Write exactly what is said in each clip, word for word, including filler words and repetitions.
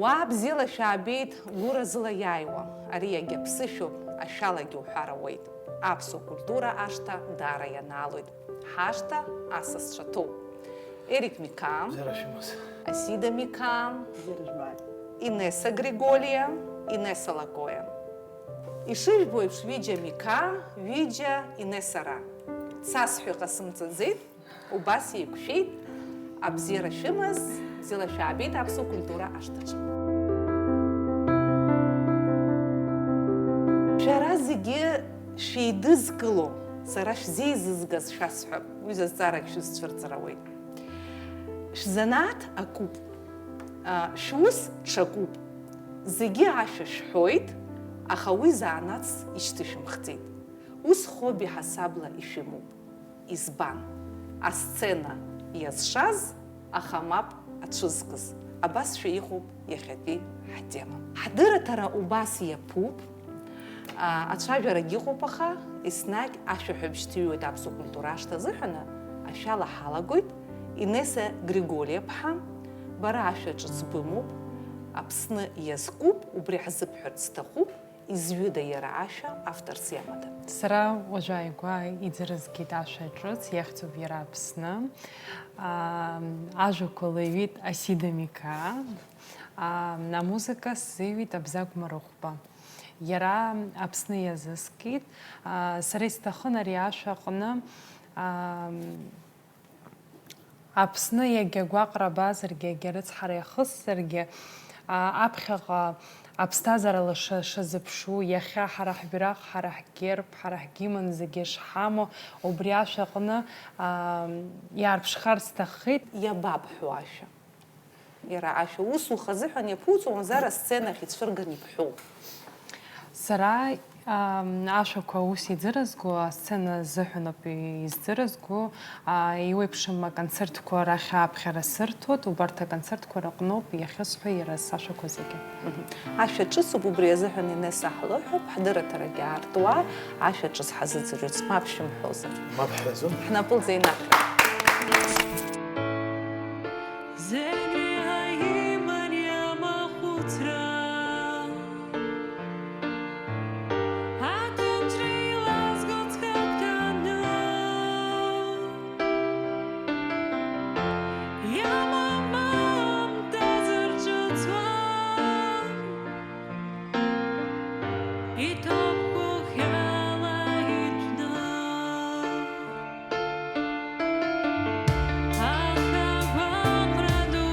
Уаа бзиала шәаабеит, гәыразыла иааиуа, ари иагьа ԥсышәоуп, ашәалагьы уҳәар ауеит. Аԥсуа культура ашҭа даара ианаалоит. Ҳашҭа асасцәа ҭоуп. Ерик Миқаа, Бзиара шәымаз. Асида Миқаа, Бзиара жәбааит. Инесса Григолиа, Инесса Лакоиа. Ишыжәбо еиԥш, ҩыџьа Миқаа, ҩыџьа Инессара. Цас ҳәа иҟасымҵаӡеит, убас еиқәшәеит. Абзиара шәымаз, бзиала шәаабеит Аԥсуа культура ашҭаҿы. Шәара зегьы шәеидызкыло, сара шәзеизызгаз шәасҳәап, ҩыза зҵаарак шәызцәырҵыр ауеит. Шәзанааҭ акуп, а, шәус ҽакуп. Зегьы ашәа шәҳәоит, аха уи заанаҵс ишьҭышәымхӡеит. Ус хобби ҳасабла ишәымоуп. Избан? Асцена иазшаз, аха мап ацәызкыз. Абасшәа иҟоуп иахьатәи ҳтема. Ҳдырраҭара убас иаԥуп. А, ацәажәарагь ыҟоуп, аха еснагь ашәаҳәабжь ҭыҩуеит Аԥсуа культура ашҭа азыҳәаны, ашәала ҳалагоит. Инесса Григолиа-ԥҳа, бара ашәа ҿыц бымоуп, Аԥсны иазкуп, убри ҳзыбҳәарц сҭахуп, изҩыда иара ашәа авторс иамада? Сара уажәы ааигәа иӡырызгеит ашәа ҿыц, иахьӡуп иара Аԥсны. А, ажәақәа леиҩит Асида Миқаа, а, амузыка сзеиҩит Абзагә Марыхәба. Иара Аԥсны иазыскит. А, сара исҭахын ари ашәа аҟны, а, Аԥсны иагьа гәаҟра абазаргьы, иагьа рыцҳара иахысзаргьы, а, аԥхьаҟа аԥсҭазаара лаша шазыԥшу, иахьа ҳара ҳбираҟ, ҳара ҳгерб, ҳара ҳгимн зегьы шҳамоу, убри ашәа аҟны, а, иаарԥшхар сҭаххеит. Иабабҳәо ашәа? Иара ашәа ус ухазыҳәан иаԥуҵо, мамзар асценахь ицәырган ибҳәоу? Сара, ам, ашәақәа ус иӡырызго, асцена азыҳәаноуп изӡырызго, а, иуеиԥшым аконцертқәа рахь ааԥхьара сырҭоит, убарҭ аконцертқәа рыҟноуп иахьысҳәо иара сашәақәа зегьы. Мгм. Ашәа ҿыцуп, убри азыҳәан Инесса ҳлыҳәҳәап, ҳдырраҭарагьы аартуа, ашәа ҿыц ҳазыӡырҩырц мап шәымҳәозар. Мап ҳҳәаӡом. Ҳнапы лзеинаҳәа. Зегь реиҳа имариам ахәыцра, аҭынчра илазго ҵхагәҭаны, иамам аамҭазар ҿыцуан, иҭоуп гәыӷьрала иҭәны. Аха гәаҟра ду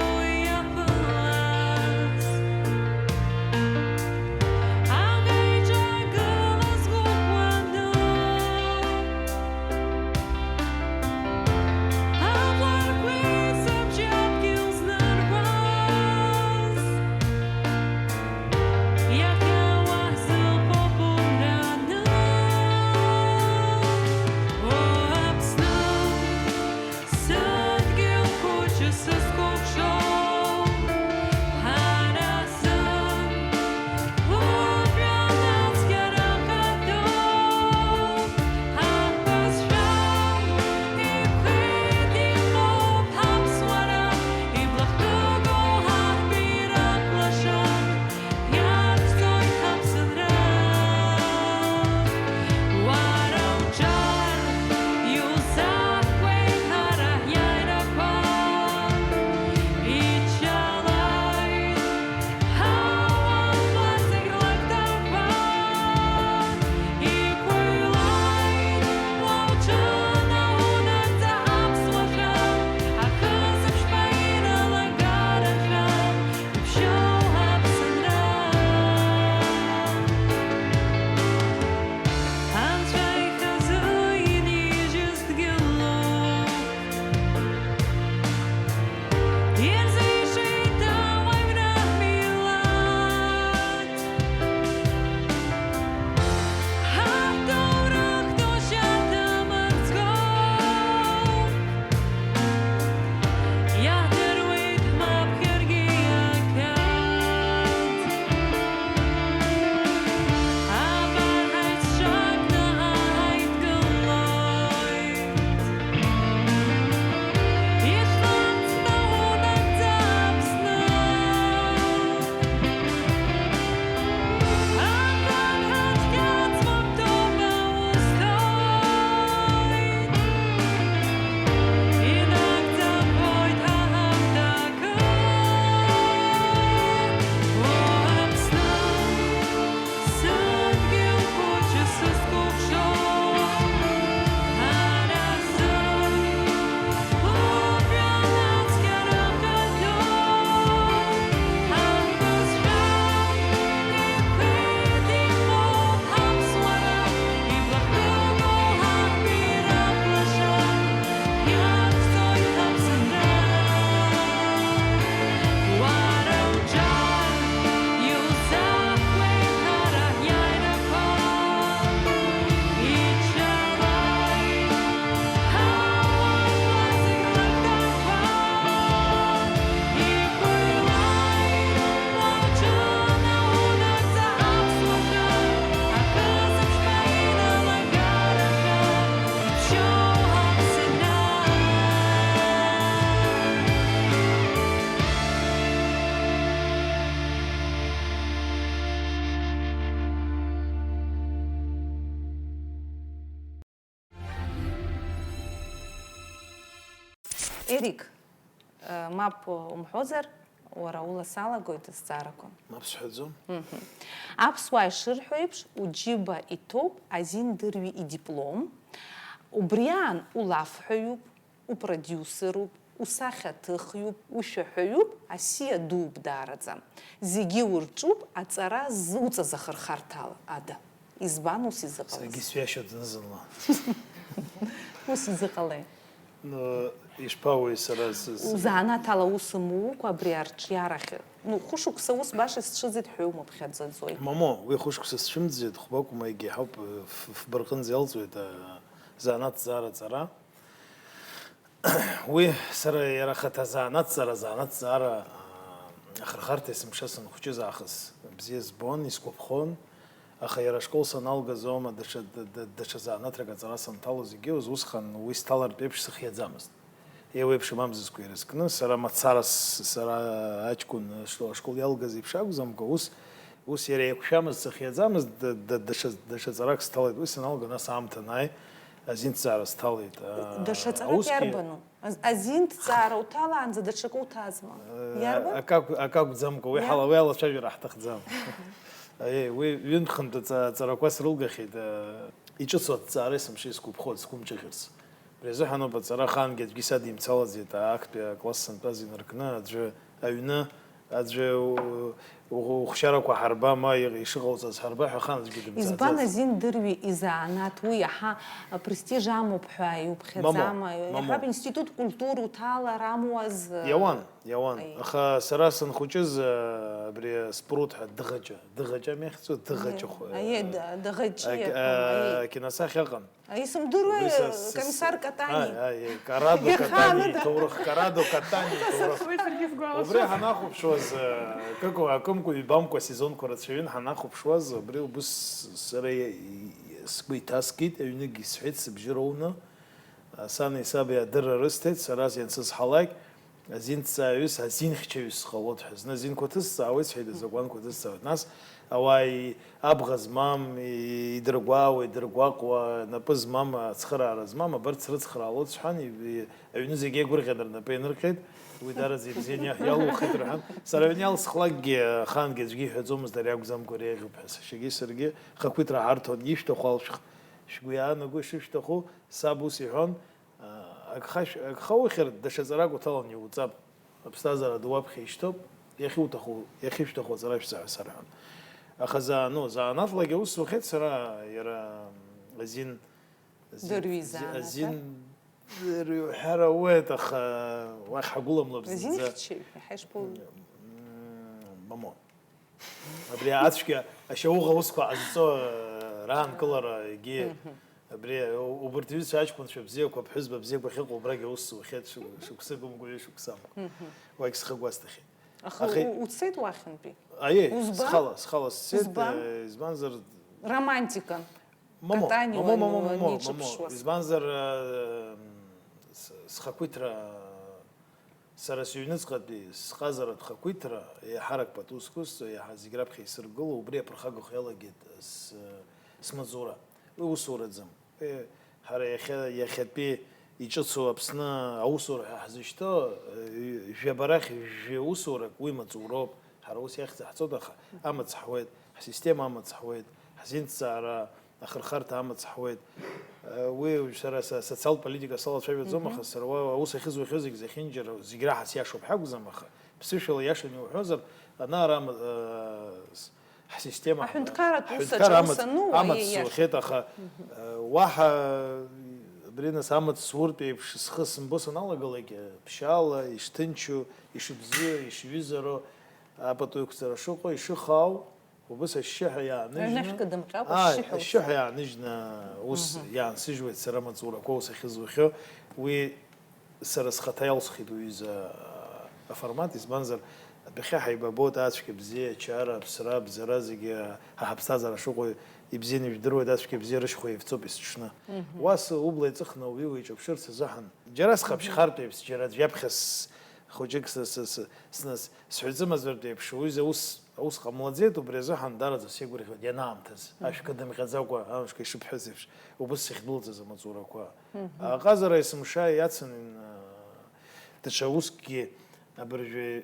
Ерик, э, мап умҳәозар, уара ула салагоит азҵаарақәа. Мап сҳәаӡом. Аԥсуаа ишырҳәо еиԥш, уџьыба иҭоуп азин дырҩи идиплом. Убри аан улафҳәаҩуп, упродиусеруп, усахьаҭыхҩуп, ушәаҳәаҩуп, асиа дууп даараӡа. Зегьы урҿуп аҵара ззуҵаз ахырхарҭа ада. Избан ус изыҟалаз? Саргьы сҩашьоит зны-зынла. Ус изыҟалеи? Ну, ишԥауеи сара с- с- Узанааҭ ала ус умукәа абри арҿиарахь. Ну, хәышықәса ус баша исцәыӡит ҳәа иумыԥхьаӡаӡои? Момо, уи хәышықәса сцәымӡит, хәбакәума егьи ҳауп, ф- фбырҟынӡа иалҵуеит, а, занааҭ ҵаара ҵара. Уи сара иара ахаҭа занааҭҵара, занааҭҵара, аа, ахырхарҭа есымша санхәыҷыз аахыс бзиа збон, исгәаԥхон, аха иара ашкол саналгаз аума даҽа, да- да- даҽа занааҭрак аҵара санҭало зегьы, ус- усҟан уи сҭалартә еиԥш сыхиаӡамызт. Еиуеиԥшым амзызқәа ирызкны, сара мацара с- сара аҷкәын ашкол- ашкол иалгаз еиԥш акәӡамкәа, ус Ус иара еиқәшәамызт, сыхиаӡамызт, да- да- даҽа даҽа ҵарак сҭалеит, уи саналга, нас аамҭа анааи, азинҭҵаара сҭалеит. Даҽа ҵарак иарбану? Азинҭҵаара уҭалаанӡа даҽакы уҭазма? Иарбан? Акы акәӡамкәа, уи ҳала, уи алацәажәара ҳҭахӡам. Аиеи, уи ҩынтә-хынтә аҵа- аҵарақәа срылгахьеит, иҿыцу аҭҵаара есымша исгәаԥхоит, сгәымҿыӷьырц. Убри азыҳәаноуп аҵара ахаангьы аӡәгьы садимцалаӡеит, актәи акласс сынтәаз инаркны аӡәы аҩны, аӡәы у- у- ухәшьарақәа ҳарба, ма иҟ- ишыҟауҵаз ҳарба ҳәа ахаан аӡәгьы дымцаӡаӡеит. Избан азин дырҩи изанааҭ уи иаҳа престиж амоуп ҳәа иуԥхьаӡама? Мамоу, мамоу. Иаҳҳәап, институт культура уҭалар амуаз? Иауан, иауан. Аиеи. Аха сара санхәыҷыз, а, абри аспруд ҳәа дыӷаҷа, дыӷаҷа ами иахьӡу, дыӷаҷа хә- Аиеи, д- дыӷаҷа ак- иаҳәон, а, аиеи. Акиносахьа ыҟан. Исымдыруеи, Комиссар Катани? Аи, аи, Карадо Катани иҭоурых, Карадо Катани иҭоурых. Убри ҳанахәаԥшуаз, кыку-акымкәа, ҩбамкәа асезонқәа рацәаҩын ҳанахәаԥшуаз, убри убыс сара сгәы иҭаскит, аҩныгьы исҳәеит, сыбжьы роуны, сани саби адырра рысҭеит, сара иансызҳалак, Азинҭҵааҩыс, азинхьчаҩыс сҟалоит ҳәа. Зны азинқәа ҭысҵаауеит, сҳәеит, азакәанқәа ҭысҵаауеит. Нас ауаа и-, абӷа змам, и-, идыргәаауа, идыргәаҟуа, напы змам, ацхыраара змам, абарҭ срыцхраалоит, сҳәан, и-, и-, аҩны зегьы еигәырӷьан рнапы ианырҟьеит, уи дараӡа ибзиан иа-, иалухит рҳәан. Сара аҩны иалсхлакгьы, ахаангьы аӡәгьы иҳәаӡомызт ари акәӡамкәа ари еиӷьуп ҳәа. Сашьагьы саргьы хақәиҭра ҳарҭон, ишәҭаху алшәх, шәгәы иаанаго ишышәҭаху, саб ус иҳәон, Агха, агха ухьыр, даҽа ҵарак уҭалан иуҵап. Аԥсҭазаара ду уаԥхьа ишьҭоуп, иахьуҭаху, иахьышәҭаху аҵара шәҵа ҳәа сарҳәон. Аха заа-, ну, заанаҭлагьы аус зухьеит сара, иара азин, азин, Дырҩи зи-, заанаҭ, азин дырҩи уҳәар ауеит, аха уахь ҳагәыламлап зынӡа. Азинхьчаҩ, иаҳа ишԥоу? М, мамо. Абри ацәгьа ашьауӷа аусқәа ҟазҵо, э, раанкылара егьи абри, э, убырҭ иҩызцәа аҷкәынцәа бзиақәа, ԥҳәызба бзиақәа ахьыҟоу убрагь аус зухьеит, шы-, шықәсык ымкәа, ҩышықәса амкәа. Уагь схы гәасҭахьеит. Аха Аха у-, уцеит уахьынтәи? Аиеи, Узбан? Схала, схала сцеит, Избан? Э, избанзар Романтикан. Мамо, Катани мамо, мамо, уан-, мамо, мамо. Избанзар, э, с-, схақәиҭра Сара сыҩныҵҟатәи сҟазаратә хақәиҭра еиҳарак пату сқәысҵо, еиҳа зегь раԥхьа исыргыло, убри аԥырхагахә иалагеит с-, смаҵура. Уи усураӡам. Уи ҳара иахьа, иахьатәи иҿыцу Аԥсны аусура ҳәа ҳзышьҭоу, ҩ-, жәаба рахь жәаҩа усурак уи маҵуроуп. Ҳара ус иахьӡ ҳҵоит, аха амаҵ ҳуеит, ҳсистема амаҵ ҳуеит, ҳзинҭҵаара ахырхарҭа амаҵ ҳуеит. Уи уажә сара са-, социалтә политика салацәажәаӡом, аха сара уа аус ахьызухьоу зегь зехьынџьара, зегь раҳа сиашоуп ҳәа акәӡам, аха ԥсышәала иашаны иуҳәозар, ана ара ма-, с-, ҳсистема, Аҳәынҭқарратә ус аҿы аус амаҵ, ану, амаҵ аиеи, иашоуп. Сухьеит, аха, уаҳа абри нас амаҵ суртә еиԥш схы сымбо саналагалак, ԥшьаала ишҭынчу, ишыбзиоу, ишҩызароу, апату иқәҵара шыҟоу, ишыхаау, Убыс ашьшьыҳәа иааныжьны, Аҩны шәкыдымҟьакәа, ааи, ашьшьыҳәа ус. Ашьшьыҳәа иааныжьны ус иаансыжьуеит сара амаҵурақәа, ус ахьызухьоу, уи сара схаҭа иалсхит уҩыза аформат, избанзар, адәахьы ҳаибабоит ацәгьа бзиа, ачара, аԥсра, абзара зегьы ҳа ҳаԥсҭазаара шыҟоу ибзианы ижәдыруеит, ацәгьа бзиа рышьхәа еивҵоуп есыҽны. Уа сы-, убла иҵыхны ауаҩы уиҿаԥшырц азыҳәан, џьара сҟаԥшьхартә еиԥш, џьара аӡә иаԥхьа с-, хәыҷык с-, с-, с-, снас, сҳәыӡымазартә еиԥш, уҩыза ус Аус ҟамлаӡеит, убри азыҳәан дараӡа сеигәырӷьоит ианаамҭаз, ашәкы дымҟьаӡакәа, амшқәа ишыбҳәаз еиԥш, убыс сахьдәылҵыз амаҵурақәа. Аҟазара есымша иацын, э, Даҽа усгьы абыржәы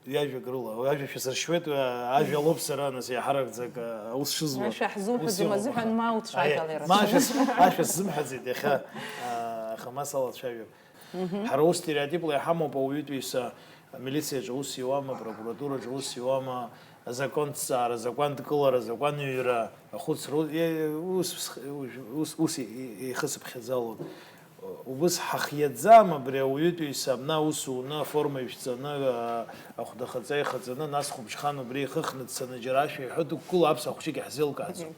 ҩажәак рыла, ҩажәа шәасыршьуеит, ажәа лоуп сара, нас, иаҳаракӡак аус шызуа. Ашәа ҳзуҳәаӡом азыҳәан, ма уцәажәала иара. Ма ашәа с-, ашәа сзымҳәаӡеит иахьа, аха ма салацәажәап. Ҳара ус стереотипла иҳамоуп ауаҩытәыҩса, амилициаҿы аус иуама, апрокуратураҿы аус иуама, азакәанҭҵаара, азакәанҭкылара, азакәанҩра, ахәыцра, ус, ус, ус, ус, ус ихысыԥхьаӡалон. Убыс ҳахиаӡам абри ауаҩытәыҩса, абна аус уны, аформа ишәҵаны, ахәдахаҵа ихаҵаны, нас хәыԥшхан убри ихыхны дцаны џьара ашәа иҳәо дықәгыло аԥсуа хәҷык иаҳзеилкааӡом.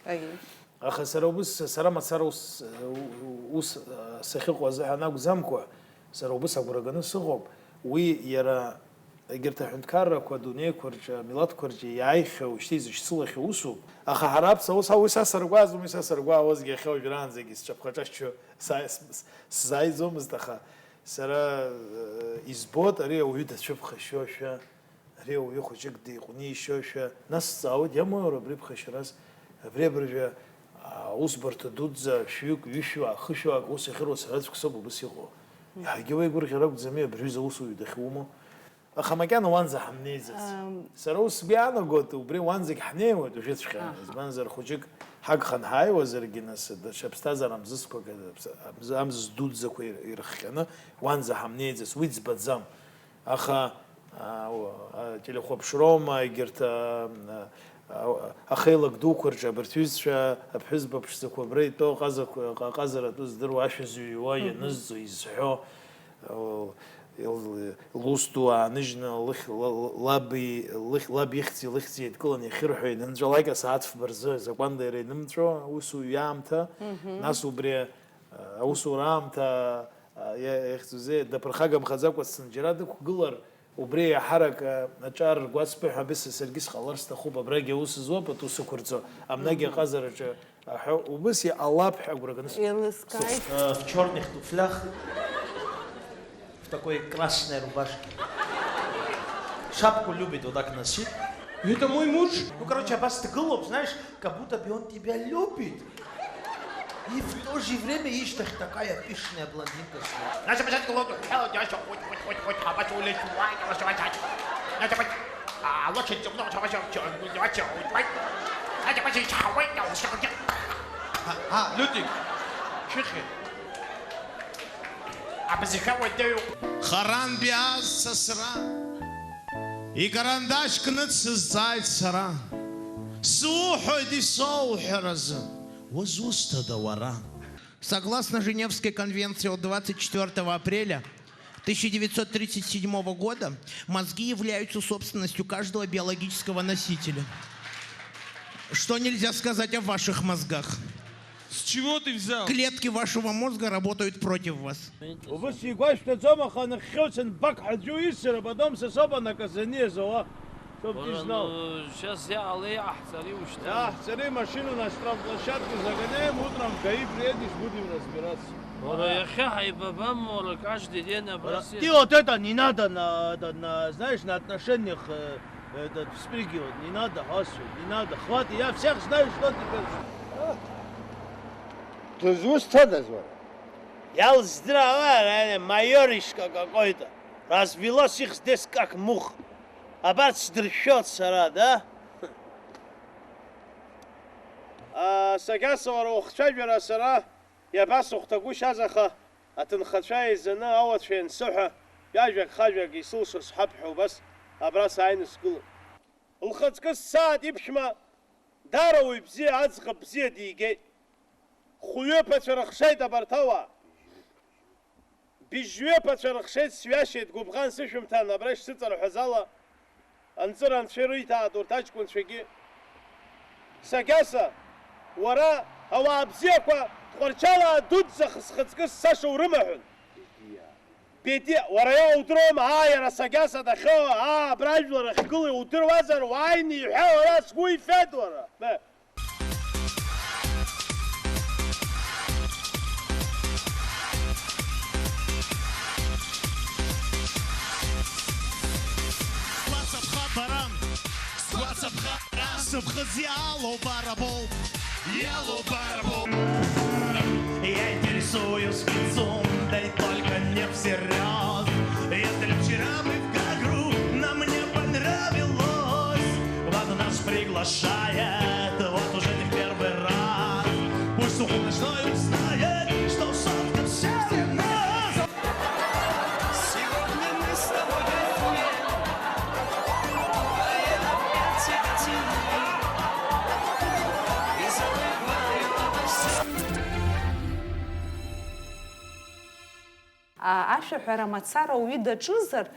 Аха сара убыс, сара мацара ус, ус сахьыҟоу азыҳәан акәӡамкәа, сара убыс агәра ганы сыҟоуп, уи иара егьырҭ аҳәынҭқаррақәа адунеиқәа рҿы, амилаҭқәа рҿы иааихьоу, шьҭа изышьцылахьоу усуп. Аха ҳара аԥсуа ус, уи са саргәаазом, уи са саргәаауазгьы иахьа уажәраанӡагьы сҿаԥхаҿаччо са-, с-, сзааиӡомызт, аха сара, э, избоит ари ауаҩы дацәыԥхашьошәа, ари ауаҩы хәыҷык диҟәнишьошәа. Нас сҵаауеит, иамои уара абри ԥхашьарас? Абри абыржәы, а, аусбарҭа дуӡӡа шәҩык, ҩышәҩык, хышәҩык ус иахьыруа сараӡәк соуп убыс иҟоу. Иаҳагьы уеигәырӷьар акәӡами абри аҩыза аусуҩы дахьумоу? Аха макьана уанӡа ҳамнеиӡац. Ам. Сара ус сгәы иаанагоит, убри уанӡагь ҳнеиуеит уажәыҵәҟьа. Аҳа. Избанзар, хәыҷык ҳагхан ҳааиуазаргьы, нас, даҽа ԥсҭазаара мзызқәак, амз-, амзызқәа дууӡӡақәа ир-, ирыхҟьаны, уанӡа ҳамнеиӡац, уи ӡбаӡам. Аха, а, у-, ателехәаԥшроума, егьырҭ, а, а, ахеилак дуқәа рҿы абарҭ ҩызцәа, аԥҳәызба ԥшӡақәа абра итәоу аҟазақәа, аҟазара атәы здыруа, ашәа зыҩуа, мгм, ианызҵо, изҳәо, ил-, ил-, лус ду ааныжьны лых-, ла-, ла-, лаби, лых-, лаб ихьӡи лыхьӡи еидкыланы иахьырҳәо, инымҵәалак асааҭ фба рзы азакәанда иара инымҵәо, аусуҩ иаамҭа, мгм, нас убри, а, аусура аамҭа, а, иа-, иахьӡузеи, даԥырхагамхаӡакәа дцаны џьара дықәгылар, убри еиҳарак, а, аҿар ргәацԥыҳәа абыс саргьы сҟалар сҭахуп, абрагьы аус зуа пату сықәырҵо, абнагьы, мгм, аҟазараҿы аҳәо, убыс иҟалап ҳәа агәра ганы с-, еилыскааит. Э, в чёрных туфлях, в такой красной рубашке. Шапку любит вот так носить. Это мой муж. Ну, короче, абас дгылоуп, знаешь, как будто бы он тебя любит. И в то же время ишьҭахь такая пышная блондинка с ним. Значит, почему ты лодку? Хоть, хоть, хоть, хоть, а почему лечу? Значит, а, лошадь, ну, а, а, Лютик, чехи. Абызшәа уадаҩуп. Харантәи аасасра, икарандашь кны дсызҵааит сара. Суҳәоит исоуҳәаразы, узусҭада уара? Согласно Женевской конвенции от двадцать четвёртого апреля тысяча девятьсот тридцать седьмого года, мозги являются собственностью каждого биологического носителя. Что нельзя сказать о ваших мозгах? С чего ты взял? Клетки вашего мозга работают против вас. Убыс игәашәҭаӡом, аха нахьхьоу сынбак ҳаӡәы исыр, а потом сособа наказание зауа. Чтоб ты знал. Ну, сейчас я аллея ахцари уштан. Я ахцари машину на штрафплощадку загоняем, утром в ГАИ приедешь, будем разбираться. Уара, иахьа ҳаибабам, уара, каждый день абра. Ты вот это не надо на, это, на, знаешь, на отношениях, э, этот, вспрыгивать, не надо, Вася, не надо, хватит, я всех знаю, что ты говоришь. Дызусҭадаз уара? Иалздыруада, майоришка какой-то, развелось их здесь как мух. Абарҭ сдыршәоит сара, да? А, Сагьаса, уара ухцәажәара сара иабасыхәҭагәышьаз, аха аҭынхацәа еизаны ауацәа иансыҳәа, ҩажәак-хажәак исылшо сҳәап ҳәа убас абра сааины сгылоуп. Лхаҵкы ссааҭ иԥшәма даара уаҩ бзиа, аӡӷаб бзиа дигеит. Хәҩы ԥацәа рыхшеит абарҭ ауаа. Быжьҩы ԥацәа рыхшеит, сҩашьеит, гәыбӷан сышәымҭан, абра ишсыҵарҳәаз ала, анҵыра анцәа ирыҭааит урҭ аҷкәынцәагьы. Сагьаса, уара, ауаа бзиақәа, Тҟәарчалаа дуӡӡа хысхыҵкы ссаша урымаҳәын. Бети, уара иаудыруама, аа, иара Сагьаса дахьоу, аа, абра ажәлар ахьгылоу иудыруазар, уааины иҳәа, уара, сгәы ифеит, уара. Бе. Сгәацаԥха бара, сгәацаԥха бара, сыԥхыӡ иалоу бара боуп, иалоу бара боуп. Я интересуюсь фицундой, только не всерьёз. А, ашәаҳәара мацара ауаҩы даҿызар,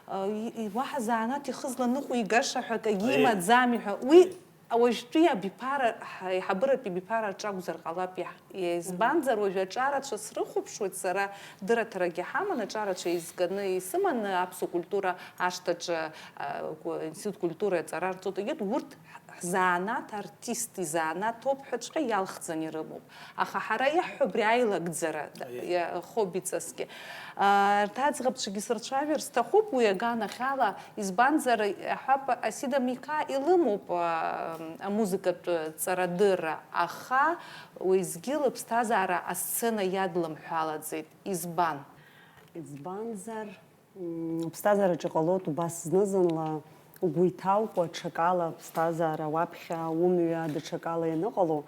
а, и-, и-, уаҳа занааҭ ихызла ныҟәигаша ҳәа акагьы Аиеи. Имаӡами ҳәа. Уи Аиеи. Уажәтәи абиԥара, ҳа-, аиҳабыратәи абиԥара аҿы акәзар ҟалап иаҳ-, избанзар, уажәы аҿарацәа срыхәаԥшуеит сара, дырраҭарагьы ҳаман, аҿарацәа еизганы исыманы аԥсуа культура ашҭаҿы, а, ку-, институт культура аҵара рҵоит, егьырҭ урҭ ҳзанааҭ, артист изанааҭ ауп ҳәаҵәҟьа иалхӡаны ирымоуп. Аха ҳара иаҳҳәо абри аилагӡара, Аиеи. Иа-, хоббиҵасгьы. А, арҭ аӡӷабцәагьы сырцәажәар сҭахуп уи аганахьала, избанзар, иаҳҳәап, Асида Миқа илымоуп, а, амузыкатә ҵарадырра, аха уеизгьы лыԥсҭазаара асцена иадлымҳәалаӡеит. Избан? Избанзар, Мм, уԥсҭазаараҿы иҟалоит убас зны-зынла угәы иҭамкәа ҽакала аԥсҭазаара уаԥхьа, умҩа даҽакала ианыҟало.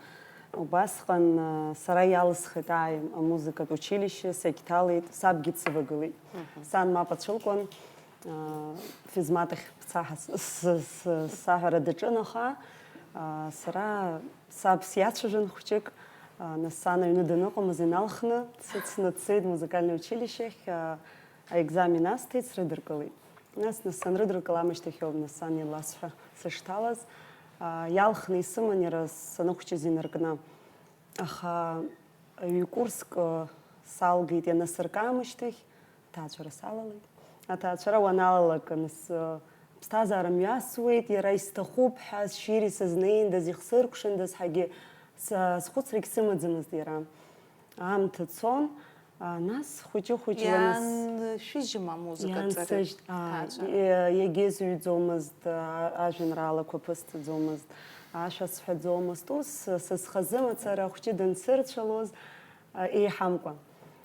Убасҟан, а, сара иалысхит, ааи, амузыкатә училище сагьҭалеит, сабгьы дсывагылеит. Мгм. Сан мап ацәылкуан, а, физмат ахь бца ҳәа с-, с-, с-, саҳәара даҿын, аха, а, сара саб сиацәажәан хәҷык, а, нас сан аҩны даныҟамыз иналхны дсыцны дцеит музыкальное училище ахь, а, Аекзамен асҭеит, срыдыркылеит. Нас, нас санрыдыркыл, амышьҭахь ауп, нас сан иласҳәа сышҭалаз, аа, иалхны исыман иара саныхәҷыз инаркны. Аха ҩ-курск, ы, салгеит, ианасырка амышьҭахь, аҭаацәара салалеит. Аҭаацәара уаналалак, нас, ы, аԥсҭазаара мҩасуеит, иара исҭахуп ҳәа, сшьири сызнеиндаз, ихсыркәшандаз ҳәагьы са-, схәыцрагь сымаӡамызт иара. Аамҭа цон, а, нас хәыҷы-хәыҷла нас Иааншәыжьма амузыка аҵареи Иаансыжьт, ааи, аҭаацәара? Иа-, иагьызҩӡомызт, а, ажәеинраалақәа ԥысҵаӡомызт, ашәа сҳәаӡомызт. Ус, са схазы мацара ахәҷы дансырцәалоз, а, еиҳамкәа.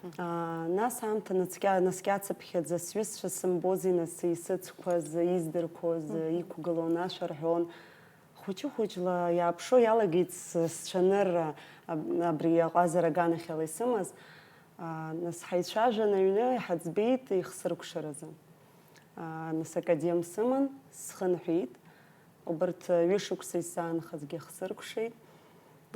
Мгм. А, нас аамҭа наскьа-, наскьацыԥхьаӡа сҩызцәа сымбози, нас исыцқәаз, издырқәоз, Мгм. Иқәгылон, ашәа рҳәон. Хәыҷы-хәыҷла иааԥшуа иалагеит с-, сцәанырра, аб-, абри аҟазара аганахьала исымаз. Аа, нас ҳаицәажәан аҩны, иҳаӡбеит ихсыркәшаразы. Аа, нас академ сыман, схынҳәит. Убарҭ ҩышықәса исзаанхазгьы хсыркәшеит.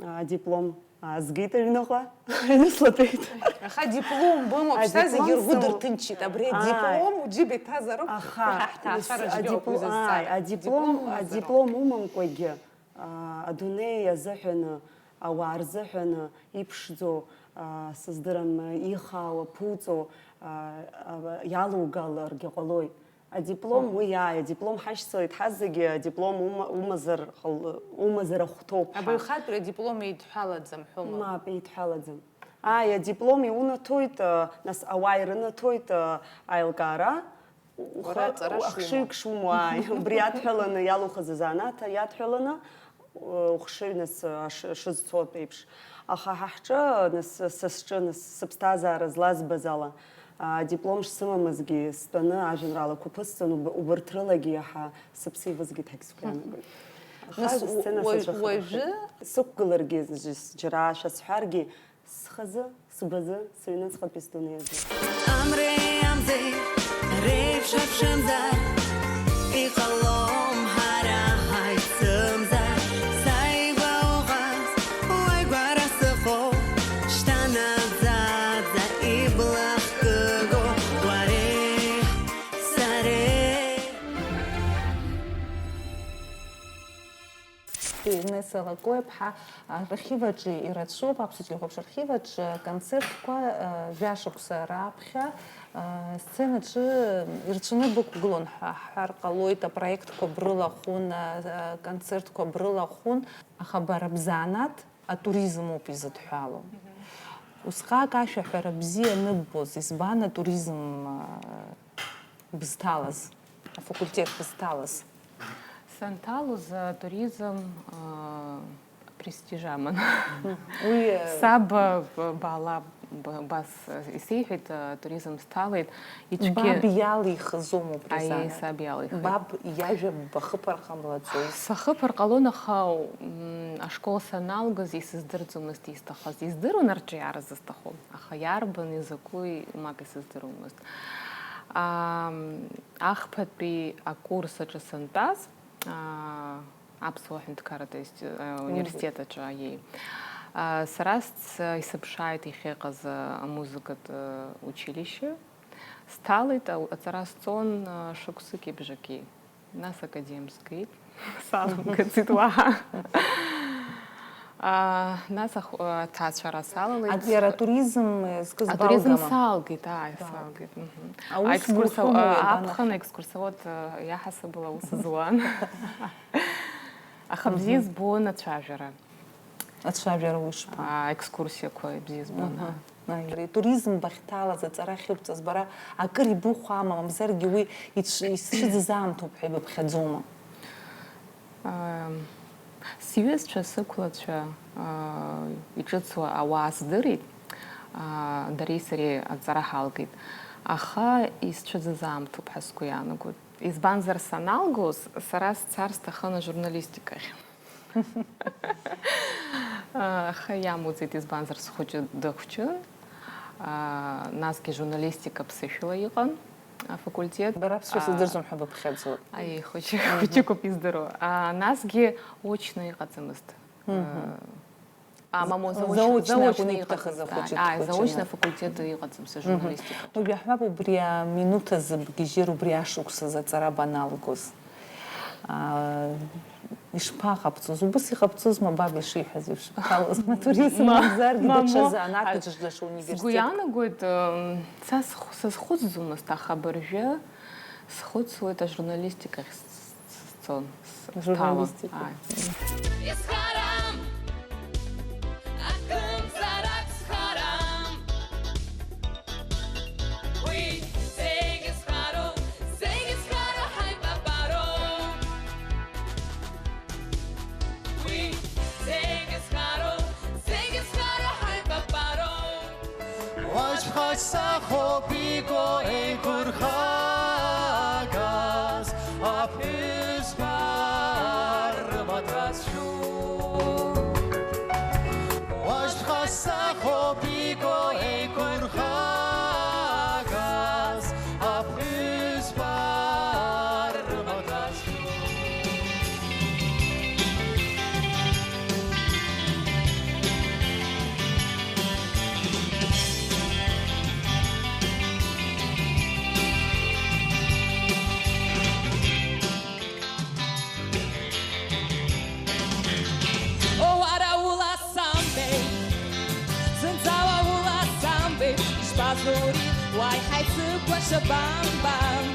Аа, адиплом аазгеит аҩныҟа, аҩны слатәеит. Аха адиплом бымоуп, шьҭа Адиплом зегьы ргәы сымоуп. Дырҭынчит. Абри Ааи. Адиплом џьыба иҭазароуп, Аха, ҳа ҳҭаацәара нас џьбеиоуп уи адипл-, зызҵаара. Ааи, адиплом, Диплом умазароуп. Адиплом умамкәагьы, аа, адунеи азыҳәаны, ауаа рзыҳәаны иԥшӡоу, аа, сыздырам, ихаау, аԥуҵо, аа, а, иалугаларгьы ҟалоит. Адиплом, Мгм. Уи ааи, адиплом ҳашьцылеит, ҳазегьы адиплом ума-, умазар ҟал-, умазар ахәҭоуп ҳәа. Абаҩхатәра адиплом еидҳәалаӡам ҳәома? Мап, еидҳәалаӡам. Ааи, адиплом иунаҭоит, а, нас ауаа ирынаҭоит, а, аилкаара, ухы-, Уара аҵара ахшыҩ шумоу. Шумоу, ааи, убри иадҳәаланы иалухыз азанааҭ иадҳәаланы, ухшыҩ нас, а, ш-, шызцо еиԥш. Аха ҳа ҳҿы, нас, са сҿы, нас, сыԥсҭазаара злазбаз ала, а, диплом шсымамызгьы стәаны ажәеинраалақәа ԥысҵан, уб-, убарҭ рылагьы иаҳа сыԥсы ивызгеит ҳәагь сгәы иаанагоит. Аха Нас асцена уа-, саҿыхар уажәы? Сықәгыларгьы, џьара ашәа сҳәаргьы, схазы, сгәазы, сыҩныҵҟатәи сдунеи азы. Амреи амзеи реиԥш аԥшымзар, иҟалом ҳара ҳаицымзар, сааигәа уҟаз, уаҩ гәара сыҟоуп, шьҭа наӡаӡа ибла хкыгоу уареи сареи. Инесса Лакоиаԥҳа архив аҿы ирацәоуп, аԥсуа телехәаԥшра архив аҿы аконцертқәа, э, жәашықәса раԥхьа, э, сценаҿы ирацәаны бықәгылон ҳәа ҳҳәар ҟалоит, апроектқәа брылахәын, э, аконцертқәа брылахәын, аха бара бзанааҭ атуризм ауп изыдҳәалоу. Мгм. Усҟак ашәаҳәара бзиа аныббоз, избан атуризм, э, бызҭалаз, афакультет бызҭалаз? Санҭалоз атуризм, а, престиж аман. Уи, э, Саб, а, б-, баала, б-, бас, а, исеиҳәеит, а, атуризм сҭалеит. Ицәгьа Баб иалихыз умоуп, Аиеи, Ризана. Саб иалихит. Баб иажәа бахыԥар ҟамлаӡои? Сахыԥар ҟалон, аха, м, ашкол саналгоз исыздырӡомызт исҭахыз. Издыруан арҿиара зысҭаху, аха иарбан, изакәи, умак исыздыруамызт. Ам, Ахԥатәи акурс аҿы сантәаз, аа, аԥсуа ҳәынҭқарратә инсти-, э, Университет. Университет аҿы, аиеи. А, сара сц-, исыԥшааит иахьыҟаз, а, амузыкатә, а, училище. Сҭалеит, ау-, аҵара сҵон, а, шықәсыки бжаки. Нас академ сгеит, саламгаӡеит уаҳа. А, нас ах-, а, аҭаацәара салалеит. А, иара атуризм, э, зкыз Атуризм балгама? Салгеит, ааи, Бал. Салгеит, мгм. Аус Аекскурсо-, гәхьума а, уи аԥхын аганахьа? Аекскурсовод, а, иаҳасабала аус зуан. Аха бзиа Мгм. Збон ацәажәара. Ацәажәара уи шԥа? А, екскурсиақәа ибзиа збон, Аҳа. аа. Аи, ари туризм бахьҭалаз аҵара ахьыбҵаз, бара акыр ибыхәама, мамзаргьы уи ицә-, ицәыӡыз аамҭоуп ҳәа ибыԥхьаӡома? Ам, сҩызцәа, сықәлацәа, аа, иҿыцу ауаа здырит, аа, дареи сареи аҵара ҳалгеит. Аха исцәыӡыз аамҭоуп ҳәа сгәы иаанагоит. Избанзар, саналгоз, сара сцар сҭахын ажурналистикахь. Аха иамуӡеит, избанзар, схәыҷы дыхәҷын. Насгьы журналистика ԥсышәала иҟан афакультет. Бара аԥсшәа сыздырӡом ҳәа быԥхьаӡоит. Аи, хәыҷы-, хәыҷыкоуп издыруа. Насгьы очно иҟаӡамызт. Мгм. А, мамоу, заочно, заочно заочно акәын ибҭахыз иҟаӡамызт, ахәыҷы ааи, дхәыҷны. Заочно афакультет иҟаӡамызт, Мгм. Ажурналистика. Уажә иаҳҳәап, убри аминуҭ азы бгьежьыр, убри ашықәсазы аҵара баналгоз. Аа, ишԥаҟабҵоз? Убыс иҟабҵозма, баб ишиҳәаз еиԥш, бҭалозма туризм Ма-, мамзаргьы даҽа мамоу, занааҭ а, даҽа, даҽа университет? Сгәы иаанагоит, м, са сх-, сазхәыцӡомызт, аха абыржәы схәыцуеит ажурналистикахь с-, с-, сцон, с-, сҭало. Журналистика. Ааи. Исхарам, акымзарак схарам. Уи зегьы зхароу, зегьы зхароу ҳаибабароуп. Уи зегьы зхароу, зегьы зхароу ҳаибабароуп. Уажәхәа сахоуп иго еиқәырхагаз аԥҳәызба рымаҭәа зшәу. Уажәхәа сахоуп иго еиқәырхагаз аԥҳәызба рымаҭәа зшәу. О, уара ула самбеит, зынӡа уа ула самбеит, ишԥазури, уаи ҳаицыкәаша бамбам.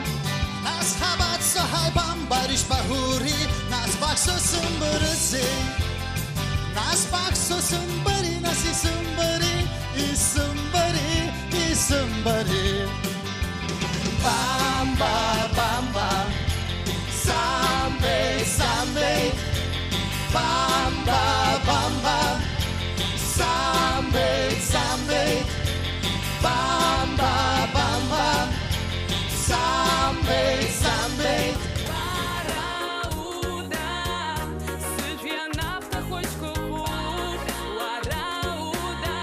Нас ҳабацо ҳаибамбар, ишԥаҳури, нас бахсо сымбарызеи? Нас бахсо сымбари, нас исымбари, исымбари, исымбари. Бамба, бамба, самбеит, самбеит. Бамба, бамба, самбеит, самбеит. Бамба, бамба, самбеит, самбеит. Барауда, сыжәҩан аԥҭа хәыҷқәа хәуп, уара уда,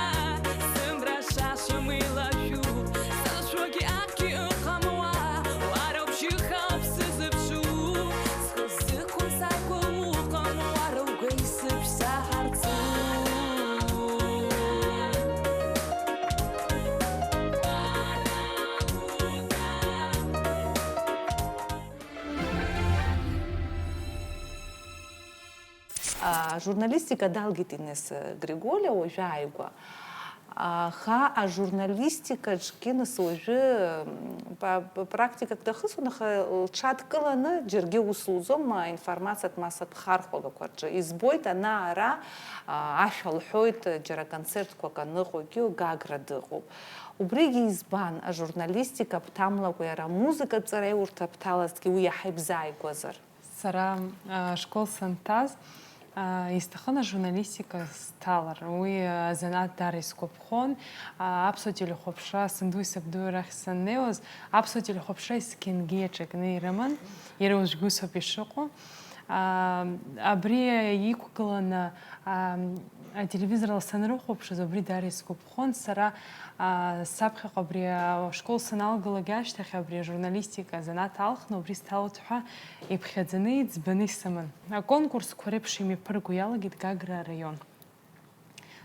сымра шашам илашәуп, сашәогьы акгьы ыҟам уа, уара убжьы хауп сызыԥшу, схы сзықәым сааигәа уҟам, уара угәеисыбжь саҳарҵу. Ажурналистика далгеит Инесса Григолиа уажәы ааигәа. Аха ажурналистикаҿгьы нас уажәы, м, па-, па-, практикак дахысуан, аха лҽадкыланы џьаргьы ус луӡом, а, информациатә массатә хархәагақәа рҿы. Избоит ана-ара, а, ашәа лҳәоит, џьара концертқәак аныҟоугьы Гагра дыҟоуп. Убригьы избан, ажурналистика бҭамлакәа иара амузыкатә ҵараиурҭа бҭалазҭгьы уи иаҳа ибзааигәазар? Сара, а, ашкол санҭаз, а, исҭахын ажурналистика сҭалар. Уи, а, азанааҭ даара исгәаԥхон. А, аԥсуа телехәаԥшра, сандуи сабдуи рахь саннеиуаз, аԥсуа телехәаԥшра есқьынгьы иаҿакны ирыман. Иара уажәгьы усоуп ишыҟоу. А, абри иқәгыланы, а, ателевизорла санрыхәаԥшыз, убри даара исгәаԥхон. Сара, а, саԥхьаҟа абри ашкол саналгалак ашьҭахь, абри ажурналистика азанааҭ алхны, убри сҭалоит ҳәа иԥхьаӡаны иӡбаны исыман. Аконкурсқәа реиԥш имҩаԥырго иалагеит Гагра араион.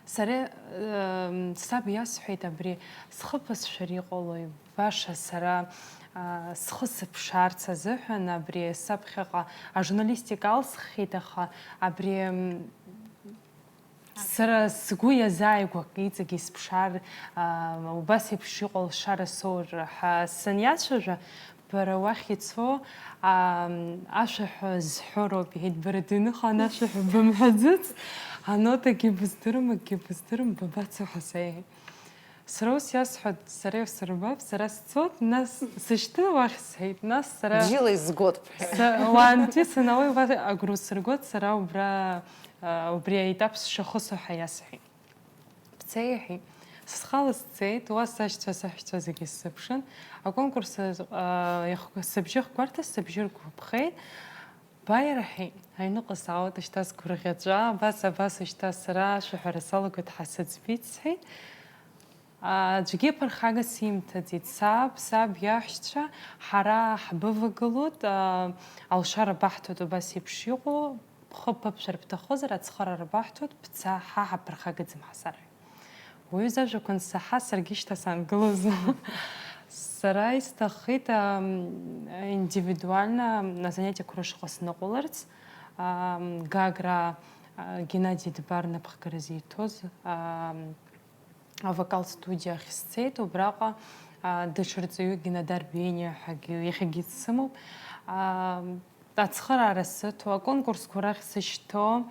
Сара, э, саб иасҳәеит абри, схы ԥысшәар иҟалои, баша сара, а, схы сыԥшаарц азыҳәан абри саԥхьаҟа ажурналистика алсххьеит, аха абри, м, сара сгәы иазааигәак иҵегь исԥшаар, а, убас еиԥш иҟоу алшара соур ҳәа саниацәажәа, бара уахь ицо, а, ашәаҳәа зҳәо роуп, иҳәеит, бара дыҩныхан ашәаҳәа бымҳәаӡыц, анотагьы быздырам, акгьы быздырам, бабацо ҳәа сеиҳәеит. Сара ус иасҳәоит, сара иусырбап, сара сцоит, нас сышьҭы уахь сҳәеит, нас сара Бжьыла изгоит. Са-, уаантәи санауеи, уа агәра усыргоит, сара убра, а, убри аетап сшахысо ҳәа иасҳәеит. Бцеи, иҳәеит. Схала сцеит, уа сашьцәа, саҳәшьцәа зегьы сзыԥшын. Аконкурс, а, иахк-, сыбжьы хгәарҭа, сыбжьы ргәаԥхеит. Бааи, рҳәеит, аҩныҟа саауеит, шьҭа сгәырӷьаҵәа, абас, абас, шьҭа сара ашәаҳәара салагоит ҳәа сыӡбеит, сҳәеит. Аӡәгьы ԥырхага симҭаӡеит. Саб, саб иаҳәшьцәа, ҳара ҳбывагылоит, а, алшара баҳҭоит, убас еиԥш иҟоу, бхы ԥыбшәар бҭахозар, ацхыраара баҳҭоит, бца, ҳа ҳаԥырхагаӡам ҳасараҩ. Уаҩы зажәақәа ансаҳа, саргьы шьҭа саангылозма. Сара исҭаххеит, ам, индивидуально азанятиақәа рышҟа сныҟәаларц, ам, Гагра, а, Геннади Дбар напхгара зиҭоз, ам, авокал студиа ахь сцеит, убраҟа, а, даҽа рҵаҩык Генадар Бениа ҳәагьы иахьагьы дсымоуп. А, ацхыраара сыҭо, аконкурсқәа рахь сышьҭо,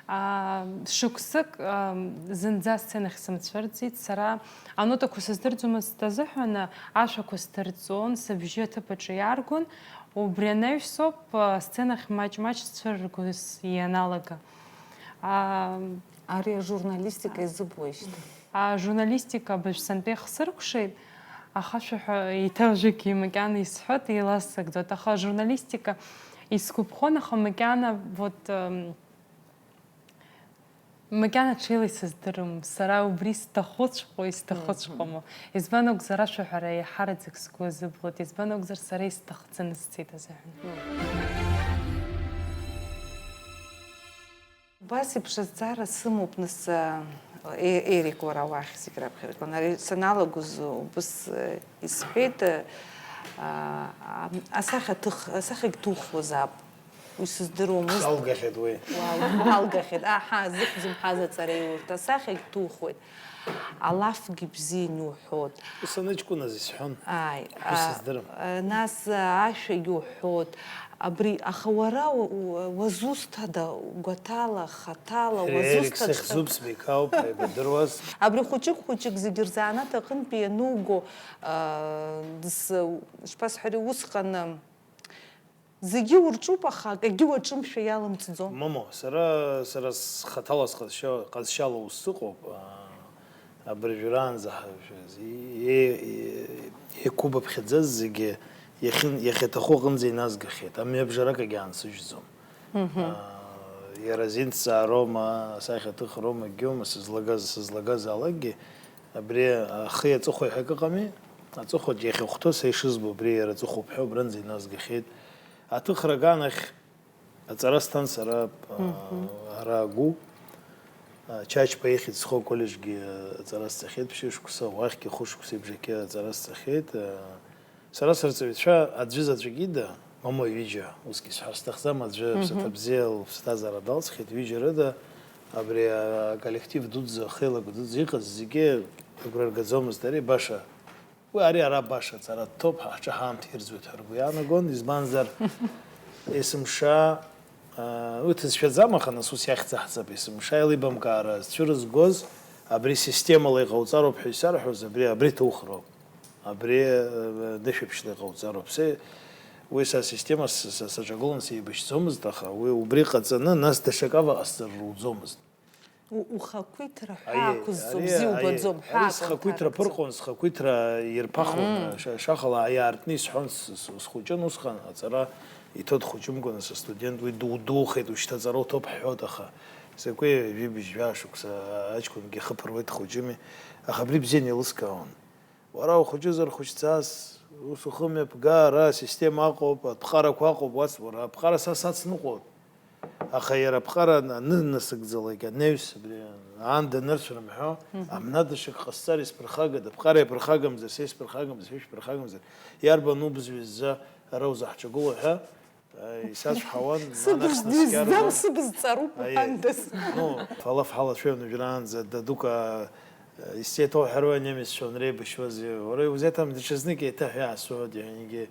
а, шықәсык, а, зынӡа асценахь сымцәырҵит. Сара анотақәа сыздырӡомызт азыҳәан, ашәақәа сдырҵон, сыбжьы аҭыԥ аҿы иааргон. Убри анаҩс ауп, а, асценахь маҷ-маҷ сцәырырго с-, ианалага. А, Ари ажурналистика изыбуеишь? Ажурналистика абыржә сынтәа ихсыркәшеит, аха шәаҳәа еиҭа ажәгьы макьана исҳәоит, еиласыгӡоит, аха ажурналистика исгәаԥхон, аха макьана, вот, м, макьана ҽеила исыздырам, сара убри сҭахуҵәҟьоу, исҭахуҵәҟьоума. Избан акәзар, ашәаҳәара еиҳараӡак сгәы азыблуеит, избан акәзар, сара исҭахӡаны сцеит азыҳәан. Убас еиԥш азҵаара сымоуп, нас, а, Е-, Ерик, уара уахь зегь раԥхьаӡа. Ари саналагоз убыс, э, исҳәеит, э, а, а, асахьа ҭых-, асахьагь ҭухуазаап. Уи сыздыруамызт. Салгахьеит уи. Уа-, уалгахьеит. Аҳа, зыхьӡ умҳәаз аҵараиурҭа. Асахьагь ҭухуеит. Алафгьы бзиан иуҳәоит. Ус аныҷкәыназ исҳәон. Ааи, ус а, сыздырам. А, нас, а, ашәагьы уҳәоит. Абри, аха уара у-, у-, уазусҭада, гәаҭала, хаҭала, Ерик уазусҭада? Сахьӡуп, смекауп, ҳаибадыруаз. Абри хәыҷык-хәыҷык зегьы рзанааҭ аҟынтәи иануго, а, дс-, шԥасҳәари, усҟан, а, Зегьы урҿуп, аха акгьы уаҿымшәа иалымҵӡо. Момо, сара, сара схаҭала сҟазшьа-, ҟазшьала ус сыҟоуп, аа, абыржәраанӡа ҳа-, е-, е-, еиқәыбаԥхьаӡаз зегьы иахьын-, иахьаҭаху аҟынӡа иназгахьеит, амҩабжаракагьы аансыжьӡом. Мгм. Аа, иара азин ҭҵаароума, асахьаҭыхроума, акгьоума, сызлагаз, сызлагазаалакгьы, абри ахи аҵыхәеи ҳәа акы ыҟами, аҵыхәагь иахьахәҭоу са ишызбо, абри иара аҵыхәоуп ҳәа убранӡа иназгахьеит. Аҭыхра аганахь аҵара сҭан сара, а, Мгм. ара Агәы, а, Чачба ихьӡ зху аколлеџьгьы аҵара сҵахьеит ԥшьышықәса, уахьгьы хәышықәсеи бжаки аҵара сҵахьеит. А, сара сырҵаҩцәа аӡәы заҵәык ида, мамоу ҩыџьа, усгьы сҳәар сҭахӡам, аӡәы Мгм. ԥсаҭа бзиа лыԥсҭазаара далҵхьеит, ҩыџьа рыда абри, а, аколлектив дуӡӡа, ахеилак дуӡӡа иҟаз зегьы агәра ргаӡомызт, ари баша Уи ари ара баша аҵара дҭоуп, ҳа ҳҿы ҳаамҭа ирӡуеит ҳәа ргәы иаанагон, избанзар, есымша, аа, уи ҭызшәаӡам, аха нас ус иахьӡаҳҵап, есымша аилибамкаара зцәырызгоз, абри системала иҟауҵароуп ҳәа исарҳәоз, абри, абри ҭухроуп, абри, э, нышәаԥшьла иҟауҵароуп. Се, уи са асистема с-, с-, саҿагылан сеибашьӡомызт, аха уи убри ҟаҵаны, нас даҽакала ҟасҵар руӡомызт. У-, ухақәиҭра ҳәа Аиеи, ақәызҵо, ари, бзиа ари, убаӡом, ари ҳәа схақәиҭра акәын ԥырҟон, схақәиҭра ирԥахуан, Мм. ша-, шахала иаартны исҳәон с-, с-, схәыҷын усҟан, аҵара иҭоу дхәыҷымкәан, са студент, уи ду-, духеит, ушьҭа аҵара уҭоуп ҳҳәоит, аха закәи, ҩажәи быжьҩа шықәса аҷкәынгьы ихы ԥыруеит, дхәыҷыми, аха абри бзианы еилыскаауан. Уара ухәыҷызар хәыҷцас, ус ухымҩаԥгар, асистема аҟоуп, аԥҟарақәа аҟоуп, уац-, уара аԥҟара са сацныҟәоит. Аха иара аԥҟара ан-, анынасыгӡалак анаҩс, абри аанда анырцә рымҳәо, Мгм. Амна даҽак ҟасҵар исԥырхагада, аԥҟара иаԥырхагамзар, са исԥырхагамзар, шәа ишәԥырхагамзар, иарбан убз ҩызӡа ара узаҳҿагыло ҳәа, а, исацәҳауан, ма Сыбз нахь снаскьаргон. Дҩызӡам, сыбз ҵаруп, Аиеи. Уҳәандаз. Ну, фалаф ҳалацәажәон уажәраанӡа, дадук, а, исцеит уҳәаруа, немеццәа уанреибашьуаз, уара иузеиҭам, даҽазнык еиҭаҳәа иаасоуҳәоит, иахьагьы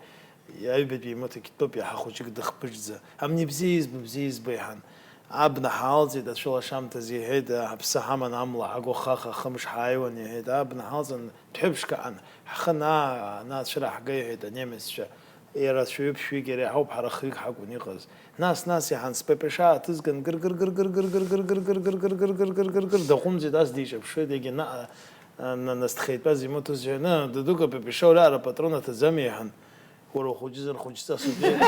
Аҩбатәи имоҭа кьатәуп, иаҳа хәыҷык дыхԥыҽӡа. Амни бзиа избо, бзиа избо иҳан. Абна ҳаалҵит, ацәылашамҭаз иҳәеит, ҳаԥсы ҳаман амла ҳагәахаха хымш ҳааиуан иҳәеит, абна ҳалҵын, дәҳәыԥшқа ан, ҳхы анаа-, анаацәыраҳга иҳәеит анемеццәа. Иара цәаҩы ԥшьҩык иара иаҳауп, ҳара хҩык ҳакәын иҟаз. Нас, нас иҳан спепеша аҭызган гыр-гыр-гыр-гыр-гыр-гыр-гыр-гыр-гыр-гыр-гыр-гыр-гыр-гыр-гыр-гыр-гыр-гыр-гыр дыҟәымҵит, ас дишаԥшуеит, егьи наҟ-, на-, нас дхеитәаз имоҭоз иҳәаны, дадук апепеша уара ара патрон аҭаӡам иҳәан. Уара ухәыҷызар хәыҷҵас убеит.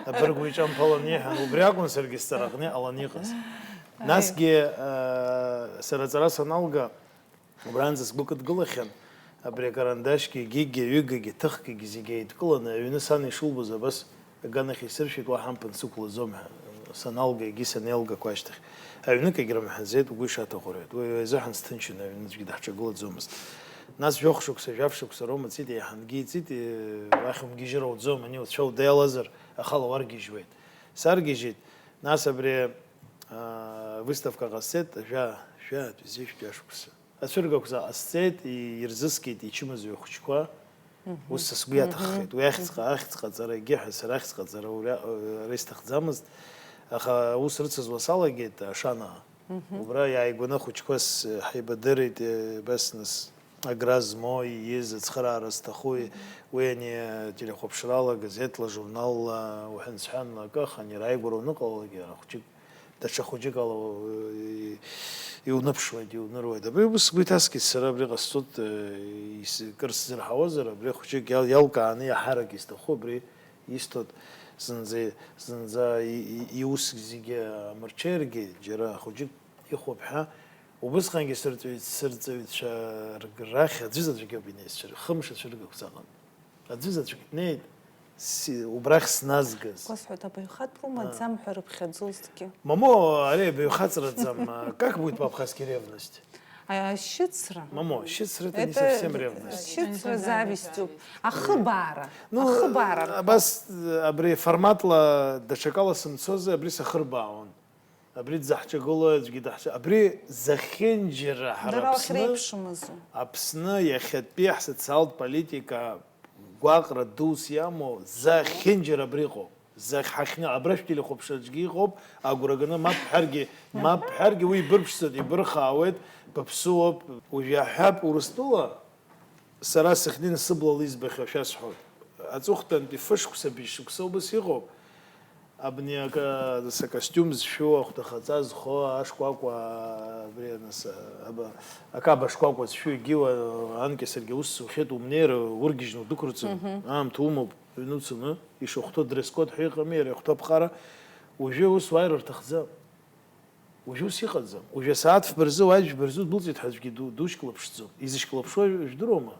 Абырг уиҿамԥалан иҳәан, убри акәын саргьы сҵараҟны иҟалан иҟаз. Аи. Насгьы, аа, сара аҵара саналга, убранӡа сгәы кыдгылахьан, абри акарандашьгьы, егьигьы, ҩыгагьы, ҭыхгьы зегьы еидкыланы, аҩны сан ишылбоз абас аганахь исыршәит, уаҳа амԥын сықәлаӡом ҳәа, саналга, егьи санеилгақәа ашьҭахь. Аҩнык егьрымҳәаӡеит, угәы ишаҭаху рҳәеит. Уи азыҳәан сҭынчын, аҩны аӡәгьы даҳҿагылаӡомызт. Нас жәохә шықәса, жәаф шықәса роума ҵит, еиҳангьы иҵит, уахь умгьежьыр ауӡом, ани уцәа удаиалазар, ахала уаргьежьуеит. Саргьежьит, нас абри, аа, выставка ҟасҵеит, жәа-, жәа-, жәа-, шықәса. Ацәыргақәҵа ҟасҵеит, и-, ирзыскит ичымазаҩ ахәыҷқәа. Мгм. Ус са сгәы иаҭаххеит. Уи ахьӡ ҟа-, ахьӡ ҟаҵара, егьи ҳәа сара ахьӡ ҟаҵара ура-, ара исҭахӡамызт. Аха аус рыцызуа салагеит Ашанаа. Мгм. Убра иааигәаны ахәыҷқәа с-, ҳаибадырит, э, абас нас агра змоу, ииз, ацхыраара зҭаху, Мгм. Уи ани ателехәаԥшрала, газеҭла, журналла, уҳәан-сҳәанла акы, аха ани рааигәара уныҟалалак, иара ахәыҷык даҽа хәыҷык ала, э, иуныԥшуеит, иуныруеит. Абри ус сгәы иҭаскит сара, абри ҟасҵоит, э, ис-, кыр сзырҳауазар, абри ахәыҷык иал-, иалкааны иаҳарак исҭаху, абри исҭоит, зынӡа, зынӡа и-, и-, иус зегьы амырҽеиргьы, џьара ахәыҷык ихәоуп ҳәа, убысҟангьы сырҵаҩ-, сырҵаҩцәа р-, рахь аӡәызаҵәык ауп инеисцәыр-, хымш ацәыргақәҵаҟан. Аӡәызаҵәык днеит, си-, убрахь сназгаз. Гәасҳәоит, абаҩхатәра умаӡам ҳәа рыԥхьаӡозҭгьы. Мамо, ари абаҩхатәраӡам, а, как будет по-абхазски ревность? А, шьыцра. Мамо, шьыцра это не Это совсем ревность. Шьыцра завиступ. Ахыбаара. Ну, Ахыбаара. Абас, абри форматла даҽакала сымцозар, абри сахырбаауан. Абри дзаҳҿагылои аӡәгьы даҳҿа-, абри зехьынџьара ҳара Дара Аԥсны, уахьреиԥшымызу? Аԥсны иахьатәи ҳсоциалтә политика гәаҟра дус иамоу зехьынџьара абри ыҟоуп. Зехь ҳахьны, абра шәтелехәаԥшраҿгьы иҟоуп, агәра ганы мап ҳәаргьы, мап ҳәаргьы уи ибырԥшӡоит, ибырхаауеит, быԥсуоуп. Уажә иаҳҳәап, Урыстәыла Сара сахьнеины сыблала избахьоу шәасҳәоит. Аҵыхәтәантәи фышықәса, быжьшықәса убас иҟоуп. Абни акы, нас, акостиум зшәу, ахәҭахаҵа зхо, ашкәакәа, абри, нас, аба-, акаба шкәакәа зшәу, егьиуа, анкьа саргьы аус сухьеит, умнеир, ургьежьны удәықәырҵон. Мгм. Аамҭа умоуп, уҩны уцаны, ишахәҭоу дресс-код ҳәа иҟами, иара иахәҭоу аԥҟара, уажәы ус уааир рҭахӡам. Уажәы ус иҟаӡам. Уажәы асааҭ фба рзы, уааит жәба рзы удәылҵит ҳәа аӡәгьы ду-, душьклаԥшӡом. Изышьклаԥшуа жәдыруама?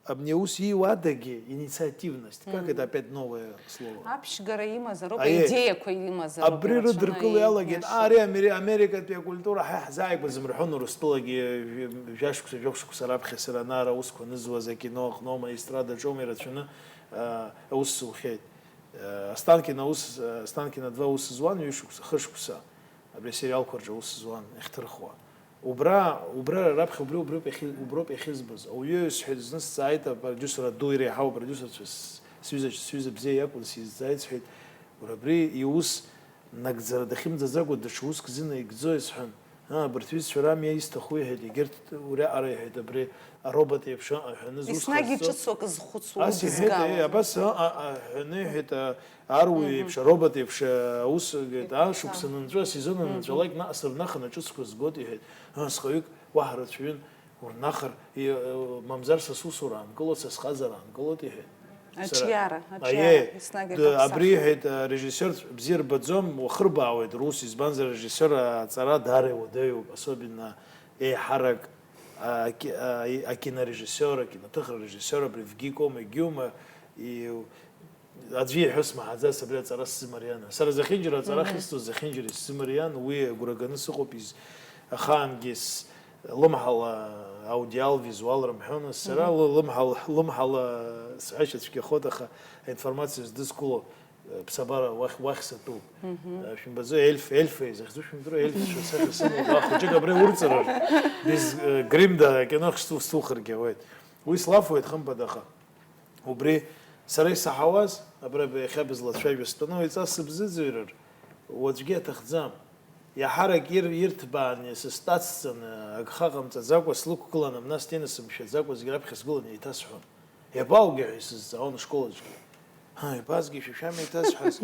Абни аус ииуадагьы инициативность. Как это опять новое слово? Аԥшьгара имазароуп, Аиеи. Аидеиақәа имазароуп, Абри ирацәаны рыдыркыла иалагеит, иашоу. Ари Амери-, Америкатәи акультура ҳа иаҳзааигәаӡам рҳәон Урыстәылагьы, жәа-, жәашықәса, жәохә шықәса раԥхьа сара ана ара аусқәа анызуаз акино аҟноума, аестрадаҿоума ирацәаны, а, аус сухьеит. Э, Останкино аус, э, Останкино два аус зуан ҩышықәса, хышықәса, абри асериалқәа рҿы аус зуан, иахьҭырхуа. Убра, убра раԥхьа убри, уброуп иахьы-, уброуп иахьызбоз. Ауаҩы сҳәеит, зны сҵааит апродиусер, аду иара иаҳау апродиусерцәа, с-, сҩыза, сҩыза бзиа иакәын, сизҵааит, сҳәеит, уара, абри иус нагӡара дахьымӡаӡакәа даҽа уск зынаигӡои, сҳәан. Аа, абарҭ ҩызцәа рами исҭаху, иҳәеит, егьырҭ уриаҟара, иҳәеит, абри аробот еиԥш, аҟа ҳәаны зус Еснагь ҟазҵо. Иҿыцу акы зхәыцуа, Ас иҳәеит, удызгалоит. Э, абас, аҟа, аҟа ҳәаны, иҳәеит, а, аруаҩ Мгм. еиԥш, аробот еиԥш, а, аус, иҳәеит, ашықәсан Са. анынҵәа, асезон Мгм. анынҵәалак, наҟ сырнахын аҿыцқәа згот, иҳәеит. А, схаҩык уаҳа рацәаҩын, урнахыр, и-, э, мамзар са сусура аанкылот, са схаҵара аанкылот, иҳәеит. Сара Аҿиара, аҿиара, Аиеи, еснагь д-, акы абри аԥсахуеит. Иҳәеит, арежиссиорцәа бзиа рбаӡом, уахырбаауеит, рус, избанзар, арежиссиор аҵара даара иуадаҩуп, особенно еиҳарак, а, аки-, а, и-, акинорежиссиор, акиноҭыхра режиссиор, абри ВГИК-оума, егьиума, и-, Аӡәы иҳәо смаҳаӡац абри аҵара сзымарианы. Сара зехьынџьара аҵара ахьысҵоз зехьынџьара исзымариан, уи агәра ганы сыҟоуп, из-, ахаангьы с-, лымҳала аудиал-визуал рымҳәои, нас сара ла-, лымҳала, лымҳала сҳәашьа цәгьахоит, аха аинформациа здызкыло, э, ԥсабара уахь, уахь сатәуп. Э, шәымбаӡои, ельф, ельфы изахьӡу шәымдыруа, ельфцәа сахьа сымоуп, ахәыҷык абра иурҵарыр, без, э, гримда акино ахь сҭу-, сҭухыргьы ауеит. Уи слафуеит, хымԥада, аха. Убри сара исаҳауаз, абра иахьа бызлацәажәо стәаны, уаҩҵас сыбзыӡырҩыр уаҵәгьы аҭахӡам. Иаҳарак ир-, ирҭбааны, сыстәацҵаны, агха ҟамҵаӡакәа слықәгылан, амнасҭина сымшәаӡакәа зегь раԥхьа сгыланы еиҭасҳәон. Иабаугеи ҳәа исызҵаауан ашкол аҿгьы. Ҳа, ибазгеи шәа шәамеиҭасҳәаз?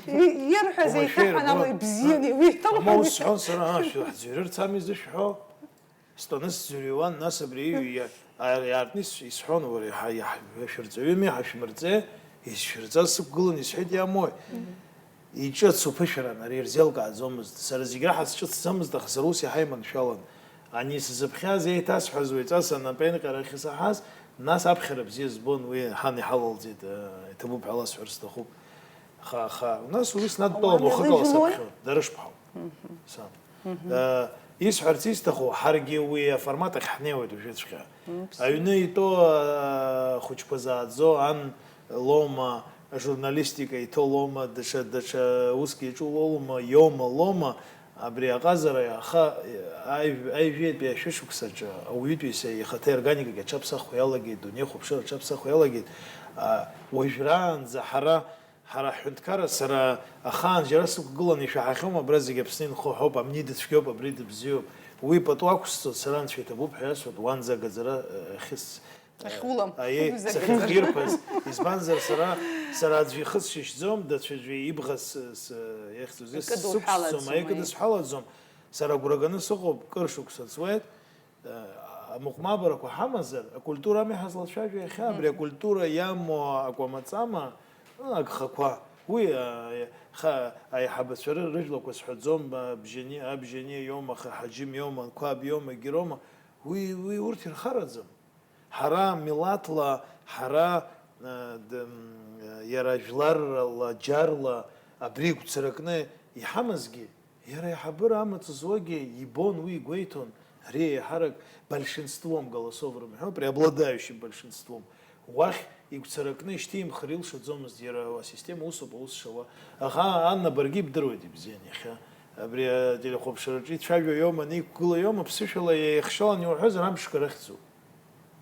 Ирҳәаз Уамашәа еиҭаҳәан ала ирбон. Ибзианы, уи Ама ус сҳәон сара, а, шәа ҳӡырҩырц ами зышәҳәо? Стәаны сӡырҩуан, нас абри иҩ-, иа-, а-, иаартны ис-, исҳәон, уара, иҳа-, иаҳ-, шәырҵаҩыми, ҳашәмырҵеи, исшәырҵаз сықәгылан, исҳәеит, иамои? Иҿыц уԥышәаран, ари ирзеилкааӡомызт. Сара зегь раҳа сҿыцӡамызт, аха сара ус иаҳа иманшәалан. Ани сзыԥхьаз еиҭасҳәаз уаҩҵас анапеинҟьара ахьысаҳаз, нас аԥхьара бзиа збон, уи ҳан иҳалалҵеит, э, иҭабуп ҳәа ласҳәар сҭахуп. Аха, аха, нас уи снадтәалан, Ауаа уахык ала неилыжьлои? Саԥхьон, дарышԥҳауп. Сан. Э, исҳәарц исҭаху, ҳаргьы уи аформат ахь ҳнеиуеит уажәыҵәҟьа. Аҩны итәоу, э, хәыҷқәа зааӡо, ан лоума, ажурналистика иҭоу лоума, даҽа, даҽа уск иаҿу лоума, иоума, лоума, абри аҟазара, аха, аҩ-, аҩажәитәи ашәышықәсаҿы ауаҩытәыҩса ихаҭа иорганикагьы аҽаԥсахуа иалагеит, дунеихәаԥшыра аҽаԥсахуа иалагеит. А, уажәраанӡа ҳара Ҳара ҳҳәынҭқарра, сара ахаан џьара сықәгыланы ишәаҳахьоума, абра зегь Аԥсны инхо ҳәоуп, амни дыцәгьоуп, абри дыбзиоуп. Уи пату ақәсҵоит, сара анцәа иҭабуп ҳәа иасҳәоит, уанӡа агаӡара, э, ахьыс-, Ахьулам. Аиеи, Уи сахьынтә закәытә. Ирԥаз, избанзар, сара, сара аӡәы ихысшьышьӡом, даҽаӡәы ибӷа с-, с-, иахьӡузеи Акы сықәсҵом, духалаӡом, аиеи, акы аиеи. Дысҳәалаӡом. Сара агәра ганы сыҟоуп, кыр шықәса ҵуеит. Амыҟәмабарақәа ҳамазар, акультура ами ҳазлацәажәо иахьа, абри акультура иамоу акәамаҵама, агхақәа, уи, а, ха-, аиҳабацәа ры-, рыжәлақәа сҳәаӡом, а, Бжьани-, Абжьани иоума, Ха-, Ҳаџьым иоума, Қәаб иоума, егьироума, уи, уи урҭ ирхараӡам. Ҳара милаҭла, ҳара, а, д-, м, иара жәларрала, џьарла абри игәцаракны иҳамазгьы, Иара аиҳабыра амаҵ зуагьы ибон, уи игәеиҭон, ари еиҳарак большинством голосов рымҳәо, преобладающим большинством, уахь игәцаракны ишьҭимхыр илшаӡомызт, иара асистема усоуп аус шауа. Аха, Анна, баргьы ибдыруеит ибзиан иахьа. Абри ателехәаԥшраҿы ицәажәо иоума, аниқәгыла иоума, ԥсышәала иеихшалан иуҳәозар, амшқәа рыхьӡуп.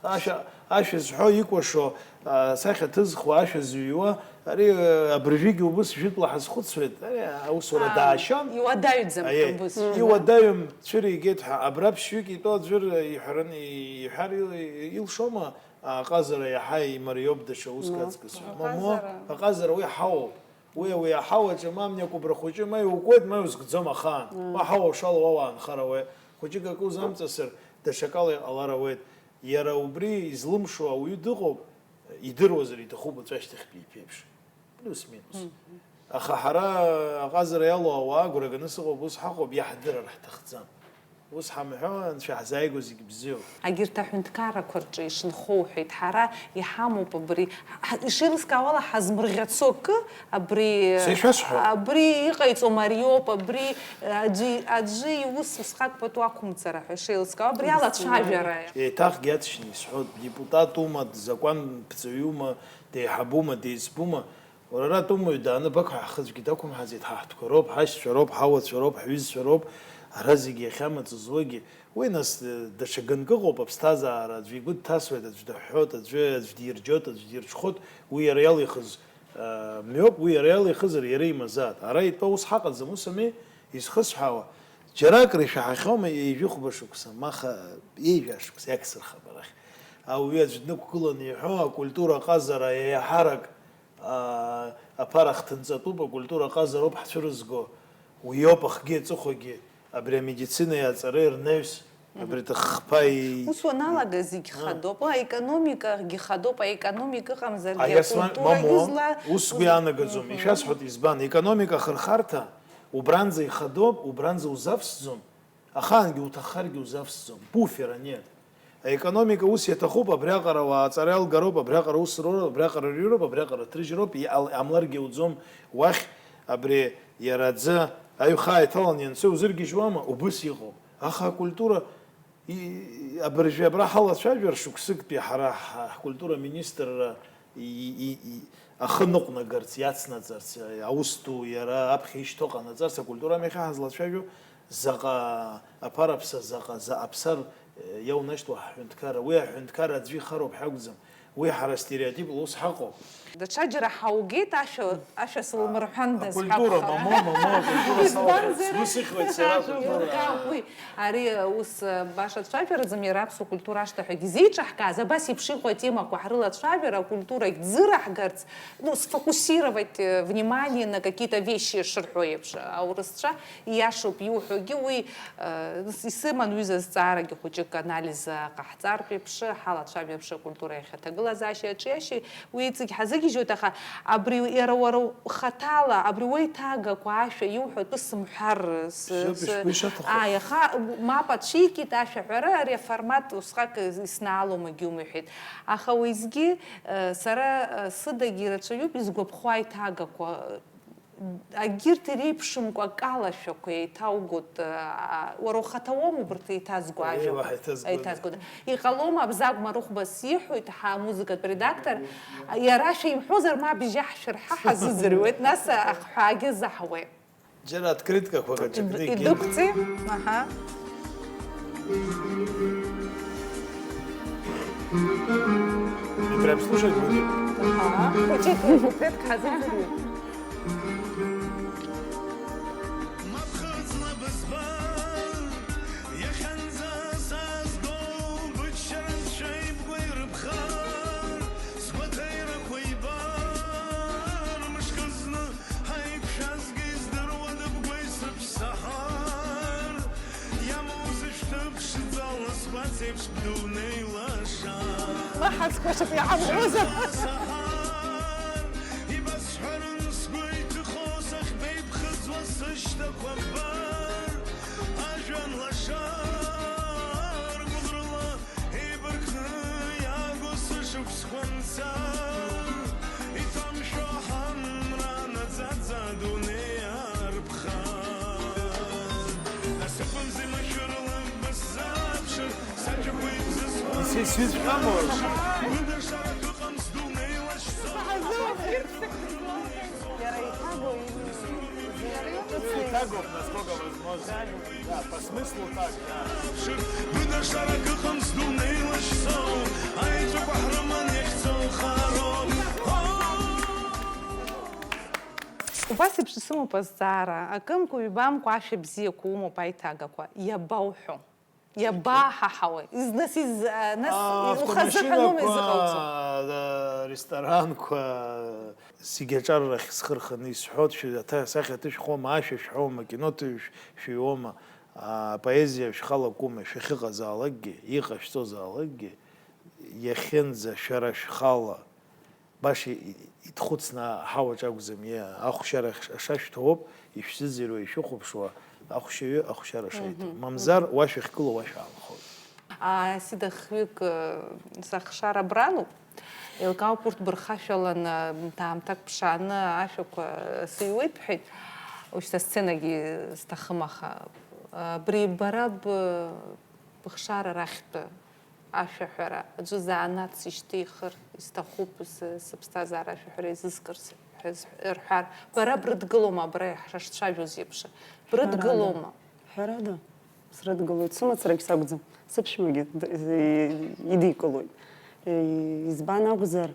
Ашәа, ашәа зҳәо, икәашо, а, асахьа ҭызхуа, ашәа зыҩуа, ари, а, абыржәгьы убыс жәытәла ҳазхәыцуеит, ари аусура Аа, даашьан. Иуадаҩӡам Аиеи, убыс. Иуадаҩым, цәыригеит ҳәа, абра ԥшьҩык итәоу аӡәыр иҳәараны, иҳәар ил-, илшома, аҟазара иаҳа имариоуп даҽа уск Ну, аҵкыс ҳәа. Мамоу, аҟазара. Аҟазара уи ҳауоуп. Уи, уи аҳауаҿы ма амни акәыбра хәыҷы ма иукуеит, ма иузгӡом ахаан. Уа ҳауа ушала уа уаанхар ауеит. Хәыҷык акы узамҵасыр, даҽакала иҟалар ауеит. Иара убри излымшо ауаҩы дыҟоуп, идыруазар иҭахуп уаҵәы ашьҭахьтәи иԥеиԥш. Плюс-минус. Аха ҳара аҟазара иалоу ауаа агәра ганы сыҟоуп, ус ҳаҟоуп, иаҳдырыр ҳҭахӡам. Ус ҳамҳәо, Анцәа иаҳзааигәоу зегь бзиоуп. Агьырҭ аҳәынҭқаррақәа рҿы ишынхо уҳәеит, ҳара иҳамоуп абри, ҳ-, ишеилыскаауала ҳазмырӷьацо акы, абри, Са ишәасҳәап. Абри иҟаиҵо мариоуп, абри аӡәы, аӡәы иус усҟак пату ақәымҵара ҳәа ишеилыскаауа, абри алацәажәара. Еиҭахгьы аҵшьны исҳәоит, депутатума, закәанԥҵаҩума, деиҳабума, деиҵбума, Уара ара атәымуаҩ дааны бақәҳа ҳхы аӡәгьы дақәымҳаӡеит, ҳаҳтәқәа роуп, ҳашьцәа роуп, ҳауацәа роуп, ҳҩызцәа роуп, ара зегьы иахьамаҵ зуагьы. Уи нас, э, даҽа ганкы ыҟоуп, аԥсҭазаара аӡәы игәы дҭасуеит, аӡә дыҳәҳәоит, аӡәы, аӡә дирџьоит, аӡә дирҽхәоит, уи иара иалихыз, э, мҩоуп, уи иара иалихызар иара имазаат. Ара итәоу ус ҳаҟаӡам, ус ами, изхысҳәаауа. Џьаракыр ишәаҳахьоума ҩажәихәба шықәса, ма ха-, ҩажәа шықәса, иагсырхап арахь. Ауаҩы аӡә днықәгыланы иҳәо, акультура аҟазара еиҳарак Аа, аԥара хҭынҵатәуп, акультура ҟазароуп ҳцәырызго. Уиоуп ахгьы аҵыхәагьы, абри амедицинеи аҵареи рнаҩс, абри ҭыххԥа и-, Ус уаналага, зегь А. Хадоуп, аекономикагьы хадоуп, аекономика ыҟамзаргьы Аиасма-, акультурагьы мамоу, зла-, ус сгәы иаанагаӡом. Мгм. Ишәасҳәоит, избан, аекономика ахырхарҭа убранӡа ихадоуп, убранӡа узавсӡом, ахаангьы уҭаххаргьы узавсӡом. Буфера нет. Аекономика ус иаҭахуп, абриаҟара уааҵара иалгароуп, абриаҟара ус роуроуп, абриаҟара рыҩроуп, абриаҟара ҭрыжьроуп, иҟал-, иҟамларгьы ауӡом, уахь абри иара аӡы аҩхаа иҭалан ианцо иузыргьежьуама? Убыс иҟоуп. Аха акультура, и-, абыржәы абра ҳалацәажәар, шықәсыктәи ҳара ҳ-, ҳкультура министрра и-, и-, и-, ахы ныҟәнагарц, иацнаҵарц, аус ду иара аԥхьа ишьҭоу ҟанаҵарц, акультура ами иахьа ҳазлацәажәо, заҟа аԥараԥса, заҟа, заҟа аԥсар, э, иаунашьҭуа ҳҳәынҭқарра. Уи аҳәынҭқарра аӡәы ихароуп ҳәа акәӡам. Уи ҳара стереотипла ус ҳаҟоуп. Даҽаџьара ҳаугеит, ашәа, ашәа сылмырҳәандаз акультура, ҳакәхап. Мамо, мамо, акультура салахеит. Избанзар? Сгәы сыхьуеит сара, акультура. Еилкаауп уи. Ари, ус, баша дцәажәараӡам, иара аԥсуа культура ашҭа ҳәагьы изеиҿаҳкааз, абас еиԥш иҟоу атемақәа ҳрылацәажәар, акультурагь ӡыраҳгарц, ну, сфокусировать, э, внимание на какие-то вещи шырҳәо еиԥш, аурысцәа, ииашоуп иуҳәогьы, уи, э, исыман ҩыза зҵаарагьы хәыҷык анализ ҟаҳҵартә еиԥш, ҳалацәажәар еиԥш акультура иахьаҭагылазаашьеи аҿиашьеи, уи иҵегь ҳазыгьежьуеит, аха абри иара уара ухаҭала, абри уеиҭагақәа ашәа иуҳәо атәы сымҳәар, с-, Бзиоуп, с-, ишәгәы ишаҭаху. Ааи, аха мап ацәикит ашәаҳәара, ари аформат усҟак иснаалом, егьумҳәеит. Аха уеизгьы, э, сара, э, сыдагьы ирацәаҩуп изгәаԥхо аиҭагақәа, егьырҭ иреиԥшымкәа акалашәақәа еиҭаугоит, а, уара ухаҭа уоума убарҭ еиҭазго Еи, ажәақәа? Уаҳа еиҭазгода. Еиҭазгода. Иҟалома, Абзагә Марыхәба сиҳәоит, ҳамузыкатә редактор, иара ашәа имҳәозар, ма бжьаҳшәыр ҳа ҳазыӡырҩуеит, нас ахҳәаагьы заҳауеит. Џьара открыткақәак аҿы Ид-, кны егьин. Идәықәҵи? Аҳа. И прям слушать будем? Аҳа. Хәыҷык, куплетк ҳазыӡырҩып. Мап хыҵны бызбар, иахьанӡа саазго быччарацәа ибгәа ирыԥхар, сгәаҭеирақәа ибар, мышкызны ҳаиқәшәазгьы издыруада бгәеисра Саҳар, иамоузеи шәҭы ԥшӡала сгәаҵеиԥш бдунеи лаша? Ма ҳазхәашаз иаҳамҳәозар? Саҳар, ибасҳәарын сгәы иҭыхо сахьбеиԥхыӡуа сышьҭақәа ббар, ажәҩан лаша ргәыӷрыла еибаркны иааго сышықәсқәа нҵа, иҭамшәо ҳамра наӡаӡа адунеи арԥха. Насыԥымзи машәырла бысзааԥшыр, саџьақәа ибзызхуа. Сисҩыҵәҟьама уажә? Быда шарак ыҟам сдунеи лашьцо. Иара иҭагоу или? Иҭагоуп, насколько возможно. Да, по смыслу так, да. Быда шарак ыҟам сдунеи лашьцоу, аеҵәақәа ҳрыман иахьцо хароуп. Убас еиԥш исымоуп азҵаара, акымкәа-ҩбамкәа ашәа бзиақәа умоуп аиҭагақәа, иабауҳәо? Иабаҳаҳауеи? Из-, нас из-, а, нас А, ухазыҳәаноума автомашьынақәа, изыҟауҵо? А, ресторанқәа, зегьы аҿар рахь схы рханы исҳәоит, шәи аҭа-, асахьа ҭышәхуама, ашәа шәҳәома, акино ҭышә-, шәыҩуама, а, апоезиа шәхалакума, шәахьыҟазаалакгьы, иҟашәҵозаалакгьы, иахьынӡа шәара шәхала баша и-, и-, идхәыцны аҳауаҿ акәӡам, иа-, ахәшьара ш-, шашәҭоуп, ишәзыӡырҩуа, ишәыхәаԥшуа ахәшьаҩы ахәшьара шаиҭо. Мгм. Мамзар, уа шәахьгылоу уа шәаанхоит. А, Сида, хҩык, э, сахшара абралоуп. Еилкаауп, урҭ бырхашәаланы, м, ҭаамҭак ԥшааны ашәақәа, э, сыҩуеит бҳәеит. Ушьҭа сценагьы сҭахым, аха, э, абри бара б-, быхшара рахьтә ашәаҳәара, аӡәы занааҭс ишьҭихыр исҭахуп, сы-, сыԥсҭазаара ашәаҳәара изыскырц ҳәа зҳ-, рҳәар, бара брыдгылома абра ишәцәажәоз еиԥш? Брыдгылома? Ҳәарада, срыдгылоит, сымацарагь сакәӡам, сыԥшәмагьы д-, и-, идикылоит. И-, избан акәзар,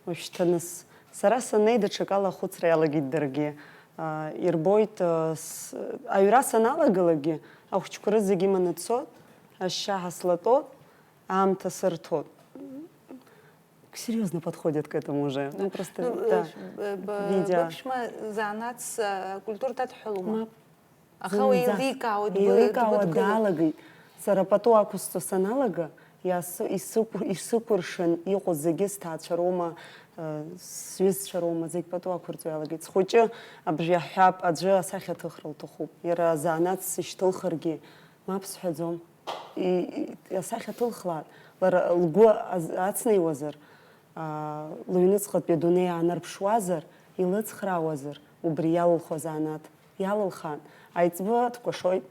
уажәшьҭа нас, сара саннеи, даҽакала ахәыцра иалагеит даргьы. А, ирбоит, а, с-, аҩра саналагалакгьы, ахәыҷқәа рызегь иманы дцот, ашьшьаҳа слатәот, аамҭа сырҭот. Серьёзно подходит к этому уже. Ну, просто, ну, да. Э, б-, б-, видя. Быԥшәма занааҭс, э, культура дадҳәалома? Мап. Аха уи зынӡа. Еиликаауеит, б-, еиликаауа дбыдгылоуп. Даалгеит. Сара пату ақәысҵо саналага, иасы-, исықә-, исыкәыршан иҟоу зегьы сҭаацәа роума, э, сҩызцәа роума, зегь пату ақәырҵо иалагеит. Схәыҷы абжьы аҳәап, аӡәы асахьаҭыхра лҭахуп. Иара азанааҭс сышьҭылхыргьы, мап сҳәаӡом. И-, и-, асахьаҭылхлааит, Лара лгәы аз-, ацнеиуазар, аа, лыҩныҵҟатәи адунеи аанарԥшуазар, илыцхраауазар, убри иалылхуа азанааҭ иалылхаан, аиҵбы дкәашоит,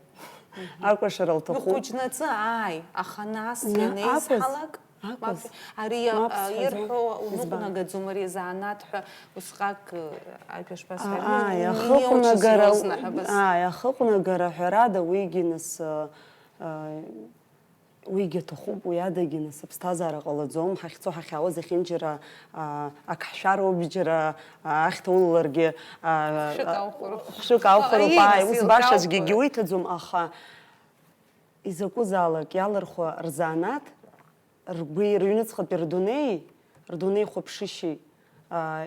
акәашара лҭахуп. Ихәыҷнаҵы ааи, аха нас ианеизҳалак, акәыз, мап, ари, мап а, сҳәаӡом. Ирҳәо уныҟәнагаӡом ари азанааҭ ҳәа усҟак, э, ажәа шԥасҳәари? Ааи, не, не очень ахыҟәнагара, серьёзно ҳәа быз-, ааи, ахыҟәнагара ҳәарада уигьы нас, э, э, уигьы аҭахуп, уи адагьы нас аԥсҭазаара ҟалаӡом, ҳахьцо ҳахьаауа зехьынџьара, а, ак ҳшәароуп, џьара, а, ахьҭа улаларгьы, а, хәшәык аухәароуп. Хәшәык аухәароуп, ааи, ааи, нас ус еилкаауп. Баша аӡәгьы егьуиҭаӡом, аха изакәызаалак иалырхуа рзанааҭ, ргәи рыҩныҵҟатәи рдунеи, рдунеихәаԥшышьеи, а,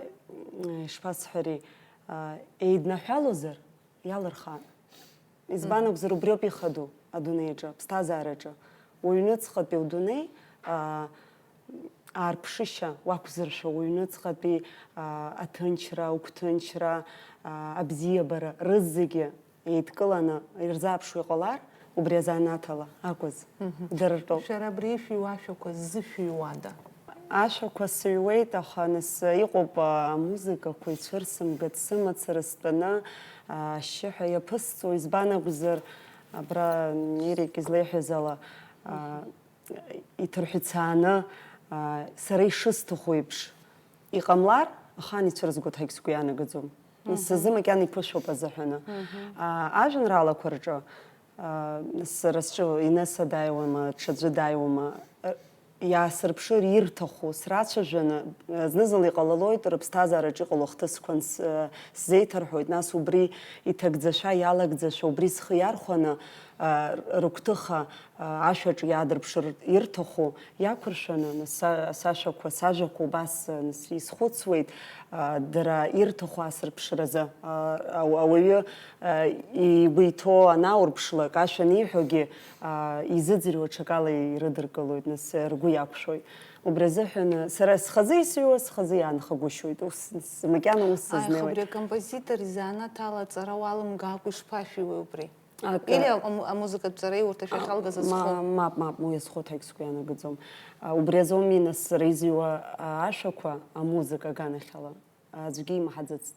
ишԥасҳәари, а, еиднаҳәалозар, иалырхаан. Избан акәзар, убриоуп ихадоу адунеи аҿы, аԥсҭазаараҿы. Уҩныҵҟатәи удунеи, аа, аарԥшышьа уақәзыршәо, уҩныҵҟатәи, аа, аҭынчра, угәҭынчра, аа, абзиабара, рызегьы еидкыланы ирзааԥшуа иҟалар, убри азанааҭ ала акәыз, дырыртәоуп. Шәара абри ишәыҩуа ашәақәа ззышәыҩуада? Ашәақәа сыҩуеит, аха нас иҟоуп, а, амузыкақәа ицәырсымгац сымацара стәаны, а, ашьшьыҳәа иаԥысҵо, избан акәзар, абра Ерик излеиҳәаз ала, а, иҭырҳәцааны, а, сара ишысҭаху еиԥш иҟамлар, ахаан ицәырызгоит ҳәагь сгәы иаанагаӡом. Нас сзы макьана иԥышәоуп азыҳәаны. А, ажәеинраалақәа рҿы, а, сара сҿы Инесса дааиуама, ҽаӡәы дааиуама, а, иаасырԥшыр ирҭаху срацәажәаны, а, зны-зынла иҟалалоит рыԥсҭазаараҿы иҟало ахҭысқәа анс-, а, сзеиҭарҳәоит, нас убри иҭагӡашәа, иалагӡашәа, убри схы иархәаны, а, рыгәҭыха, а, ашәаҿы иаадырԥшыр ирҭаху, иақәыршәаны, нас са-, сашәақәа, сажәақәа убас, нас исхәыцуеит, а, дара ирҭаху асырԥшразы, а, ауаҩы, а, игәы иҭоу анаурԥшлак, ашәа аниҳәогьы, а, изыӡырҩуа ҽакала ирыдыркылоит, нас ргәы иақәшәоит. Убри азыҳәан сара схазы исыҩуа, схазы иаанхагәышьоит, ус, макьана ус сызнеиуеит. Аиха, убри акомпозитор изанааҭ ала аҵара уалымгакәа ишԥашәиуеи убри? Акы. Или аму-, амузыкатә ҵареи урҭ ашәахьалгаз азхоу? Ма-, мап, мап, уи азхоу ҳәагь сгәы ианагаӡом. А, убри азоуми нас сара изыҩуа, а, ашәақәа амузыка аганахьала аӡәгьы имаҳаӡацт.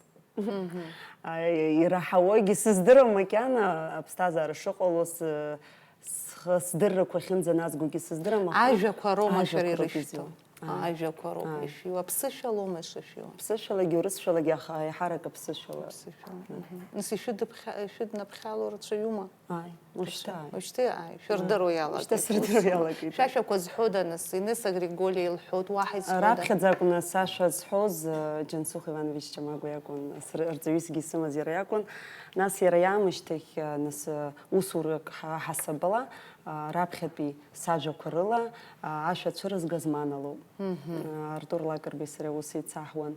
А, ираҳауагьы сыздырам макьана, аԥсҭазаара шыҟало, сы-, схы сдыррақәа ахьынӡаназгогьы сыздырам, аха ажәақәа роума шәара ажәақәа роуп ирышәҭо? Изыҩуа. Ааи. Ажәақәа роуп, ааи, ишәиу, аԥсышәалоума ишышәиу? Ԥсышәалагьы, урысшәалагьы, аха еиҳарак аԥсышәала. Аԥсышәала, мгм. Нас ишәыдыԥхьа-, ишәыднаԥхьало рацәаҩума? Ааи, уажәшьҭа, ааи. Уажәшьҭа, ааи, шәырдыруа иалагеит. Уажәшьҭа сырдыруа иалагеит. Шәашәақәа зҳәода, нас, Инесса Григориа илҳәоит, уаҳа изҳәода? Раԥхьаӡа акәны сашәа зҳәоз, э, Џьансыхә Иванович Ҷамагәа иакәын, сры-, рҵаҩысгьы исымаз иара иакәын. Нас иара иаамышьҭахь, э, нас, э, усурак ҳа-, ҳасабала, э, раԥхьатәи сажәақәа рыла, а, ашәа цәырызгаз Мана лоуп. Мгм. А, Артур Лакрбеи сареи аус еицаҳуан.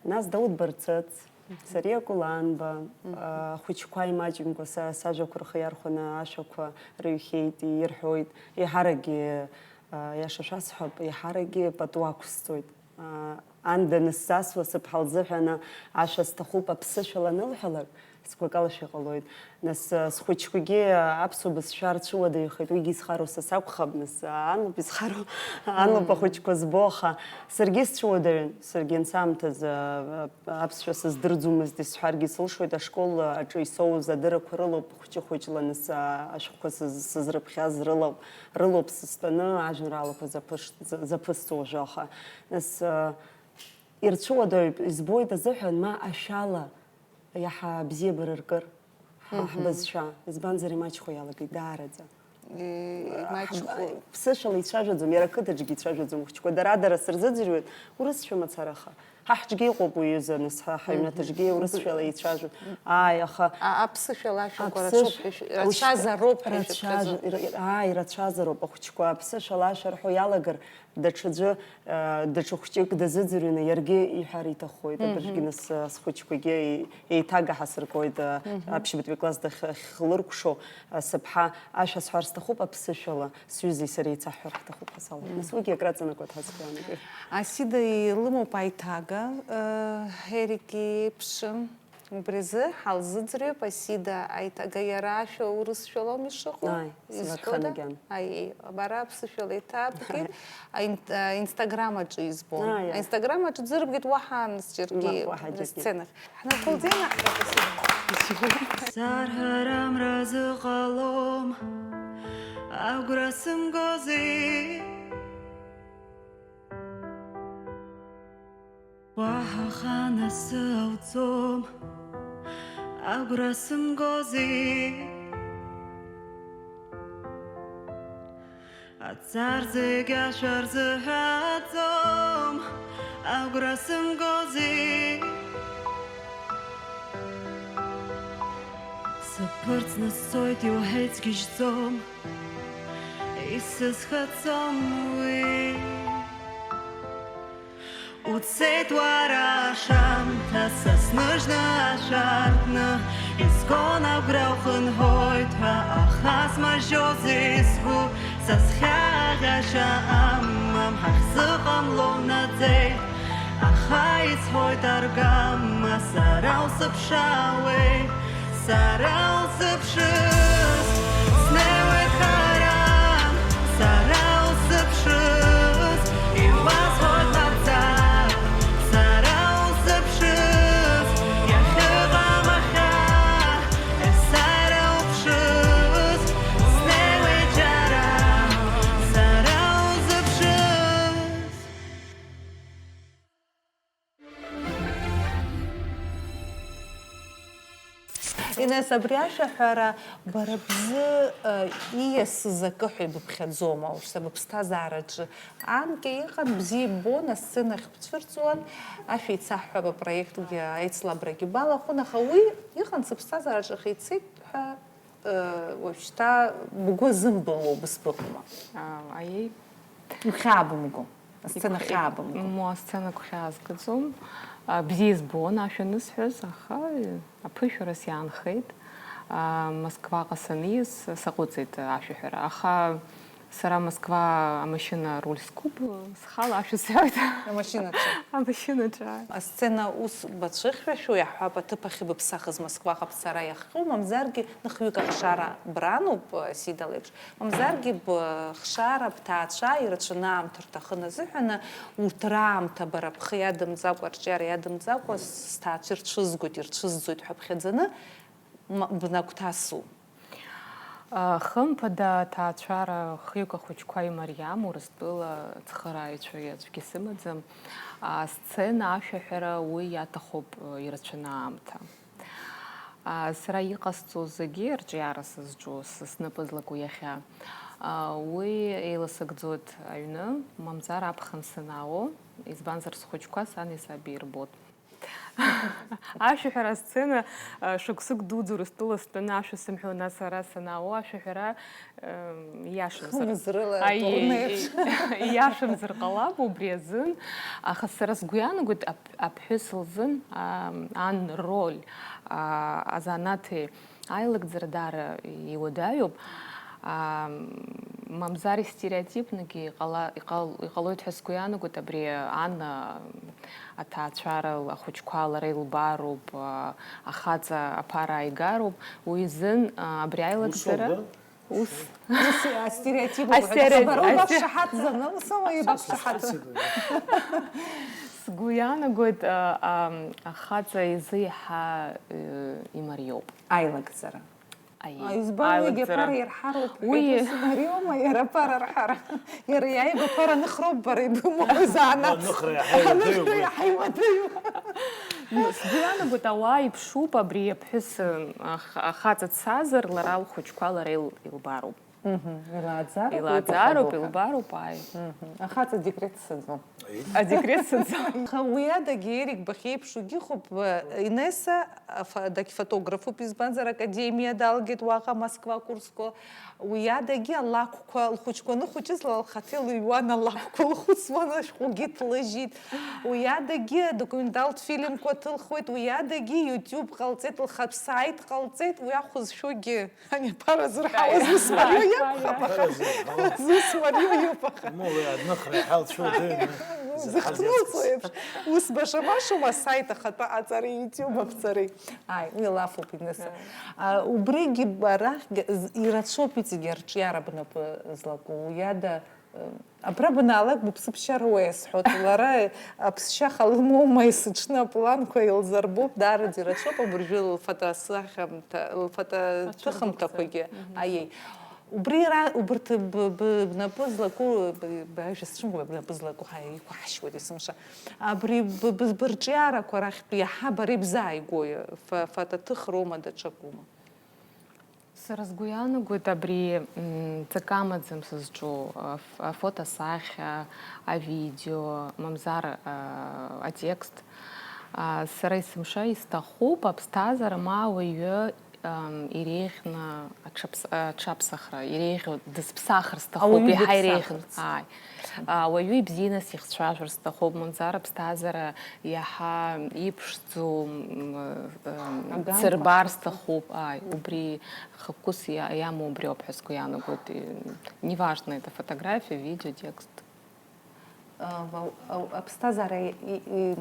Нас Дауҭ Барцыц, мгм, Сариа Куланба, мгм, а, ахәыҷқәа имаҷымкәа са-, сажәақәа рхы иархәаны ашәақәа рыҩхьеит, ирҳәоит. Еиҳаракгьы, а, иаша шәасҳәап, еиҳаракгьы пату ақәсҵоит. Аа, ан данысзасуа сыԥҳа лзыҳәан ашәа сҭахуп аԥсышәала анылҳәалак, сгәы акалашәа иҟалоит. Нас, а, схәыҷқәагьы, а, аԥсуа бызшәа рцәыуадаҩхеит, уигьы изхароу са сакәхап, нас, а, анлоуп изхароу, анлоуп ахәыҷқәа збо, аха саргьы сцәыуадаҩын, саргьы анс аамҭазы, а, а, аԥсшәа сыздырӡомызт, исҳәаргьы сылшоит, ашкол аҿы исоуз адыррақәа рылоуп, хәыҷы-хәыҷла, нас, а, ашәҟәқәа сыз-, сызрыԥхьаз рылоуп. Рылоуп сыстәаны ажәеинраалақәа заԥыш-, за-, заԥысҵо уажәы, аха, нас, э, ирцәыуадаҩуп, избоит азыҳәан, ма ашәала иаҳа абзиабара ркыр ҳа-, мгм, ҳбызшәа, избанзар, имаҷхо иалагеит даараӡа. Э, имаҷхо. Ҳб-, ԥсышәала ицәажәаӡом, иара ақыҭаҿгьы ицәажәаӡом, хәыҷқәа дара-дара сырзыӡырҩуеит, урысшәа мацараха. Ҳа ҳҿгьы иҟоуп уи аҩыза, нас, ҳа, ҳаҩнаҭаҿгьы урысшәала еицәажәоит. Ааи, аха а-, аԥсышәала ашәақәа аԥсышә-, рацәоуп ҳәа ишәы-, рацәаз-, рацәазароуп ҳәа ишәыԥхьаӡо. Рацәаз-, р-, ааи, рацәазароуп. Ахәыҷқәа аԥсышәала ашәа рҳәо иалагар, даҽаӡәы, а, даҽа хәҷык дазыӡырҩны иаргьы иҳәар иҭаххоит. Мгм. Абыржәгьы нас, а, схәыҷқәагьы е-, еиҭагаҳасыркуеит, а, мгм, аԥшьбатәи акласс дахь-, ахьлыркәшо, а, сыԥҳа ашәа сҳәар сҭахуп аԥсышәала. Сҩызеи сареи еицаҳҳәар ҳҭахуп ҳәа салагеит. Мм. Нас уигьы акраҵанакуеит ҳазхиаанагеит. Асида илымоуп аиҭага, э, Ерик иеиԥш. Убри азы ҳалзыӡырҩып, Асида аиҭагара ашәа урысшәалоума ишыҟоу? Ааи, изҳәода? Сылакханагьан. Аиеи, бара аԥсышәала иҭабгеит. Аин-, а, Инстаграм аҿы избон. Ааи, ааи. Аинстаграм аҿы ӡырбгеит, уаҳа нас џьаргьы. Ма, уаҳа џьаргьы. Сценахь. Ҳнақәылҵеит, Асида. Сарҳәара амра зыҟалом, агәра сымгози. Уаҳа ханасы ауӡом, агәра сымгози. Аҵар зегь ашәа рзыҳәаӡом, агәра сымгози. Сыԥырҵны сцоит, иуҳәеит сгьежьӡом, исызхаҵом уи. Уцеит уара ашамҭа, са сныжьны ашәарҭны, изгон агәра ухынҳәуеит ҳәа, аха смажьозеи сгәы, са схьаагашьа амам, ҳахьзыҟамло наӡеит, аха исҳәоит аргама, сара усыԥшаауеи? Сара усыԥшыз, снеиуеит хара, сара усыԥшыз, иуасҳәоит маӡа, сара усыԥшыз, иахьыҟам ахьа, сара уԥшыз, снеиуеит џьара, сара усыԥшыз. Инес, абри ашәаҳәара бара бзы, э, ииасыз акы ҳәа ибыԥхьаӡома? Ушьҭа быԥсҭазаараҿы анкьа иҟан, бзиа иббон, асценахь бцәырҵуан, ашәеицаҳҳәап апроектгьы аицлабрагьы балахәын, аха уи иҟан сыԥсҭазаараҿы, аха ицеит ҳәа Э, уажәшьҭа бгәы азымбылуа убыс быҟоума? А, аиеи. Ухьаа бымго. Асцена Игәхьаа хьаа бымго. Мму, асцена гәхьаа згаӡом. А, бзиа избон ашәа анысҳәоз, аха, э, аԥышәарас иаанхеит. А, Москваҟа саниз, саҟәыҵит ашәаҳәара. Аха сара Москва амашьына аруль скуп, схала ашәа сҳәоит. Амашьынаҿы. Амашьынаҿы, ааи. Асцена ус бацәыхьшәашәо иаҳҳәап, аҭыԥ ахь быԥсахыз Москваҟа бцара иахҟьо, мамзаргьы ныхҩык ахшара брануп, Сида леиԥш, мамзаргьы бхшара, бҭаацәа ирацәаны аамҭа рҭахын азыҳәаны, урҭ раамҭа бара бхы иадымҵакәа, арҿиара иадымҵакәа, сҭаацәа ирцәызгоит, ирцәызӡоит ҳәа ԥхьаӡаны, ма-, бнагәҭасу? А, хымԥада, аҭаацәара хҩык ахәыҷқәа имариам, Урыстәыла цхырааҩцәа аӡәгьы сымаӡам. Асцена ашәаҳәара уи иаҭахуп, э, ирацәаны аамҭа. А, сара иҟасҵо зегьы, арҿиара сызҿу, с-, снапы злаку иахьа, а, уи еиласыгӡоит аҩны, мамзар аԥхын санаауо, избанзар, схәыҷқәа сани саби ирбоит. Ашәаҳәара асцена, а, шықәсык дуӡӡа Урыстәыла стәаны ашәа сымҳәо, нас ара санаауо, ашәаҳәара, м, ииашамзар. Хымз рыла Аиеи, атурне еиԥш. Ииашамзар ҟалап убри азын, аха сара сгәы иаанагоит, ап-, аԥҳәыс лзын, а, ан рроль, а, азанааҭи аилагӡара даара иуадаҩуп. Аа, мамзар, истереотипнагьы иҟала-, иҟал-, иҟалоит ҳәа сгәы иаанагоит, абри Анна аҭаацәара ахәыҷқәа лара илбароуп, аа, ахаҵа аԥара ааигароуп, уи изын, аа, абри аилагӡара. Усоума? Ус. Ус астереотип Астереотип. Бароуп, асте- бақәшаҳаҭӡаны, усома ибақәшаҳаҭу? Сгәы иаанагоит, а, а, ахаҵа изы иаҳа, э, имариоуп. Аилагӡара. Аиеи. А, избан, уигьы аилагӡара. Аԥара ирҳароуп, уи ҳәа исымариоума, иара аԥара арҳара? Иара иааигәа аԥара аныхроуп бара ибымоу, занааҭс. Аныхра иаҳа иуадаҩуп. Аныхра иаҳа иуадаҩуп. Ну, сгәы иаанагоит, ауаа иԥшуп, абри аԥҳәыс, ах-, ахаҵа дцазар, лара лхәыҷқәа лара ил-, илбароуп. Мгм. Илааӡароуп, Илааӡароуп, илбароуп, ааи. Мгм. Ахаҵа адекрет сцаӡом. Адекрет сцаӡом. Аха уи адагьы Ерик бахьеиԥшугьы ыҟоуп, Инесса, афа-, дагьфотографуп, избанзар, академиа далгеит уаҟа Москва курсқәа. Уи адагьы алакәқәа, лхәыҷқәа аныхәыҷыз ла лхаҭа илыҩуан алакәқәа, лхәыцуан, ашәҟәгьы ҭлыжьит. Уи адагьы адокументалтә фильмқәа ҭылхуеит, уи адагьы YouTube ҟалҵеит, лхатә саит ҟалҵеит, уи ахәызшәогьы. Ани аԥара зырҳауаз, аиеи, зусмарио, аиеи, иакәхап, аха. Аиеи. Зусмарио иоуп, аха. Мула, адәныхра иҳалцәоу дыҩны. Зыхҭнылҵо еиԥш, ус баша-башоума асайт ахатәы аҵареи YouTube аԥҵареи? Ааи, уи лафуп, Инесса. А, убригьы арахь г-, з-, ирацәоуп иҵегьы арҿиара бнапы злаку. Уи ада, э, абра банаалак быԥсыԥшьара уеисҳәоит. Лара аԥсшьаха лымоума, есыҽны апланқәа илзарбоуп, даараӡа ирацәоуп абыржәы лфотосахьамҭа, лфотоҭыхымҭақәагьы. Аиеи. Убри ра-, убарҭ б-, б-, бнапы злаку, б-, б-, ажәа сцәымӷуп, бнапы злаку, ҳа, иқәаҳшьуеит есымша. Абри б-, б-, бырҿиарақәа рахьтә иаҳа бара ибзааигәои, фа-, фатаҭыхроума, даҽакума? Сара сгәы иаанагоит абри, м, ҵак амаӡам сызҿу, аф-, афотосахьа, авидео, мамзар, а, атекст. А, сара есымша исҭахуп аԥсҭазаара ма ауаҩы, ам, иреиӷьны аҽаԥс-, аҽаԥсахра, иреиӷьу дысԥсахыр сҭахуп, ауаҩы иаҳа иреиӷьны. Дыԥсахырц. Ааи. А, ауаҩы ибзианы сихцәажәар сҭахуп, мамзар аԥсҭазаара иаҳа иԥшӡоу, м, м, Аганқәа. Дсырбар сҭахуп, ааи, убри хықәкыс иа-, иамоу убриоуп ҳәа сгәы иаанагоит, и-, неважно, это фотография, видео, текст. А, вау, ау, аԥсҭазаара и-, и-,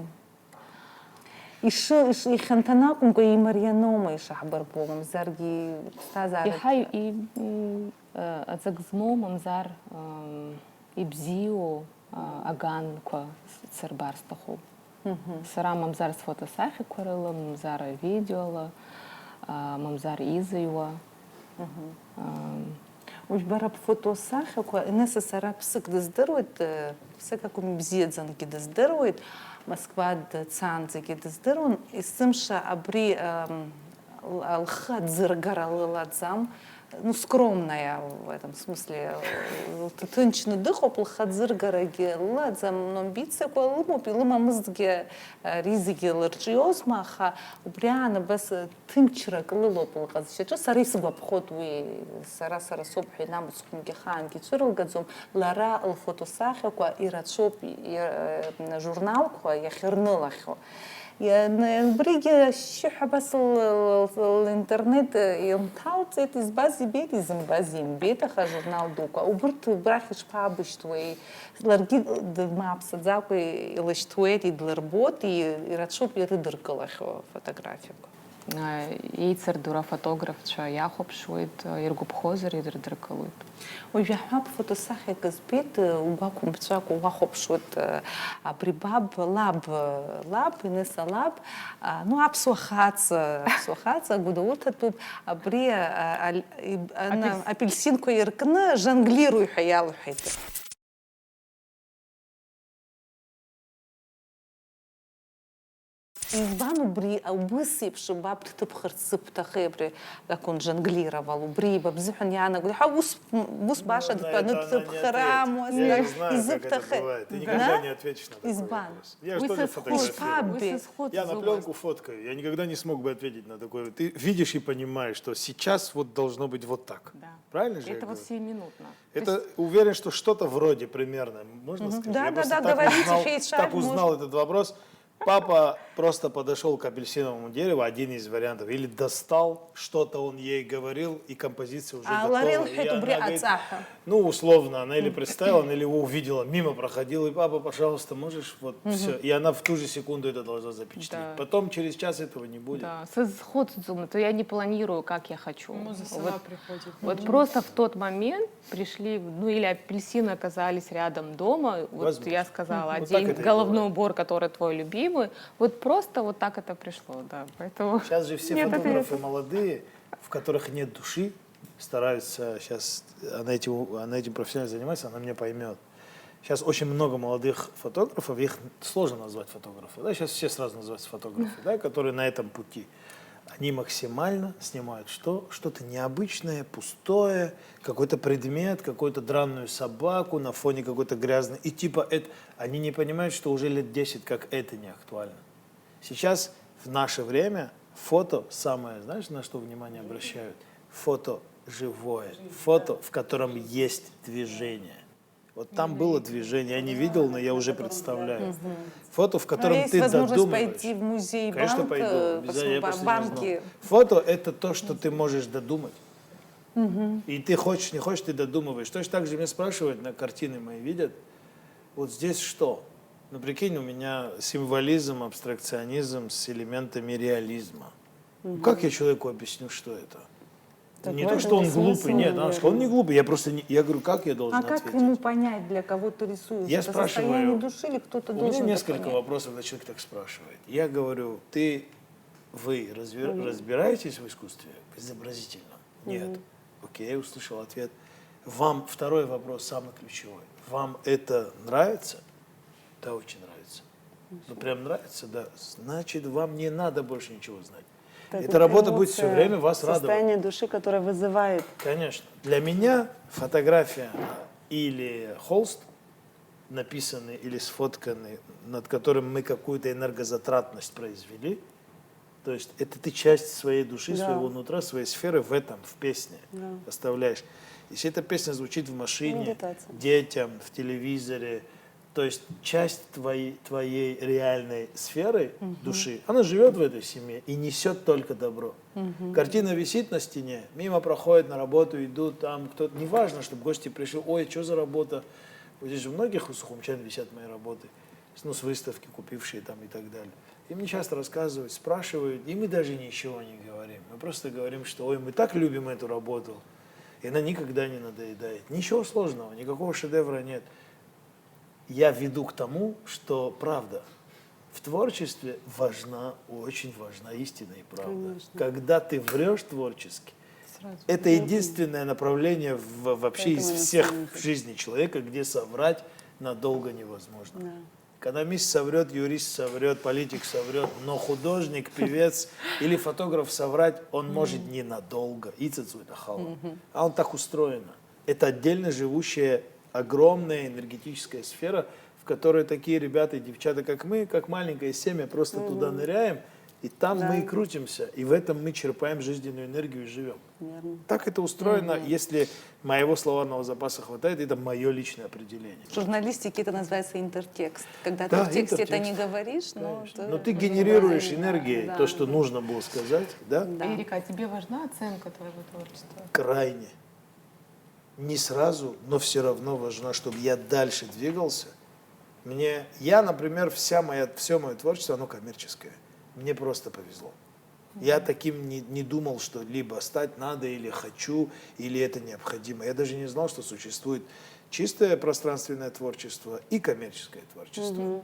ишы-, иш-, ихьанҭаны акәымкәа, имарианоума ишаҳбарбо, мамзаргьы ԥсҭазаара. Иаҳа и-, и-, и-, э, аҵак змоу, мамзар, м, ибзиоу, а, аганқәа с-, сырбар сҭахуп. Мгм. Сара, мамзар, сфотосахьақәа рыла, мамзар авидеола, а, мамзар изыҩуа. Мгм. Ам. Уажә бара бфотосахьақәа, Инесса сара ԥсык дыздыруеит, э, ԥсык акәым, ибзиаӡангьы дыздыруеит, Москва дцаанӡагьы дыздыруан, есымша абри, ам, л-, лхы аӡыргара лылаӡам, ну, скромная в этом смысле, э, ҭынчны дыҟоуп, лхы аӡыргарагьы лылаӡам, но амбициақәа лымоуп, илымамызҭгьы, э, ари зегьы лырҿиозма, аха убри аан абас, э, ҭынчрак лылоуп лҟазшьаҿы, сара исгәаԥхоит уи, сара, сара соуп ҳәа инамыцхәынгьы ахаангьы ицәырылгаӡом, лара лфотосахьақәа ирацәоуп, и-, э, журналқәа иахьырнылахьоу. Иан-, убригьы ашьшьыҳәа абас л-, л-, л-, линтернет, э, илҭалҵеит, избаз ибеит, изымбаз имбеит, аха ажурнал дуқәа, убырҭ убрахь ишԥаабышьҭуеи? Ларгьы дмааԥсаӡакәа илышьҭуеит, идлырбоит, и-, ирацәоуп ирыдыркылахьоу афотографиақәа. А, еицырдыруа афотографцәа иахәаԥшуеит, а, иргәаԥхозар ирыдыркылоит. Уажә иаҳҳәап, фотосахьак збеит, угәақәымԥҵәакәа уахәаԥшуеит, абри баб, лаб, лаб, Инесса лаб, а, ну, аԥсуа хаҵа, аԥсуа хаҵа, Гәдоуҭатәуп, абри, а, а, аль-, иб-, ана, Апельс- апельсинқәа иркны, жонглируй ҳәа иалҳәеит. Избан убри, убыс еиԥш баб дҭыбхырц зыбҭахеи абри, как он жонглировал, убри ба бзыҳәан иаанагоит, ҳа, ус, ус баша дтәаны дҭыбхыр амуазар, изыбҭахеи? Ты никогда не ответишь на такой вопрос. Я же тоже фотографирую. Ишԥаббеи? Я на пленку фоткаю, я никогда не смог бы ответить на такой. Ты видишь и понимаешь, что сейчас вот должно быть вот так. Да. Правильно же я говорю? Это вот сиюминутно. Это, уверен, что что-то вроде примерно, можно сказать? Да, да, да, говорите, я просто так узнал этот вопрос. Папа просто подошёл к апельсиновому дереву, один из вариантов, или достал, что-то он ей говорил, и композиция уже готова. И она говорит, ну, условно, она или представила, она или его увидела, мимо проходила, и: «Папа, пожалуйста, можешь?» Вот, всё. И она в ту же секунду это должна запечатлеть. Да. Потом, через час, этого не будет. Да, сазхәыцӡом, то я не планирую, как я хочу. Ему за сама приходит. Вот просто в тот момент пришли, ну, или апельсины оказались рядом дома. Вот я сказала, а день головной убор, который твой любимый. Вот просто вот так это пришло, да. Поэтому сейчас же все фотографы молодые, в которых нет души, стараются сейчас, она этим, она этим профессионально занимается, она меня поймёт. Сейчас очень много молодых фотографов, их сложно назвать фотографы, да, сейчас все сразу называются фотографы, да, которые на этом пути. Они максимально снимают что? Что-то необычное, пустое, какой-то предмет, какую-то драную собаку на фоне какой-то грязной. И типа это, они не понимают, что уже лет десять как это не актуально. Сейчас, в наше время, фото самое, знаешь, на что внимание обращают? Фото живое. Фото, в котором есть движение. Вот там было движение, я не видел, но я уже представляю. Фото, в котором ты додумываешь. Есть возможность пойти в музей, конечно, пойду. Обязательно, я просто не знал. Фото — это то, что ты можешь додумать. И ты хочешь, не хочешь, ты додумываешь. Точно так же меня спрашивают, на картины мои видят: «Вот здесь что?» Ну, прикинь, у меня символизм, абстракционизм с элементами реализма. Ну, как я человеку объясню, что это? Не то, что он глупый, нет, она сказала, он не глупый, я просто не, я говорю, как я должен ответить? А как ему понять, для кого ты рисуешь? Я спрашиваю. Это состояние души или кто-то должен это понять? У меня несколько вопросов, когда человек так спрашивает. Я говорю, ты, вы разве- разбираетесь в искусстве, в изобразительном? Нет. Окей, я услышал ответ. Вам второй вопрос самый ключевой. Вам это нравится? Да, очень нравится. Ну, прям нравится, да. Значит, вам не надо больше ничего знать. Эта работа будет все время вас радовать. Состояние души, которое вызывает. Конечно. Для меня фотография или холст, написанный или сфотканный, над которым мы какую-то энергозатратность произвели, то есть это ты часть своей души, своего нутра, своей сферы в этом, в песне оставляешь. Если эта песня звучит в машине, детям, в телевизоре, то есть часть твоей, твоей реальной сферы души, она живет в этой семье и несет только добро. Картина висит на стене, мимо проходят, на работу идут, там кто-то, неважно, чтобы гости пришли, ой, что за работа? Вот здесь же у многих у сухумчан висят мои работы, ну, с выставки купившие там и так далее. И мне часто рассказывают, спрашивают, и мы даже ничего не говорим. Мы просто говорим, что, ой, мы так любим эту работу, и она никогда не надоедает. Ничего сложного, никакого шедевра нет. Я веду к тому, что правда. В творчестве важна, очень важна истинная правда. Конечно. Когда ты врешь творчески, это единственное направление в- вообще из всех в жизни человека, где соврать надолго невозможно. Да. Экономист соврет, юрист соврет, политик соврет, но художник, певец или фотограф соврать, он может ненадолго. Ицецует ахала. А он так устроено. Это отдельно живущая огромная энергетическая сфера, в которой такие ребята и девчата, как мы, как маленькое семя, просто туда ныряем, и там мы и крутимся, и в этом мы черпаем жизненную энергию и живем. Верно. Так это устроено, если моего словарного запаса хватает, это мое личное определение. В журналистике это называется интертекст. Когда ты в тексте это не говоришь, но ты генерируешь энергией то, что нужно было сказать, да? Да. Эрика, а тебе важна оценка твоего творчества? Крайне. Не сразу, но все равно важна, чтобы я дальше двигался. Мне, я, например, вся моя, все мое творчество, оно коммерческое. Мне просто повезло. Я таким не, не думал, что либо стать надо, или хочу, или это необходимо. Я даже не знал, что существует чистое пространственное творчество и коммерческое творчество.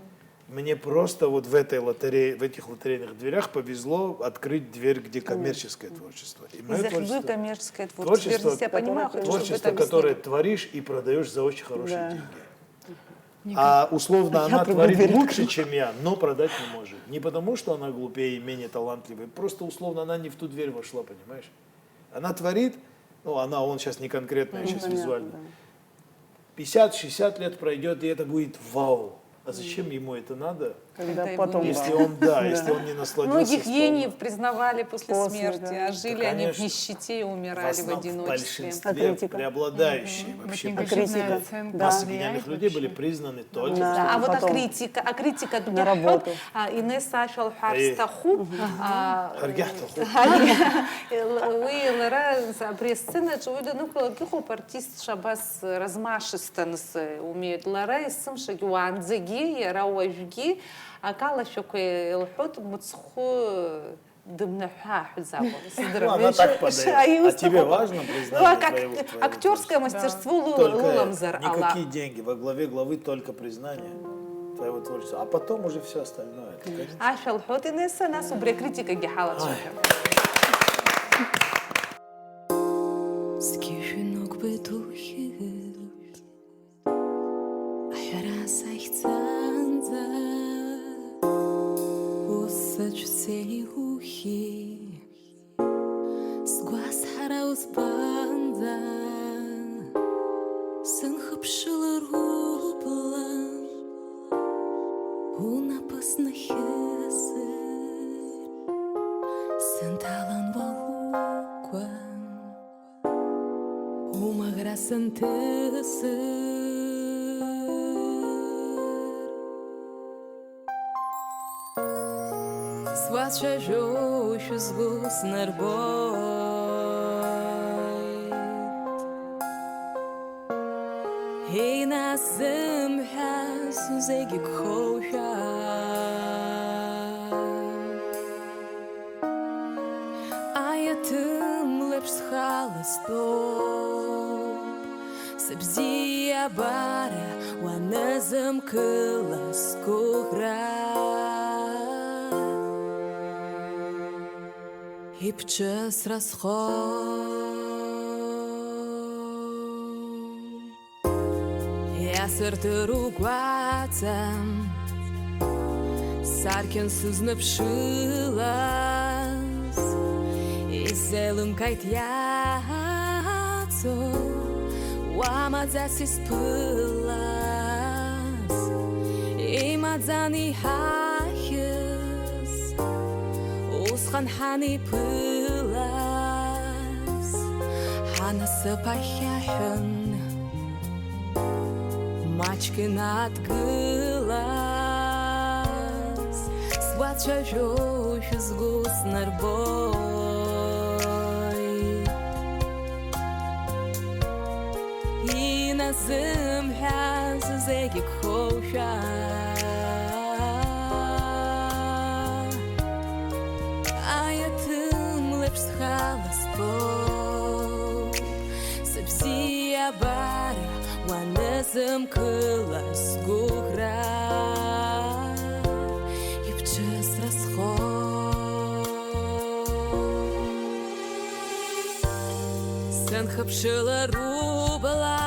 Мне просто вот в этой лотерее, в этих лотерейных дверях повезло открыть дверь, где коммерческое творчество. И моё творчество, коммерческое творчество, творчество, которое творишь и продаешь за очень хорошие деньги. А условно она творит лучше, чем я, но продать не может. Не потому, что она глупее и менее талантливая, просто условно она не в ту дверь вошла, понимаешь? Она творит, ну, она, он сейчас не конкретно, я сейчас визуально. Пятьдесят-шестьдесят лет пройдет, и это будет вау. А зачем ему это надо? Когда потом, если он, да, если он не насладился. Многих гениев признавали после смерти, а жили они в нищете и умирали в одиночестве. В большинстве, преобладающей вообще, масса гениальных людей были признаны только. Да, а вот а критика, а критика на работу. Инесса ашәа лҳәар сҭахуп. Ҳаргьы ҳҭахуп. Уи лара абри асценаҿы уи данықәлалак иҟоуп артистцәа абас размашисто, нас умеет. Лара есымшагьы уаанӡагьы, иара уажәгьы акалашәақәа илҳәоит, мыцхәы дымнаҳәааҳәӡакәа, сыздырам. Ну, она так подает. А тебе важно признание твоего, твоего творчества? Актёрское мастерство лыламзар ала. Никакие деньги. Во главе главы только признание твоего творчества. А потом уже всё остальное. Ашәа лҳәоит Инесса, нас убри акритикагьы ҳалацәажәап. Зқьышә инықәбеит ухьыжә, аҳәара сахьӡаанӡа, ус сацәцеи ухьи, сгәасҳара узбанӡа, сынхыԥшылар убла, унапы снахьысыр, сынҭалан уа укәа. Умаӷра сынҭысыр, суацәажәошәа сгәы снарбоит. Еинасзымҳәа сузегьы гхоушәа. Аиаҭым леиԥш схала стәоуп, сыбзиабара уанызымкыла сгәыӷра. Иԥҽысра схоуп. Иасыртыр угәаҵа, саркьан сызныԥшылаз, исзеилымкааит иаҵоу уамаӡас исԥылаз, имаӡан иҳахьыз, усҟан ҳаниԥылаз, ҳанасыԥ ахьаҳәын. Маҷк инадгылаз, сгәацәажәошәа сгәы снарбоит. Иназымҳәаз зегь гхоушәа, аиаҭым леиԥш схала стәоуп. Сыбзиабара уанызымкыла сгәыӷра, иԥҽысра схоуп. Сынхыԥшылар убла,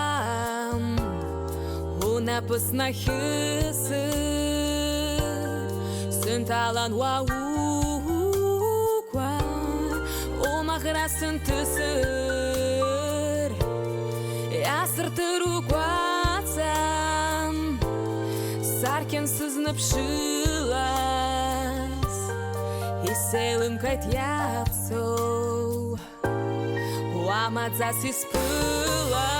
унапы снахьысыр, сынҭалан уа угәа, умаӷра сынҭысыр, иасыртыр угәаҵа, саркьан сызныԥшылаз, исеилымкааит иаԥсоу уамаӡас исԥылаз,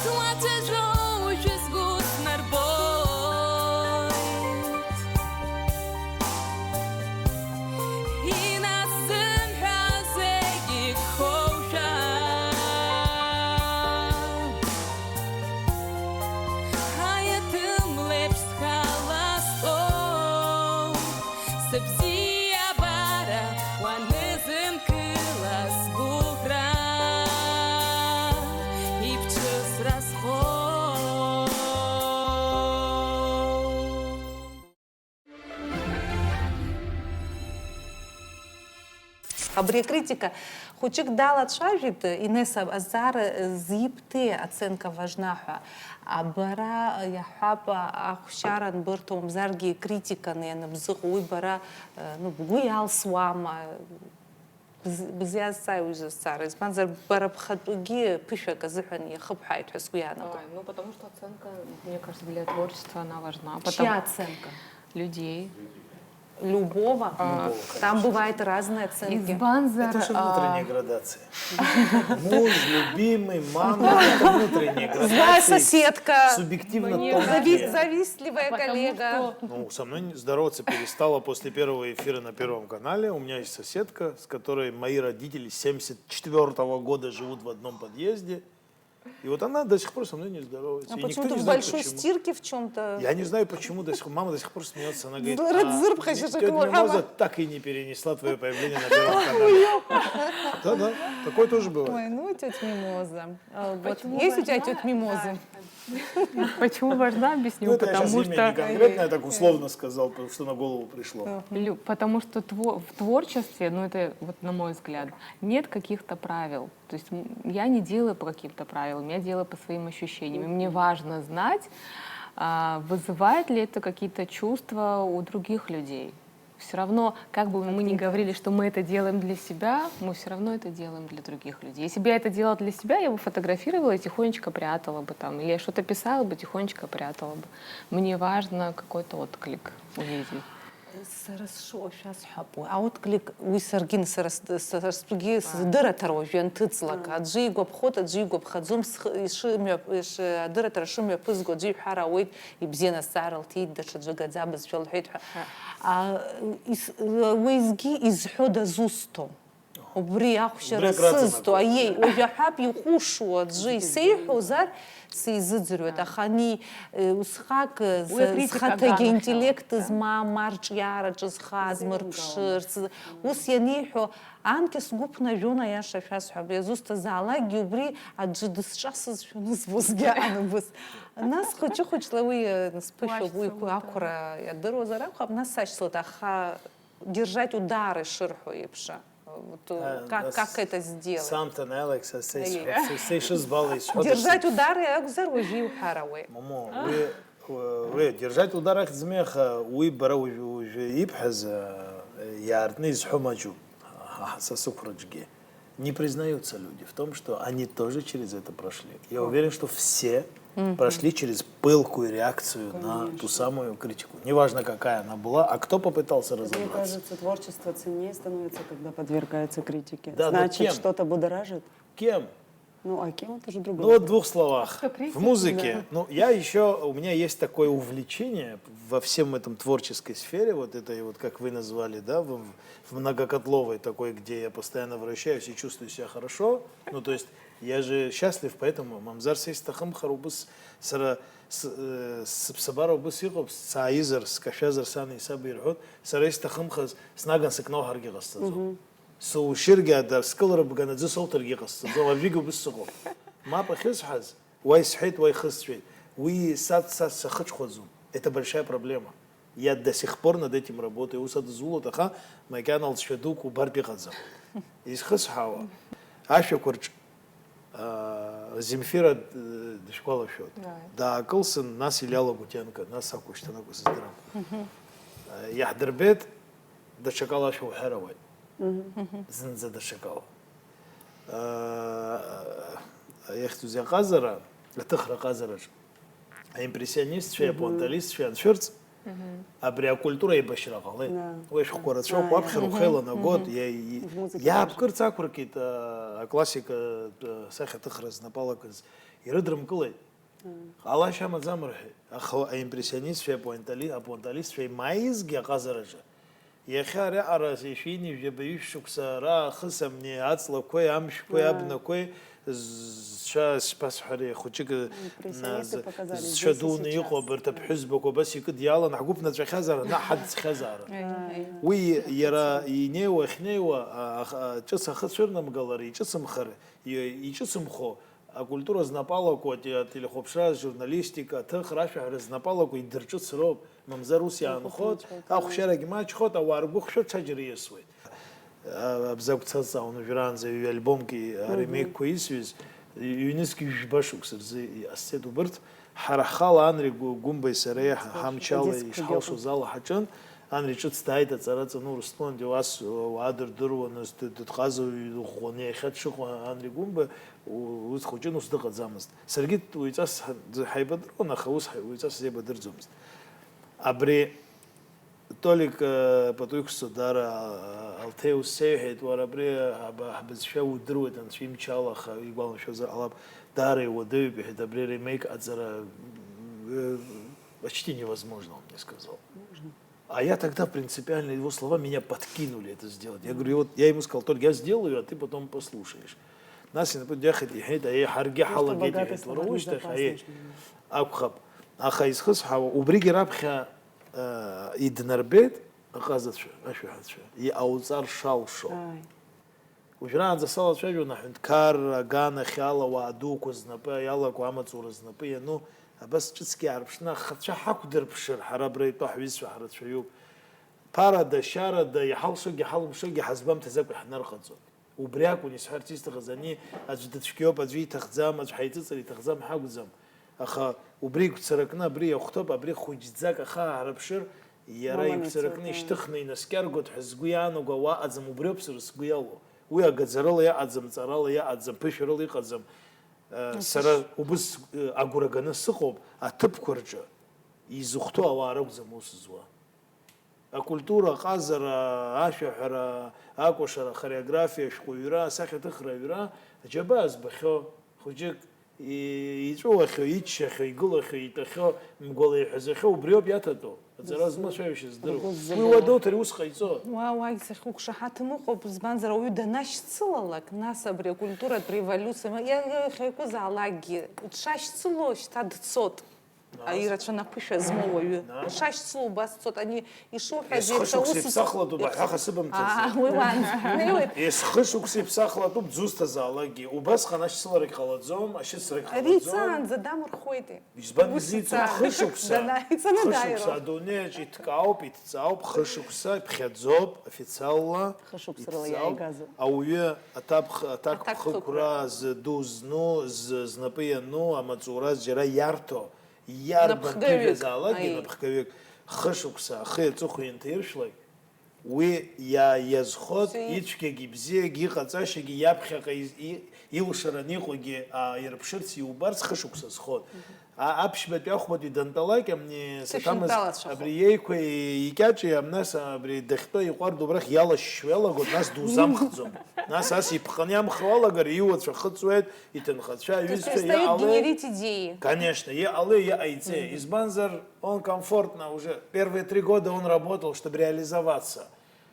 суацәажәошәа сгәы снарбоит. Инасзымҳәа зегь гхоушәа, аиаҭым леиԥш схала стәоуп. Сыбзиабара уанызымкыла сгәыӷра, иԥҽысра схоуп. Абри акритика хәыҷык далацәажәеит, Инесса, азҵаара зиԥтеи, оценка важна ҳәа. А, бара, иаҳҳәап, ахәшьара анбырҭо, мамзаргьы критиканы ианыбзыҟоу, уи бара, ну, бгәы иалсуама? Быз-, бызиазҵааи уи зызҵаара? Избанзар, бара бхатәгьы ԥышәак азыҳәан иахыбҳәааит ҳәа сгәы иаанагом. Ой, ну, потому что оценка, мне кажется, для творчества она важна. Чья оценка? Людей. Любого? А, там бывают разные оценки. Избанзар, это же внутренняя градация. Муж, любимый, мама, это внутренняя градация. Злая соседка. Субъективно тонкие. Зави-, завистливая коллега. Ну, со мной не здороваться перестала после первого эфира на Первом канале. У меня есть соседка, с которой мои родители с семьдесят четвёртого года живут в одном подъезде. И вот она до сих пор со мной не здоровается. А почему-то в большой стирке в чём-то. Я не знаю, почему до сих пор. Мама до сих пор смеётся. Она говорит: «А, тётя Мимоза так и не перенесла твоё появление на Первом канале». Да, да, такое тоже бывает. Ой, ну, тётя Мимоза. А, вот есть у тебя тётя Мимоза? Почему важна, объясню, потому что... Ну, это я щас имя не конкретное, так условно сказал, потому что на голову пришло. Лю-, потому что тво-, в творчестве, ну, это вот на мой взгляд, нет каких-то правил. То есть, м, я не делаю по каким-то правилам, я делаю по своим ощущениям. И мне важно знать, а, вызывает ли это какие-то чувства у других людей. Всё равно, как бы мы ни говорили, что мы это делаем для себя, мы всё равно это делаем для других людей. Если бы я это делала для себя, я бы фотографировала и тихонечко прятала бы там, или я что-то писала бы, тихонечко прятала бы. Мне важно какой-то отклик увидеть. Сара сшыуашәа сҳәап, уи аотклик, уи саргьы, сара с-, сара стәгьы сыздырраҭара уажәы ианҭыҵлак, аӡәы игәаԥхоит, аӡәы игәаԥхаӡом, схы, ишымҩа-, иш-, адырраҭара шымҩаԥызго аӡәы иҳәар ауеит, ибзиан азҵаара лҭиит, даҽаӡәы агаӡа бызшәа лҳәеит ҳәа. А, ис-, уеизгьы изҳәо дазусҭом. Убри ахәшьара сызҭо, аиеи, уажәы аҳәап, иҟәышу аӡәы исеиҳәозар, сизыӡырҩуеит, аха ани, э, усҟак, э, Уи акритика зхаҭагьы аганахьала. Интеллект змам, арҿиараҿы зхаз, Зеилымкаауа. Мырԥшырц, ус ианиҳәо, анкьа сгәы ԥнажәон, аиаша шәасҳәап, иазусҭазаалакгьы убри аӡәы дысҿасызшәа анызбозгьы аан убыс. Нас хәыҷы-хәыҷла уи, э, сԥышәоуп, уи ақәра иадыруазар акәхап, нас сашьцылеит, аха держать удары шырҳәо еиԥш. Вот, э, А, как, нас как это сделать? Самҭан Алекс, са, са Аиеи. исҳәо-, са, са ишызбало исҳәо Держать дасу- удары акәзар, уажәы иуҳәар ауеит. Момо, уи, уи, держать удар ахьӡми, аха уи бара уажәы, уажәы ибҳәаз, э, иаартны изҳәо маҷуп, ҳа, ҳа, са сықәраҿгьы. Не признаются люди в том, что они тоже через это прошли. Я О. уверен, что все Мгм. прошли через пылкую реакцию на ту Конечно. самую критику. Неважно, какая она была, а кто попытался Мне разобраться. кажется, творчество ценнее становится, когда подвергается критике. Да, но Значит, кем? что-то будоражит. Кем? Ну, а кем, это же другой Ну, вот в вопрос. двух словах. Кто критик? В музыке. Да. Ну, я ещё, у меня есть такое увлечение во всем этом творческой сфере, вот этой вот, как вы назвали, да, в, в многокотловой такой, где я постоянно вращаюсь и чувствую себя хорошо. Ну, то есть, я же счастлив, поэтому, мамзар, сеисҭахымхар убыс, сара с-, э, сыԥсабара убыс иҟоуп, сааизар, скашәазар, сани саби ирҳәоит, сара исҭахымхаз, снаган сыкноуҳаргьы ҟасҵаӡом. Мгм. Сушьыргьы ада, скылрыбган аӡы соуҭаргьы ҟасҵаӡом, абжьыгь убыс сыҟоуп. Мап ахьысҳәаз, уа исҳәеит, уа ихысҵәеит. Уи са, са сахыҽхәаӡом. Это большая проблема. Я до сих пор над этим работаю. Ус адызулоит, аха макьана лҵшәа дук убартә иҟаӡам. Изхысҳәаауа, ашәақәа рҿ, аа, Земфира д-, дышәгәалашәоит. Right. Даакылсын, нас Илиа Лагутенко, нас акәу шьҭа анакәу сыздырам. Мгм. Э, иаҳдырбеит, даҽакала ашәа уҳәар ауеит. Мгм. Зынӡа даҽакала. Э, ихьӡузеи аҟазара, аҭыхра аҟазараҿ. Аимпрессионистцәеи Мгм. апуанталистцәеи анцәырҵ, Мгм. абри акультура еибашьра ҟалеит. Да. Уи ашәҟәқәа Да, рацәоуп, да, уаԥхьар да. ухы еиланагоит, Мгм. иа-, и-, В музыке иаапкырц тоже. ақәыркит, а, аклассика, а, сахьаҭыхра знапалакыз ирыдрымкылеит. Мгм. Ҟалашьа амаӡам рҳәеит. Аха аимпрессионистцәеи апуантали-, апуанталистцәеи маизгьы аҟазараҿы. Иахьа ари аҟара шәи ҩажәи жәаба ҩышә шықәса раахыс амни аҵлақәеи, амшәқәеи, Ааи. абнақәеи, зцәа, сбасҳәари, хәыҷык, Импрессионисты на-, показали зцәа здесь и дуны сейчас. иҟоу абарҭ Да. аԥҳәызбақәа абас икыдиалан, ҳгәы ԥнаҵәахьазаарын, наҟ ҳаӡхьазаарын. Ааи. Уи иара инеиуа, ахьнеиуа, а, а, ҿыц ахы цәырнамгалар, иҿыцымхар, и-, иҿыцымхо, акультура знапалақәа, ате-, ателехәаԥшра, ажурналистика, аҭыхра, ашәаҳәара знапалақәа идырҿыцроуп, мамзар ус иаанхоит, Иахьанхоит, ахәшьарагь маҷхоит, ауаа ргәы хшәо ҽаџьара ииасуеит. А, Абзагә Цацаун уажәраанӡа ҩ-альбомки Мгм. аремейкқәа исҩыз, ҩ-, ҩнызқь жәба шықәса рзы иҟасҵеит убырҭ. Ҳара ҳхала Анри Гу-, Гәымбеи сареи ҳа-, Точно, ҳамчала адискқәагьы ишҳалшоз ыҟоуп. ала ҳаҿын. Анри ҿыц дааит, аҵара ҵаны Урыстәылантәи уас уаа дырдыруан, д-, дыдҟаза ҩ-, ӷәӷәаны иахьа дшыҟоу Анри Гәымба, у-, ус хәыҷын, ус дыҟаӡамызт. Саргьы уаҩҵас ҳа-, ҳаибадыруан, аха ус ҳа-, уаҩҵас ҳзеибадырӡомызт. Абри Толик, э, Патуқәса даара, э, Алҭеи ус сеиҳәеит, уара, абри ҳаб-, ҳбызшәа удыруеит, анцәа имч ала, аха игәалашәозар ҟалап, даара иуадаҩуп, иҳәеит, абри ремейк аҵара, э, почти невозможно, он мне сказал. Можно. А я тогда принципиально, его слова меня подкинули это сделать. Я говорю, вот я ему сказал, Толь, я сделаю, а ты потом послушаешь. Нас инапы дҩахеит, иҳәеит, аиеи, ҳаргьы Просто ҳалагеит, богатый иҳәеит, уара словарный ушьҭахь, запас аиеи, нужно. Акәхап. Аха изхысҳәаауа, убригьы раԥхьа, э, иднарбеит аҟазацәа, ашәаҳәацәа, иҟауҵар шалшо. Ааи. Уажәраанӡа салацәажәон аҳәынҭқарра аганахьала ауаа дуқәа знапы иалаку, амаҵура знапы иану, абас ҿыцгьы аарԥшны ахацәа ҳақәдырԥшыр, ҳара абра итәоу ҳҩызцәа ҳрацәаҩуп. Ԥарада, шьарада, иҳалшогьы ҳалымшогьы ҳазгәамҭаӡакәа иҳнарҟаҵоит. Убри акәын исҳәарц исҭахыз, ани аӡә дыцәгьоуп, аӡәы иҭахӡам, аӡә ҳаиҵыҵыр иҭахӡам ҳакәӡам. Аха убри игәцаракны абри иахәҭоуп, абри хәыҷӡак ахы аарыԥшыр, иара Маманыцәа, игәцаракны да. ишьҭыхны инаскьаргоит ҳәа згәы иаанаго ауаа ыҟаӡам, убриоуп сара сгәы иалоу. Уи агаӡарала иҟаӡам, ҵарала иҟаӡам, ԥышәарала иҟаӡам. Э, Нас сара иш- убыс, э, агәра ганы сыҟоуп, аҭыԥқәа рҿы изыхәҭоу ауаа ракәӡам аус зуа. Акультура, аҟазара, ашәаҳәара, акәашара, ахореографиа, ашәҟәыҩҩра, асахьаҭыхра аҩра, аџьабаа збахьоу хәыҷык И-, иҵәыуахьоу, иччахьоу, игылахьоу, итәахьоу, мгәала иҳәазахьоу, убриоуп иаҭатәу. Аҵара змоу цәажәашьа здыруа. Уи уадоуҭар ус ҟаиҵо. Уа, уагь сахьуқәшаҳаҭым ыҟоуп, избанзар, ауаҩы данашьцылалак, нас абри акультуратә револиуциа, ма-, иа-, иа-, иахьакәызаалакгьы, дшашьцыло шьҭа дцот. Нас? Ирацәаны аԥышәа змоу уаҩы. Нас? Дшашьцыло убас дцот, ани ишуҳәаз еиԥш аус. Есхышықәса иԥсахлатәуп аҳәаха сыбымҭаӡеит. Аа, уи уаанӡа ҳнеиуеит. Есхышықәса иԥсахлатәуп, дзусҭазаалакгьы. Убасҟан ашьцыларагь ҟалаӡом, ашьыцрагь ҟалаӡом. Ари ицаанӡа дамырхуеитеи. Избан изиҵо? Хышықәса. Данааиҵаны дааироуп. Хышықәса адунеи аҿы иҭкаауп, иҭҵаауп, хышықәса иԥхьаӡоуп официалла. Хышықәсарала иааигазоуп. Ауаҩы аҭакԥхықәра зду зну, знапы иану, амаҵура џьара иарҭо, иарбан ԥыжәазаалакгьы напхгаҩык, хышықәса ахи аҵыхәеи инҭаиршәлак, уи иа-, иазхоит, ицәгьагьы ибзиагьы иҟаҵашьагьы иаԥхьаҟа из-, и-, илшараны иҟоугьы ааирԥшырц, иубарц хышықәса зхоит. А-, аԥшьбатәи ахәбатәи дантәалак, амни саҭамыз абри иеиқәа икьаҿи, амнас абри дахьтәоу иҟәардә убрахь иалашьшьуа иалагоит, нас дузамхӡом. Нас ас иԥҟаны иамхра уалагар, иуацәа хыҵуеит, иҭынхацәа, иҩызцәа, иҟалеи. Конечно, иҟалеи, иҟаиҵеи. Избанзар, он комфортно уже первые три года он работал, чтобы реализоваться.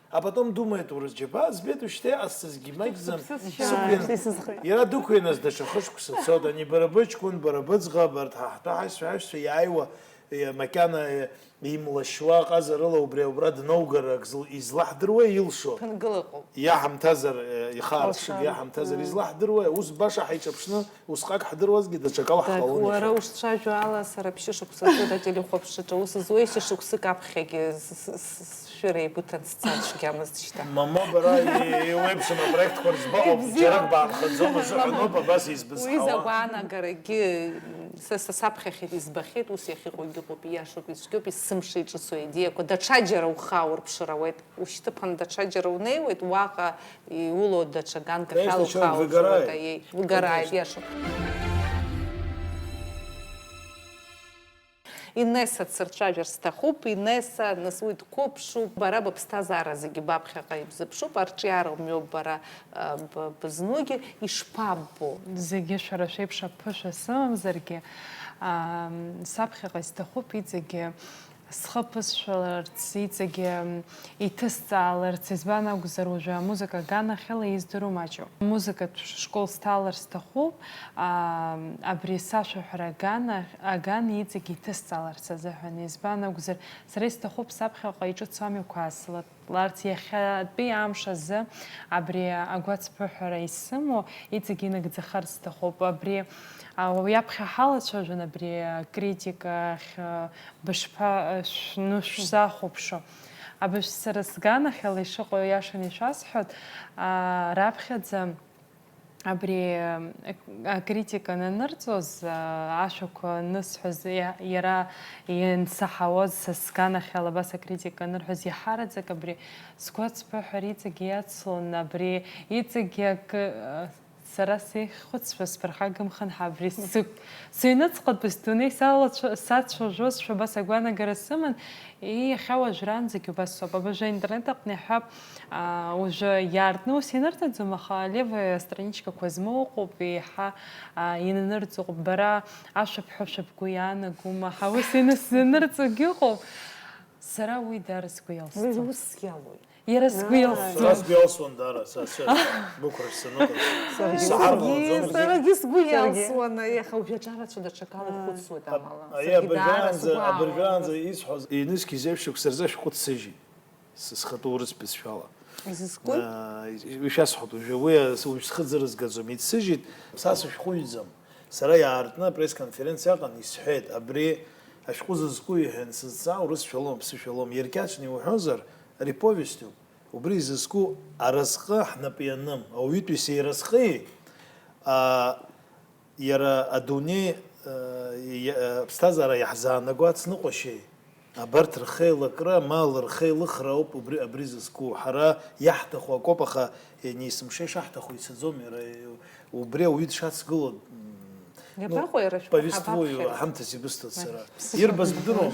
А потом думает, урыс џьабаа збеит, уажәшьҭа иҟасҵазгьы маҷӡам. Сыԥсы сшьоит. Сықәиан-, иара дықәианаз даҽа хышықәса цот, ани бара быҷкәын, бара быӡӷаб, арҭ ҳа ҳтәы ҳаишьцәа, ҳаишьцәа иааиуа, е, макьана, е, имлашьуа ҟазарыла убри убра дноугар ак зл-, излаҳдыруа илшо. Ԥынгыла ыҟоуп. Иаҳамҭазар, е, ихаарԥшык иаҳамҭазар излаҳдыруа, ус баша ҳаиҿаԥшны усҟак ҳдыруазгьы даҽакала ҳҟалон иахьа. Уара ушцәажәо ала, сара ԥшьышықәса цоит ателехәаԥшраҿы аус зуеи, шьышықәсык аԥхьагьы с-, с-, с-, Шәара еибыҭан сцан цәгьамызт шьҭа. Мама, бара и-, еиуеибшам апроектқәа рзы баҟоуп, ибзиоуп. Џьарак баанхаӡом, азыҳәаноуп абас избызҳауа. Уи закә аанагарагьы, са, са саԥхьахьеит, избахьеит, ус иахьыҟоугьы ыҟоуп, ииашоуп, ицәгьоуп, есымша иҿыцу аидеиақәа, даҽаџьара ухы ааурԥшыр ауеит, ушьҭыԥан даҽаџьара унеиуеит, уаҟа иулоу даҽа ганк ахьала ухы ааурԥшыр ауеит, аиеи, выгорает, конечно. Иашоуп. Инесса дсырцәажәар сҭахуп, Инесса, нас уи дқәыԥшуп, бара быԥсҭазаара зегьы баԥхьаҟа ибзыԥшуп, арҿиара умҩоуп бара, а, б-, бызнугьы, ишԥаббо? Зегьы шәара шәеиԥш аԥышәа сымамзаргьы, а, саԥхьаҟа исҭахуп иҵегьы схы ԥысшәаларц, иҵегьы иҭысҵааларц, избан акәзар, уажәы амузыка аганахьала издыруа маҷуп. Амузыкатә школ сҭалар сҭахуп, аа, абри сашәаҳәара аган-, аган иҵегь иҭысҵаларц азыҳәан, избан акәзар, сара исҭахуп саԥхьаҟа иҿыцу амҩақәа аасылатларц, иахьатәи амш азы абри агәацԥыҳәара исымоу иҵегь инагӡахарц сҭахуп. Абри, а, уи аԥхьа ҳалацәажәон, абри акритика ахь, а, бышԥа-, шәну-, шәзахәаԥшуа. Абыржә сара сганахьала ишыҟоу иашаны ишәасҳәоит, аа, раԥхьаӡа абри, а, акритика ананырҵоз, а, ашәақәа анысҳәоз, иа-, иара иансаҳауаз са сганахьала абас акритика анырҳәоз, иаҳараӡак абри сгәацԥыҳәара иҵегь иацлон, абри иҵегь акы, а, Сара сеиххәыцшәа сԥырхагамхан, ҳабри сықә-, сыҩныҵҟатәи сдунеи салацәа-, сацәажәозшәа абас агәаанагара сыман, и, иахьа уажәраанӡагьы убас ауп. Абыржәы аинтернет аҟны иаҳҳәап, аа, уажәы иаартны ус ианырҭаӡом, аха левая страничкақәа змоу ыҟоуп, еиҳа, аа, инанырҵо ыҟоуп. Бара ашәа бҳәошәа бгәы иаанагома? Ҳа ус инасзанырҵогьы ыҟоуп. Сара уи даара сгәы иалсӡом. Уи усс иалоит. Иара сгәы иалсӡом. Сара сгәы иалсуан даара, са, са, бықәра саныҟаз. Саргьы. Исаҳар ҟалаӡомызт. Саргьы сгәы иалсуан, аиеи, аха уажәы аҿарацәа даҽакала ихәыцуеит амала. Аиеи, саргьы даара абыржәаанӡа, сгәы абыржәаанӡа иалсуан. Исҳәоз, ҩнызқь зеиԥш шықәса рзы ашәҟәы дсыжьит. Сызхатәоу урыс бызшәала. Изызку? Ишәасҳәап, уажәы уи, уажә схы ӡырызгаӡом, иццыжьит, са сышәҟәыҩӡам. Сара иаартны апресс-конференциа аҟан исҳәеит, абри ашәҟәы зызку иҳәан сызҵаа, урысшәа лоума, ԥсышәа лоума, иркьаҿны иуҳәозар, ари повестиуп. Убри изызку аразҟы ҳнапы ианым, ауаҩытәыҩса иразҟи, а, иара адунеи, а, иа-, аԥсҭазаара иаҳзаанаго ацныҟәашьеи, абарҭ рхеилакра, ма рхеилыхра ауп убри, абри зызку. Ҳара иаҳҭаху акоуп, аха, е, есымша ишаҳҭаху ицаӡом, иара, е, убри ауаҩы дшацгыло, м, ну, иабаҟоу иара шәҟәы повествую, ҳабаԥхьаӡ? Ҳамҭас ибысҭоит сара. Ԥсышәа ирбаз бдыруама?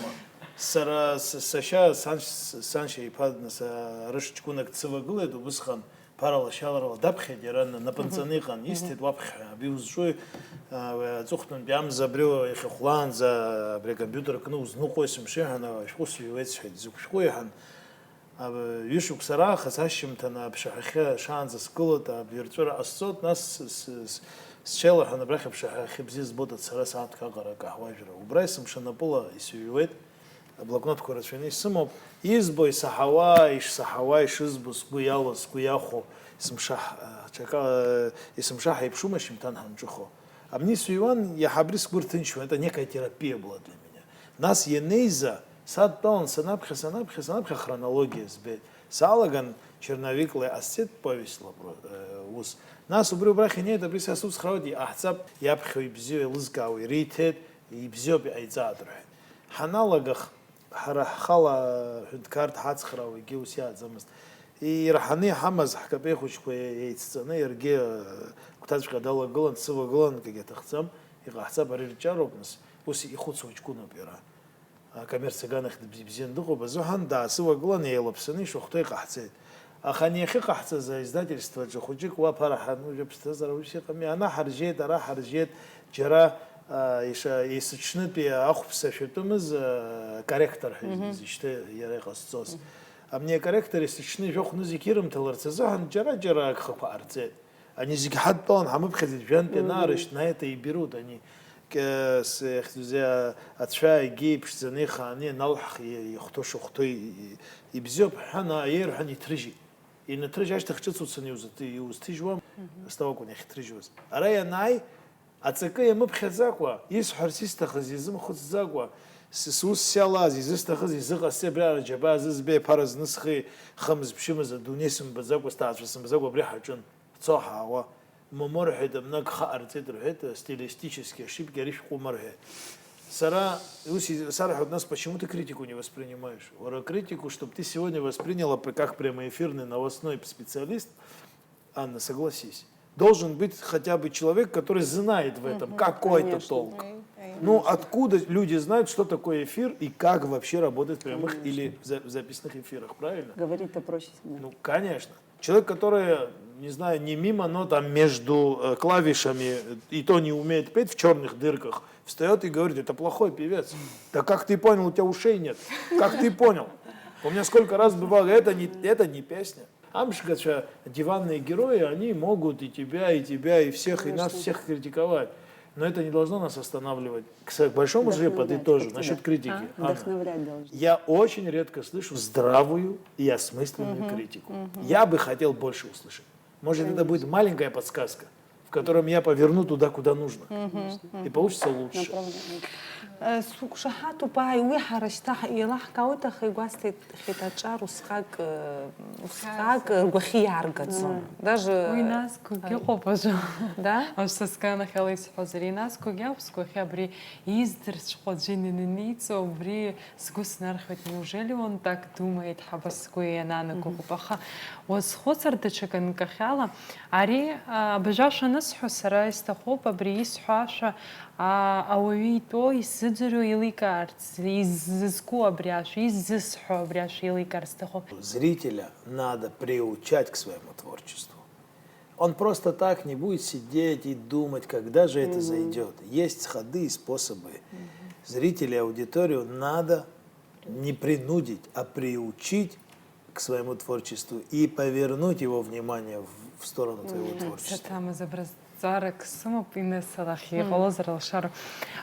Сара с-, сашьа, сан-, саншьа иԥа, нас, а, арыш ҷкәынак дсывагылеит, убысҟан Ԥара лашьаларала даԥхьеит иара, напынҵаны иҟан, исҭеит уаԥхьа, аби узҿуи, а, уи аҵыхәтәантәи амза абри иахьа хәлаанӡа абри акомпиутер кны узныҟәои сымши ҳәа, ашәҟәы сыҩуеит сҳәеит, дзықәшәҟәы иҳәан. Ҩышықәса раахыс ашьжьымҭан аԥшаҳәахьы шаанӡа сгылоит, абирҵәыра ҟасҵоит, нас с-, с-, сҽеилаҳәан абрахь аԥшаҳәахьы бзиа збоит ацара сааҭк аҟара акаҳуажәра. Убра есымша напыла исыҩуеит, аблокнотқәа рацәаны исымоуп. Избо, исаҳауа, ишсаҳауа, ишызбо, сгәы иалоу, сгәы иахәо, есымша ҳ-, ҽакала, есымша ҳаиԥшума шьымҭан ҳанҿыхо? Абни сыҩуан, иаҳа абри сгәы рҭынчуан, это некая терапия была для меня. Нас ианеиза, садтәалан санаԥхьа, санаԥхьа, санаԥхьа хронологиа збеит. Салаган черновикла иҟасҵеит повестьла про-, э, ус. Нас убри убрахь инеит, абри са суцхраауеит, иҟаҳҵап, иаԥхьо ибзиоу еилызкаауа ириҭеит, ибзиоуп, иҟаиҵааит рҳәеит. Ҳаналага х-, ҳара ҳхала ҳәынҭқарҭ ҳацхраауагьы ус иааӡамызт. Ираҳаны иҳамаз ҳкапеи хәыҷқәа еицҵаны иаргьы, э, гәҭаҵәҟьа далагылан, дсывагылан, акгьы аҭахӡам, иҟаҳҵап, ари рҿиароуп, нас, ус ихәыцуа ҷкәыноуп иара. Акоммерциа аганахь дыбзиабзианы дыҟоуп азыҳәан, даасывагылан, еилаԥсаны ишахәҭоу иҟаҳҵеит. Аха ани иахьыҟаҳҵаз аиздательствоаҿы хәыҷык уа ԥара ҳанужьа ԥсҭазаара ус иҟами, ана ҳаржьеит, ара ҳаржьеит, џьара, а, иша-, есыҽнытәи ахәԥса шәатәымыз, а, корректор ҳәа изышьҭа иара иҟазҵоз. Абни акорректор есыҽны жәохә нызқь ирымҭаларц азыҳәан џьара-џьара агхақәа ҟарҵеит. Ани зегь ҳадтәалан ҳамыԥхьаӡеит, жәантә ианаарышьҭ, на это и берут, ани, к-, с-, ихьӡузеи, а-, ацәа егьи иԥшӡаны ихааны ианалҳх, и-, ихәҭоу шыхәҭоу и-, и-, ибзиоуп ҳәа, на, еирҳәан иҭрыжьит. Инаҭрыжь ашьҭахь ҿыц уцаны иузыҭ-, иузҭыжьуам, астолакәын иахьҭрыжьуаз. Ара ианааи, аҵакы иамыԥхьаӡакәа, исҳәарц исҭахыз изымхәыцӡакәа, с-, сус сиалаз, изысҭахыз, изыҟасҵеи абри араџьабаа зызбеи, аԥара зны схи, хымз, ԥшьымз, адунеи сымбаӡакәа, сҭаацәа сымбаӡакәа абри ҳаҿын. Ҳцо ҳаауа. Момо рҳәеит, абна гха ҟарҵеит рҳәеит, стилистически ошибки, ари шәҟәыма рҳәеит. Сара ус из-, сарҳәоит, нас почему ты критику не воспринимаешь? Уара критику, чтоб ты сегодня восприняла п-, как прямоэфирный новостной специалист, Анна, согласись. Должен быть хотя бы человек, который знает в этом какой-то толк. Ну, откуда люди знают, что такое эфир и как вообще работает в прямых или в за-, в записных эфирах, правильно? Говорить-то проще всегда. Ну, конечно. Человек, который, не знаю, не мимо, но там между, э, клавишами, э, и то не умеет петь в чёрных дырках, встаёт и говорит: «Это плохой певец». Да как ты понял, у тебя ушей нет? Как ты понял? У меня сколько раз бывало, это не, это не песня. Амшгацәа, диванные герои, они могут и тебя, и тебя, и всех, и нас всех критиковать. Но это не должно нас останавливать. К с-, к большому сожалению, подытожу, насчёт критики. Анна, я очень редко слышу здравую и осмысленную критику. Я бы хотел больше услышать. Может, это будет маленькая подсказка, в котором я поверну туда, куда нужно. И получится лучше. Э, сықәшаҳаҭуп, ааи, уи ҳара шьҭа ҳ-, еилаҳкаауеит, аха игәасҭеит, хеит аҿар усҟак, э, усҟак ргәахьы иааргаӡом. Даже, уи насгьы ыҟоуп аӡәы. Да? Аӡә са сганахьала исҳәозар, инасгьы акәу сгәахьы абри издырҵәҟьо аӡәы инанеиҵо, убри сгәы снархьуеит, неужели он так думает, ҳәа сгәы ианаанаго ыҟоуп. Аха уазхәыцыр даҽакы анкахьала, ари, а, абыржәы ашәа анысҳәо, сара исҭахуп абри исҳәо ашәа, а, ауаҩы итәоу, исзыӡырҩуа еиликаарц, изызку абри ашәа, изызҳәо абри ашәа еиликаарц сҭахуп. Зрителя надо приучать к своему творчеству. Он просто так не будет сидеть и думать, когда же это зайдёт. Есть ходы и способы. Зрителя и аудиторию надо не принудить, а приучить к своему творчеству и повернуть его внимание в, в сторону твоего творчества. Саҭамыз абра зҵаарак сымоуп Инесса лахь, иҟалозар алшароуп.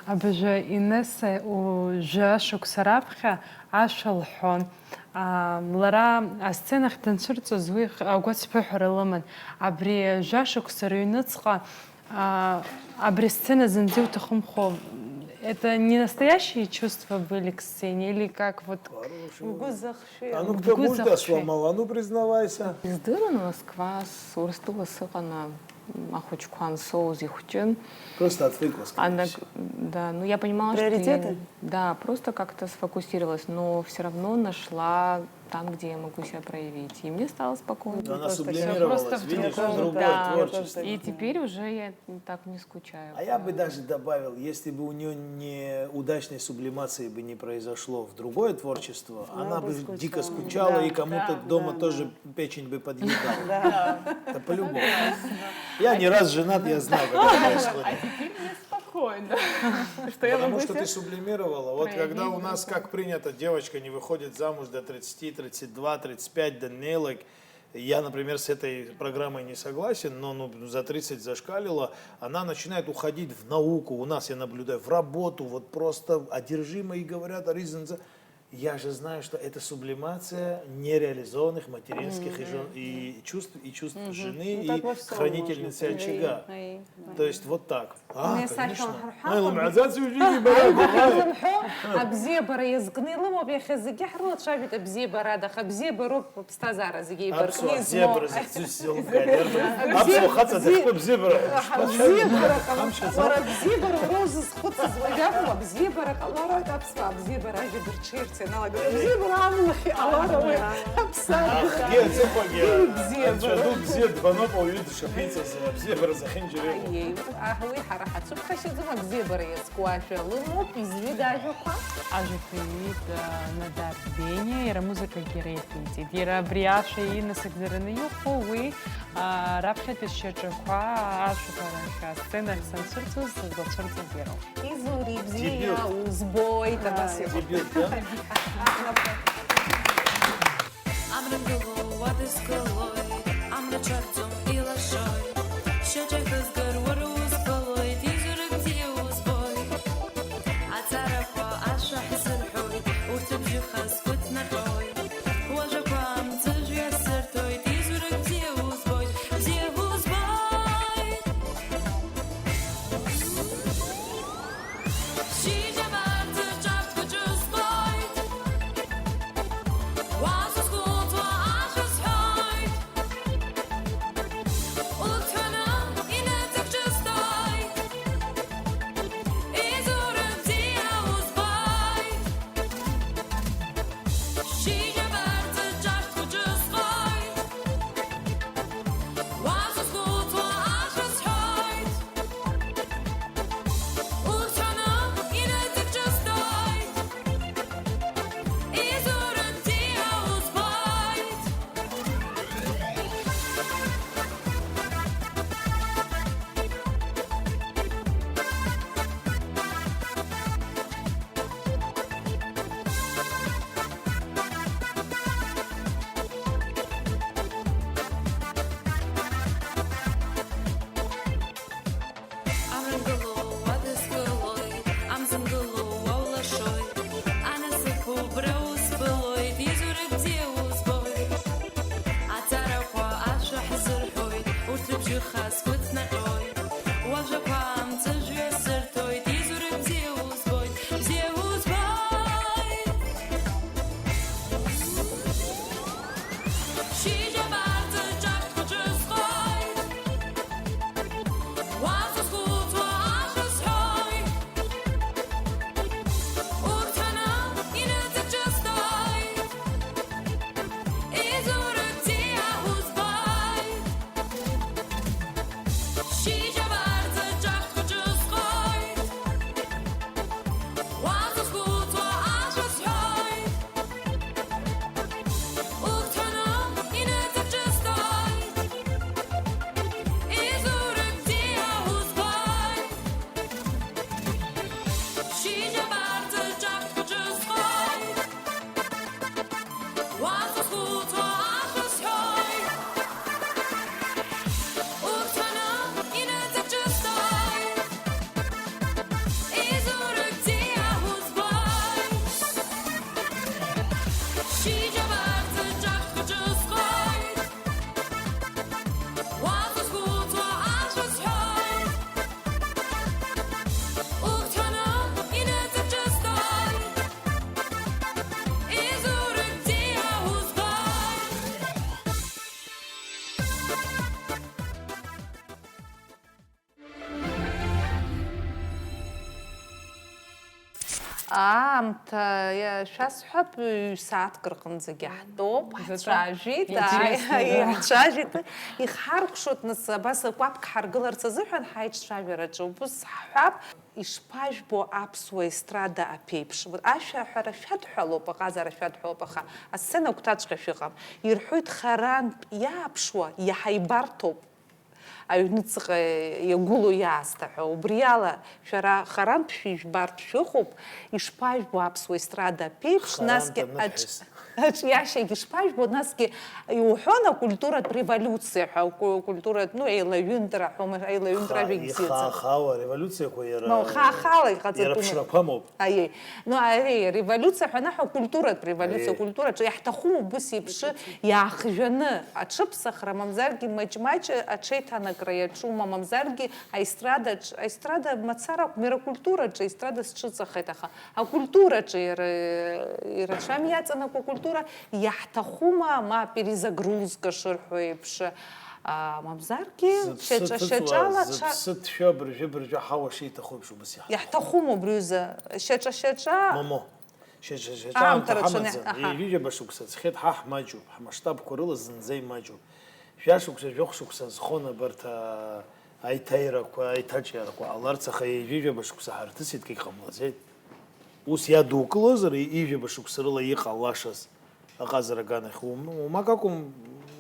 Абыржәы Инесса у-, жәа шықәса раԥхьа ашәа лҳәон. А, лара асценахь данцәырҵуаз уи х-, агәацԥыҳәара лыман. Абри жәа шықәса рыҩныҵҟа, а, абри асцена зынӡа иуҭахымхо, это не настоящие чувства были к сцене, или как вот? Угәы зыхшәи? А ну кто мульта сломал? А ну признавайся. Издырын Москва, с-, Урыстәыла сыҟаны, м, ахәыҷқәа ансоуз ихәҷын. Просто отвыкла, скорее всего. Да, ну я понимала, что я... Приоритеты? Да, просто как-то сфокусировалась, но всё равно нашла там, где я могу себя проявить. И мне стало спокойно. Но она сублимировалась, видишь, в другое творчество. И теперь уже я так не скучаю. А я бы даже добавил, если бы у нее неудачной сублимации бы не произошло в другое творчество, она бы дико скучала и кому-то дома тоже печень бы подъедала. Это по-любому. Я не раз женат, я знаю, как это происходит. Спокойно. Потому что ты сублимировала. Вот когда у нас, как принято, девочка не выходит замуж до тридцати, тридцати двух, тридцати пяти, да не, like, я, например, с этой программой не согласен, но ну, за тридцать зашкалило, она начинает уходить в науку. У нас, я наблюдаю, в работу, вот просто одержимо и говорят о reasons. Я же знаю, что это сублимация нереализованных материнских и, жен- и чувств, и чувств жены и хранительницы очага. То есть вот так. А, конечно. Ай, лымҳаӡаци уажәыгьы бара, баҟаи? Абзиабара иазкны илымоуп, иахьа зегьы ҳрылацәажәоит абзиабарада, аха абзиабароуп аԥсҭазаара зегьы еибаркны измоу. Аԥсуа абзиабара захьӡу сзеилкааит, иарбан? Аԥсуа хаҵа дахьтәу абзиабара. Абзиабара, уара абзиабара уара узызхәыцыз уажәакәым, абзиабара ҟалароуп аԥсуаа, абзиабара ажәа дырҽеирц ианалагоит. Абзиабара амлахь иҟалар ауеит аԥсадгьыл. Ахгьы аҵыхәагьы, анцәа ду бзиа дбаноуп ауаҩы дшаԥиҵаз, абзиабара зехьынџьара иҟоу. Аиеи, аҳ, уи ҳара ҳацәыԥхашьаӡом, абзиабара иазку ажәа лымоуп, изҩыда ажәақәа? Ажәақәа иҩит, а, Надар Бениа, иара амузыкагьы иара иаԥиҵеит. Иара абри ашәа инасыгӡараны иҟоу уи, а, раԥхьатәи сшьаҿақәа ашәаҳәарахь асценахь санцәырҵуаз сызлацәырҵыз иароуп. Изури бзиа узбоит, абас иҟоуп. Дебют, да? Амра гылоу уадызкылоит, амра ҽаӡом илашоит. Шьаҿа ихызгар уара узгылоит, изура бзиа узбоит. Аҵарақәа ашәа ҳзырҳәоит, урҭ рыбжьы хазгәыҭнаҟьоит. Уажәақәа амҵәыжәҩа сырҭоит, изура бзиа узбоит, бзиа узбоит. Шьыжь абарҵа ҿабҭ хәыҷы збоит. Уа сызхәыцуа ашәа сҳәоит. Урҭ ҳәаны иныҵак ҿысҭоит. Изура бзиа узбоит. Шьыжь абарҵа ҿабҭ хәыҷы збоит. Уа сызхәыцуа ашәа сҳәоит. Урҭ ҳәаны иныҵак ҿысҭоит. Изура бзиа узбоит. Амра гылоу уадызкылоит, амза гылоу уаулашоит. Анасыԥ убра усԥылоит, изура бзиа узбоит. Аҵарақәа ашәа ҳзырҳәоит, урҭ рыбжьы хазгәыҭнаҟьоит. Уажәақәа амҵәыжәҩа сырҭоит, изура бзиа узбоит, бзиа узбоит. Шьыжь абарҵа ҿабҭ хәыҷы збоит. Уа сызхәыцуа ашәа сҳәоит. Урҭ ҳәаны иныҵак ҿысҭоит. Изура бзиа узбоит. Шьыжь абарҵа ҿабҭ хәыҷы збоит. Уа сызхәыцуа ашәа сҳәоит. Урҭ ҳәаны иныҵак ҿысҭоит. Изура бзиа узбоит. Шьыжь абарҵа ҿабҭ хәыҷы збоит. Уа сызхәыцуа ашәа сҳәоит. Урҭ ҳәаны иныҵак ҿысҭоит. Изура бзиа узбоит. Шьыжь абарҵа ҿабҭ хәыҷы збоит. Уа сызхәыцуа ашәа сҳәоит. Урҭ ҳәаны иныҵак ҿысҭоит. Изура бзиа узбоит. Аамҭа, иа-, шәасҳәап, ҩ-сааҭк рҟынӡагьы ҳтәоуп, ҳцәажәеит, интересно, ааи, да. Ҳцәажәеит. Ихҳаркәшоит, нас, абас акәаԥк ҳаргыларц азыҳәан ҳаиҿцәажәараҿы убыс ҳҳәап, ишԥажәбо аԥсуа естрада аԥеиԥш? Вот ашәаҳәара шәадҳәалоуп, аҟазара шәадҳәалоуп, аха асцена агәҭаҵәҟьа шәыҟам. Ирҳәоит, харантә иааԥшуа иаҳа ибарҭоуп. Аҩныҵҟа иагәылоу иаасҭа ҳәа. Убри ала, шәара харантә шәыжәбартә шәыҟоуп, ишԥажәбо аԥсуа естрада аԥеиԥш, харантә насгьы аныҳәа аҿ-, аҿиашьагь ишԥажәбо, насгьы иуҳәон акультуратә револиуциа ҳәа, аку-, акультуратә, ну, еилаҩынтра ҳәома, аилаҩынтра Иха-, ажәагь бзиаӡам. Ихаа-хаауа ареволиуциақәа иара, Мау, хаа-хаала иҟаҵатәума? Иара ԥшрақәамоуп. Аиеи. Ну, ари револиуциа ҳәа анаҳәа, акультуратә револиуциа, Аиеи. Акультураҿы иаҳҭахума убыс еиԥш иаахжәаны аҽыԥсахра, мамзаргьы маҷ-маҷ аҽеиҭанакра иаҿума, мамзаргьы аестрадаҿ-, аестрада мацара акәым, иара акультураҿы аестрада сҽыҵахеит, аха акультураҿы иара, ирацәам иаҵанакуа акультура, иаҳҭахума, ма перезагрузка шырҳәо еиԥш, а, мамзаргьы Зыԥсы шьаҿа-шьаҿала ҭыҵуа, ҽа- зыԥсы ҭшәо абыржәы-абыржәы ҳауа шиҭаху еиԥш убыс иаҳҭахуп. Иаҳҭахума убри аҩыза, шьаҿа-шьаҿа? Момо. Шьаҿа-шьаҿа Аамҭа аамҭа рацәаны, ҳамаӡам. Аҳа. Ҩажәижәаба шықәса ҵхеит, ҳа ҳмаҷуп, ҳмасштабқәа рыла зынӡа имаҷуп. Жәашықәса, жәохә шықәса нхон абарҭ, а, аиҭаирақәа, аиҭаҿиарақәа ҟаларц, аха ҩажәижәаба шықәса ҳарҭысит, кагь ҟамлаӡеит. Ус иадукылозар, ҩажәижәаба шықәса рыла иҟалашаз аҟазара аганахь, ума-, уамак акәым,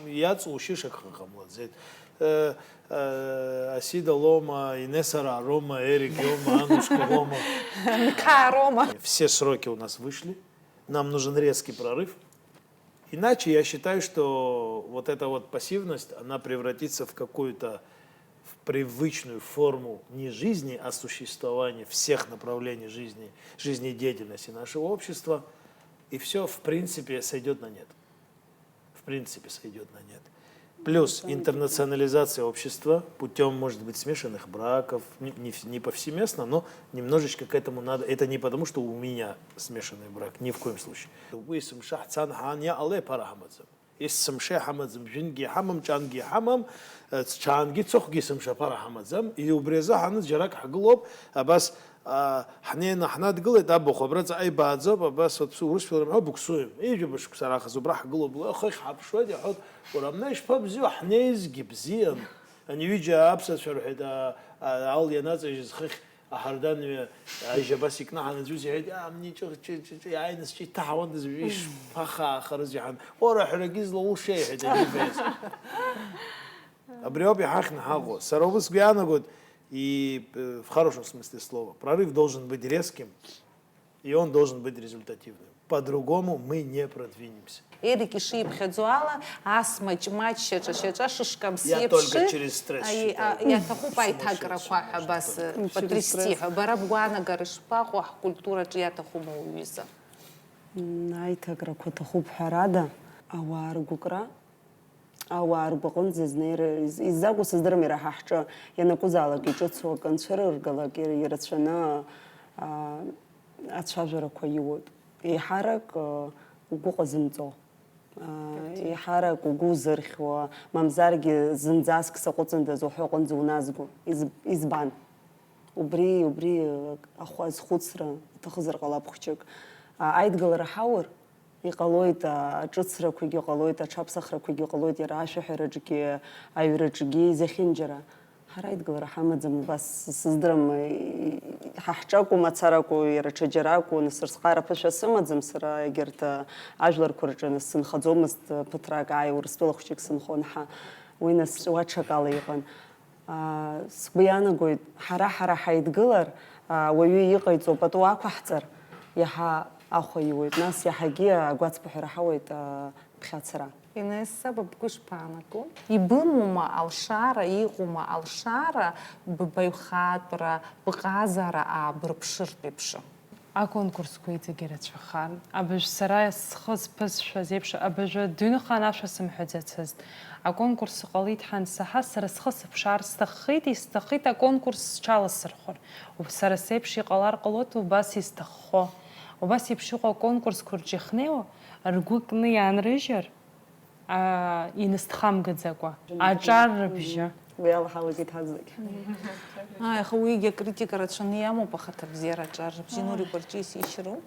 иаҵоу шьышак ҟамлаӡеит. Э, э, Асида лоума, Инесса Рома, Эрик иоума, Аннушка лоума. Нкаа Рома. Все сроки у нас вышли. Нам нужен резкий прорыв. Иначе я считаю, что вот эта вот пассивность, она превратится в какую-то, в привычную форму не жизни, а существования всех направлений жизни, жизнедеятельности нашего общества, и всё, в принципе, сойдёт на нет. В принципе, сойдёт на нет. Плюс интернационализация общества путём, может быть, смешанных браков, не, не вс-, не повсеместно, но немножечко к этому надо. Это не потому, что у меня смешанный брак, ни в коем случае. Уи есымша ҳцан ҳаан иаҟала иаԥара ҳамаӡам. Есымша иҳамаӡам, жәынгьы иҳамам, ҿангьы иҳамам, э, ҽаангьы цыхәгьы есымша аԥара ҳамаӡам. И убри азы ҳаны џьарак ҳгылоуп, абас, а, ҳнеины ҳнадгылеит, абахә абраҵаҟа ибааӡоуп, абас вот урысшәала рымҳәо буксуем. Ҩажәаба шықәса раахыс убра ҳгылоуп, хыхь ҳаԥшуеит, иҳәоит, урамна ишԥабзиоу, ҳнеизгьы бзиан. Ани ҩыџьа аԥсацәа рҳәеит, а, а, ал ианаҵажьыз хыхь аҳарданҩы ажьа абас икнаҳан аӡәы ус иҳәеит, а, мне ҿы-, ҿы-, ҿы-, ҿы-, иааины сҿы иҭаҳауандаз уажәы ишԥахаахарыз иҳәан, уара аҳәарагьы злоулшеи, иҳәеит аҩнызаҩыс. Абри ауп иҳахьны ҳаҟоу. Сара убыс сгәы иаанагоит, и, э, в хорошем смысле слова. Прорыв должен быть резким, и он должен быть результативным. По-другому мы не продвинемся. Ерик ишиԥхьаӡо ала, ас маҷ-маҷ, шьаҿа-шьаҿа, шышкамс Я еиԥш, только через стресс аи-, считаю. А, иаҭахуп Сумасшедший аиҭакрақәа ҳәа абас, э, Через потрясти стресс. Ҳәа. Бара бгәаанагара шԥаҟоу, ҳкультураҿы иаҭахума уҩыза? М, аиҭакрақәа ҭахуп, ҳәарада, ауаа ргәыкра, ауаа ргәаҟынӡа изнеира, из-, иззакәу сыздырам, иара ҳа ҳҿы ианакәызаалак иҿыцу акы анцәырыргалак, ир-, ирацәаны, а, ацәажәарақәа иуоуп. Еиҳарак, а, угәы ҟазымҵо, а, еиҳарак угәы узырхьуа, мамзаргьы зынӡаск саҟәыҵындаз уҳәа аҟынӡа уназго. Из-, избан? Убри, убри, а, ахә-, азхәыцра аҭахызар ҟалап хәҷык. А, аидгылара ҳаур, Иҟалоит, а, аҿыцрақәагьы ҟалоит, аҽаԥсахрақәагьы ҟалоит, иара ашәаҳәараҿгьы, аҩраҿгьы изахьынџьара. Ҳара аидгылара ҳамаӡам, убас сыздырам, и-, ҳа ҳҿакәу мацаракәу, иара ҽаџьаракәу, нас рыцхраара ԥышәа сымаӡам, сара егьырҭ, а, ажәларқәа рҿы нас сынхаӡомызт, а, ԥыҭрак, ааи, Урыстәыла хәҷык сынхон, ҳа, уи нас уа ҽакала иҟан. Аа, сгәы иаанагоит, ҳара-ҳара ҳаидгылар, аа, уаҩы иҟаиҵо пату ақәаҳҵар, иаҳа ахә аиуеит, нас иаҳагьы агәацԥыҳәара ҳауеит, аа, ԥхьацара. Инесса, ба бгәы ишԥаанаго? Ибымоума алшара, иҟоума алшара, ббаҩхатәра, бҟазара аабырԥшыртә еиԥш? Аконкурсқәа иҵегь ирацәахан. Абыржә сара схы зԥысшәаз еиԥш, абыржәы дыҩныхан ашәа сымҳәаӡацызт. Аконкурс ҟалеит ҳансаҳа, сара схы сыԥшаар сҭаххеит, исҭаххеит аконкурс сҽаласырхәыр. Уб-, сара сеиԥш иҟалар ҟалоит убас изҭаххо. Убас еиԥш иҟоу аконкурсқәа рҿы иахьнеиуа, ргәы кны иаанрыжьыр, аа, инысҭхамгаӡакәа, аҿар рыбжьы. Уи ала ҳалагеит ҳазегь. Ааи, аха уигьы акритика рацәаны иамоуп ахаҭабзиараҿы, Арсен Нури Кәарҷиа исишьроуп.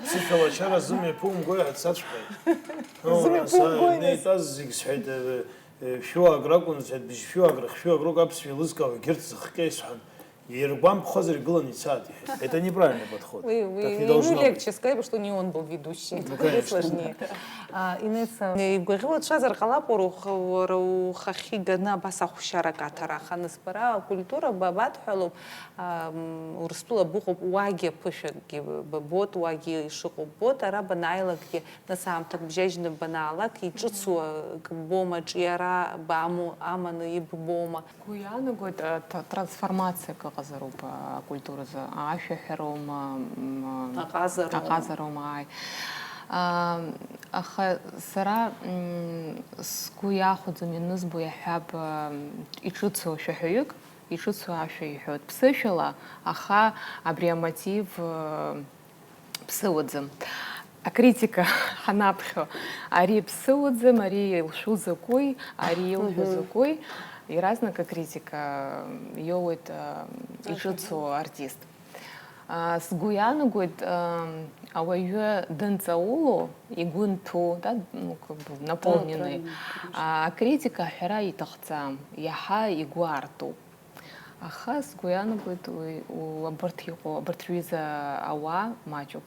Ԥсышәала ачара зымҩа ԥумгои ҳәа дсаҵәҟьеит. Зымҩа ԥумгои, нас. Инеитәаз зегь сҳәеит, э, э, шәуак ракәын, сҳәеит, быжьшәуак, рахьшәуак роуп аԥсшәа еилызкаауа, егьырҭ зыхҟьеи сҳәан. Иргәамԥхозар игыланы ицааит, иҳәеит. Это неправильный подход. Уи, уи, так не ему должно быть. Легче сказать, потому что не он был ведущий. Ну, конечно. Сложнее. А, Инесса, игәаӷьуа уцәазар ҟалап, уара ух-, уара ухахьы иганы абас ахәшьарак аҭара, аха нас бара акультура ба-, бадҳәалоуп, а, м, Урыстәыла быҟоуп, уагьы аԥышәакгьы ббоит, уагьы ишыҟоу ббоит, ара банааилакгьы, нас аамҭак бжьажьны банаалак, иҿыцу акы ббома, ҿиара бамоу, аманы иббома? Сгәы иаанагоит, а, т-, трансформациак ыҟазароуп, а, акультуразы, ашәаҳәароума, м, а, аҟазароума. Аҟазароума, ааи. А, аха сара, м, сгәы иахәаӡом, ианызбо иаҳҳәап, а, иҿыцу шәаҳәаҩык, иҿыцу ашәа иҳәоит ԥсышәала, аха абри амотив, а, ԥсыуаӡам. Акритика ҳанаԥхьо, ари ԥсыуаӡам, ари илшәу закәи, ари илҳәо Мгм. закәи, иаразнак акритика иоуеит, а, иҿыцу артист. А, сгәы иаанагоит, а, ауаҩы данҵауло, игәы нҭәу, да, ну, как бы, наполненный, Наполненный, конечно. А, акритика аҳәара иҭахӡам, иаҳа игәы аартуп. Аха сгәы иаанагоит, уи, у-, абарҭ иҟоу, абарҭ рҩыза ауаа маҷуп.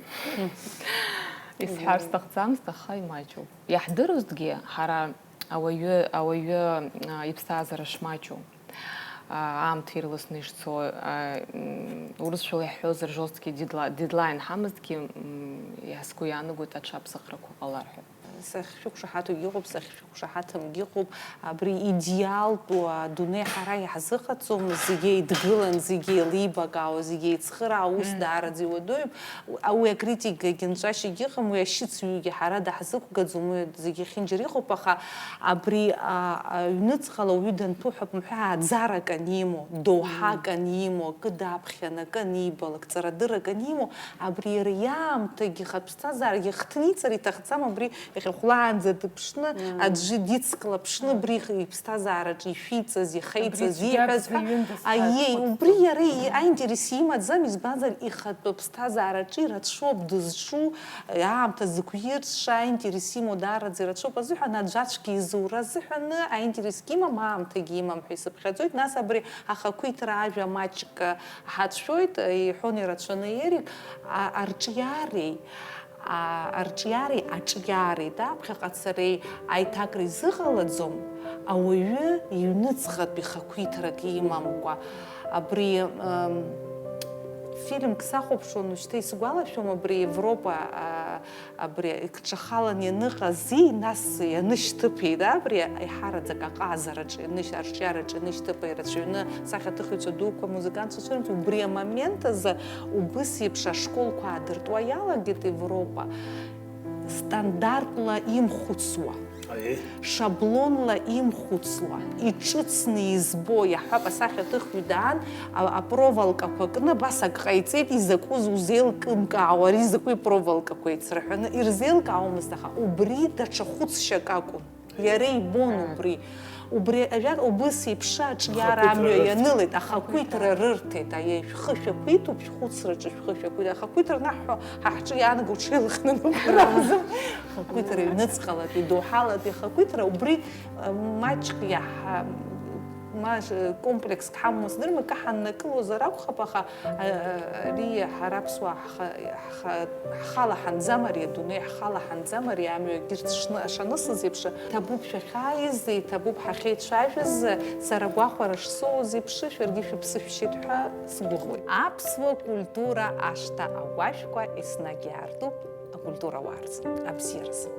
Исҳәар Мгм. сҭахӡамызт, аха имаҷуп. Иаҳдыруазҭгьы, ҳара ауаҩы, ауаҩы, а, иԥсҭазаара шмаҷу, а, аамҭа ирласны ишцо, а, м, урысшәала иаҳҳәозар, жёсткий дедла-, дедлайн ҳамазҭгьы, м, иа-, сгәы иаанагоит, аҽаԥсахрақәа ҟалар ҳәа. Сахьшәықәшаҳаҭугьы ыҟоуп, сахьшәықәшаҳаҭымгьы ыҟоуп. Абри идеалтәу адунеи ҳара иаҳзыҟаҵом, зегьы еидгылан, зегьы еилибакаауа, зегьы еицхыраауа, ус Мм. даараӡа иуадаҩуп. Уи акритикагьы нҵәашьагьы ыҟам, уи ашьыцҩгьы ҳара даҳзықәгаӡом, уи зегьы ахьынџьара иҟоуп, аха абри, а, аҩныҵҟала уаҩы дантәу ҳәа бымҳәа, ааӡарак анимоу, доуҳак Мм. анимоу, акы даԥхьан, акы анибалак, ҵарадыррак анимоу, абри иара иаамҭагьы ихатә ԥсҭазаарагьы хҭниҵар иҭахӡам, абри иахьа хәлаанӡа дыԥшны, Мм. аӡәы дицклаԥшны, абри иԥсҭазаараҿы ишәиҵаз, ихеиҵаз, Абри ииҳәаз цәгьа ҳәа. Аиеи, хәыцуан. Убри иара и-, аинтерес имаӡам, избанзар, ихатәы ԥсҭазаараҿы ирацәоуп дызҿу, аамҭа зықәиршша, аинтерес имоу даараӡа ирацәоуп азыҳәан, аӡәаӡәгьы изура азыҳәаны аинтересгьы имам, аамҭагьы имам ҳәа исыԥхьаӡоит. Нас абри ахақәиҭра ажәа маҷк ҳацәшәоит, иҳәон ирацәаны Ерик, а-, арҿиареи, а-, арҿиареи аҿиареи, да, аԥхьаҟа цареи аиҭакра изыҟалаӡом, ауаҩы иҩныҵҟатәи хақәиҭрак имамкәа. Абри, м, фильмк сахәаԥшуан, уажәшьҭа исгәалашәом, абри Европа, а, абри икҿахалан ианыҟази, нас ианышьҭыԥи, да, абри аиҳараӡак аҟазараҿы, ианыш-, арҿиараҿы ианышьҭыԥи рацәаҩны асахьаҭыхҩцәа дуқәа, амузыкантцәа цәырымҵ, убри амомент азы убыс еиԥш ашколқәа аадыртуа иалагеит Европа, стандартла имхәыцуа, Аиеи. шаблонла имхәыцуа, иҿыцны избо, иаҳҳәап, асахьаҭыхҩы даан, а-, апроволкақәа кны, абас ак ҟаиҵеит, изакәыз узеилкымкаауа, ари закәи проволкақәа еицраҳәаны, ирзеилкаауамызт, аха убри даҽа хәыцшьак акәын. Иара ибон убри. Убри ажәак убыс еиԥш аҿиара Ахақәиҭра амҩа рырҭеит. ианылеит, ахақәиҭра рырҭеит, аиеи, шәхы шәақәиҭуп, шәхәыцраҿы шәхы шәақәиҭ-, ахақәиҭра анаҳҳәо, ҳа ҳҿы иаанаго уҽеилыхны ануԥырааӡа. Ахақәиҭра ҩныҵҟалатәи, доуҳалатәи ахақәиҭра, убри, э, маҷк иаҳа-, ма-, комплекс ҳамоу сдырма, кы ҳаннакылозар акәхап, аха, э, ари ҳара аԥсуаа ҳха-, ҳха-, ҳхала ҳанӡам, ари адунеи ҳхала ҳанӡам, ари амҩагь ирҭ шны-, шанысыз еиԥш, ҭабуп шәахьааиз, иҭабуп ҳахьеицәажәаз, сара агәахәара шсоуз еиԥш, шәаргьы шәыԥсы шәшьеит ҳәа сгәыӷуеит. Аԥсуа культура ашҭа агәашәқәа еснагь иаартуп акультура уаарзы, абзиаразы.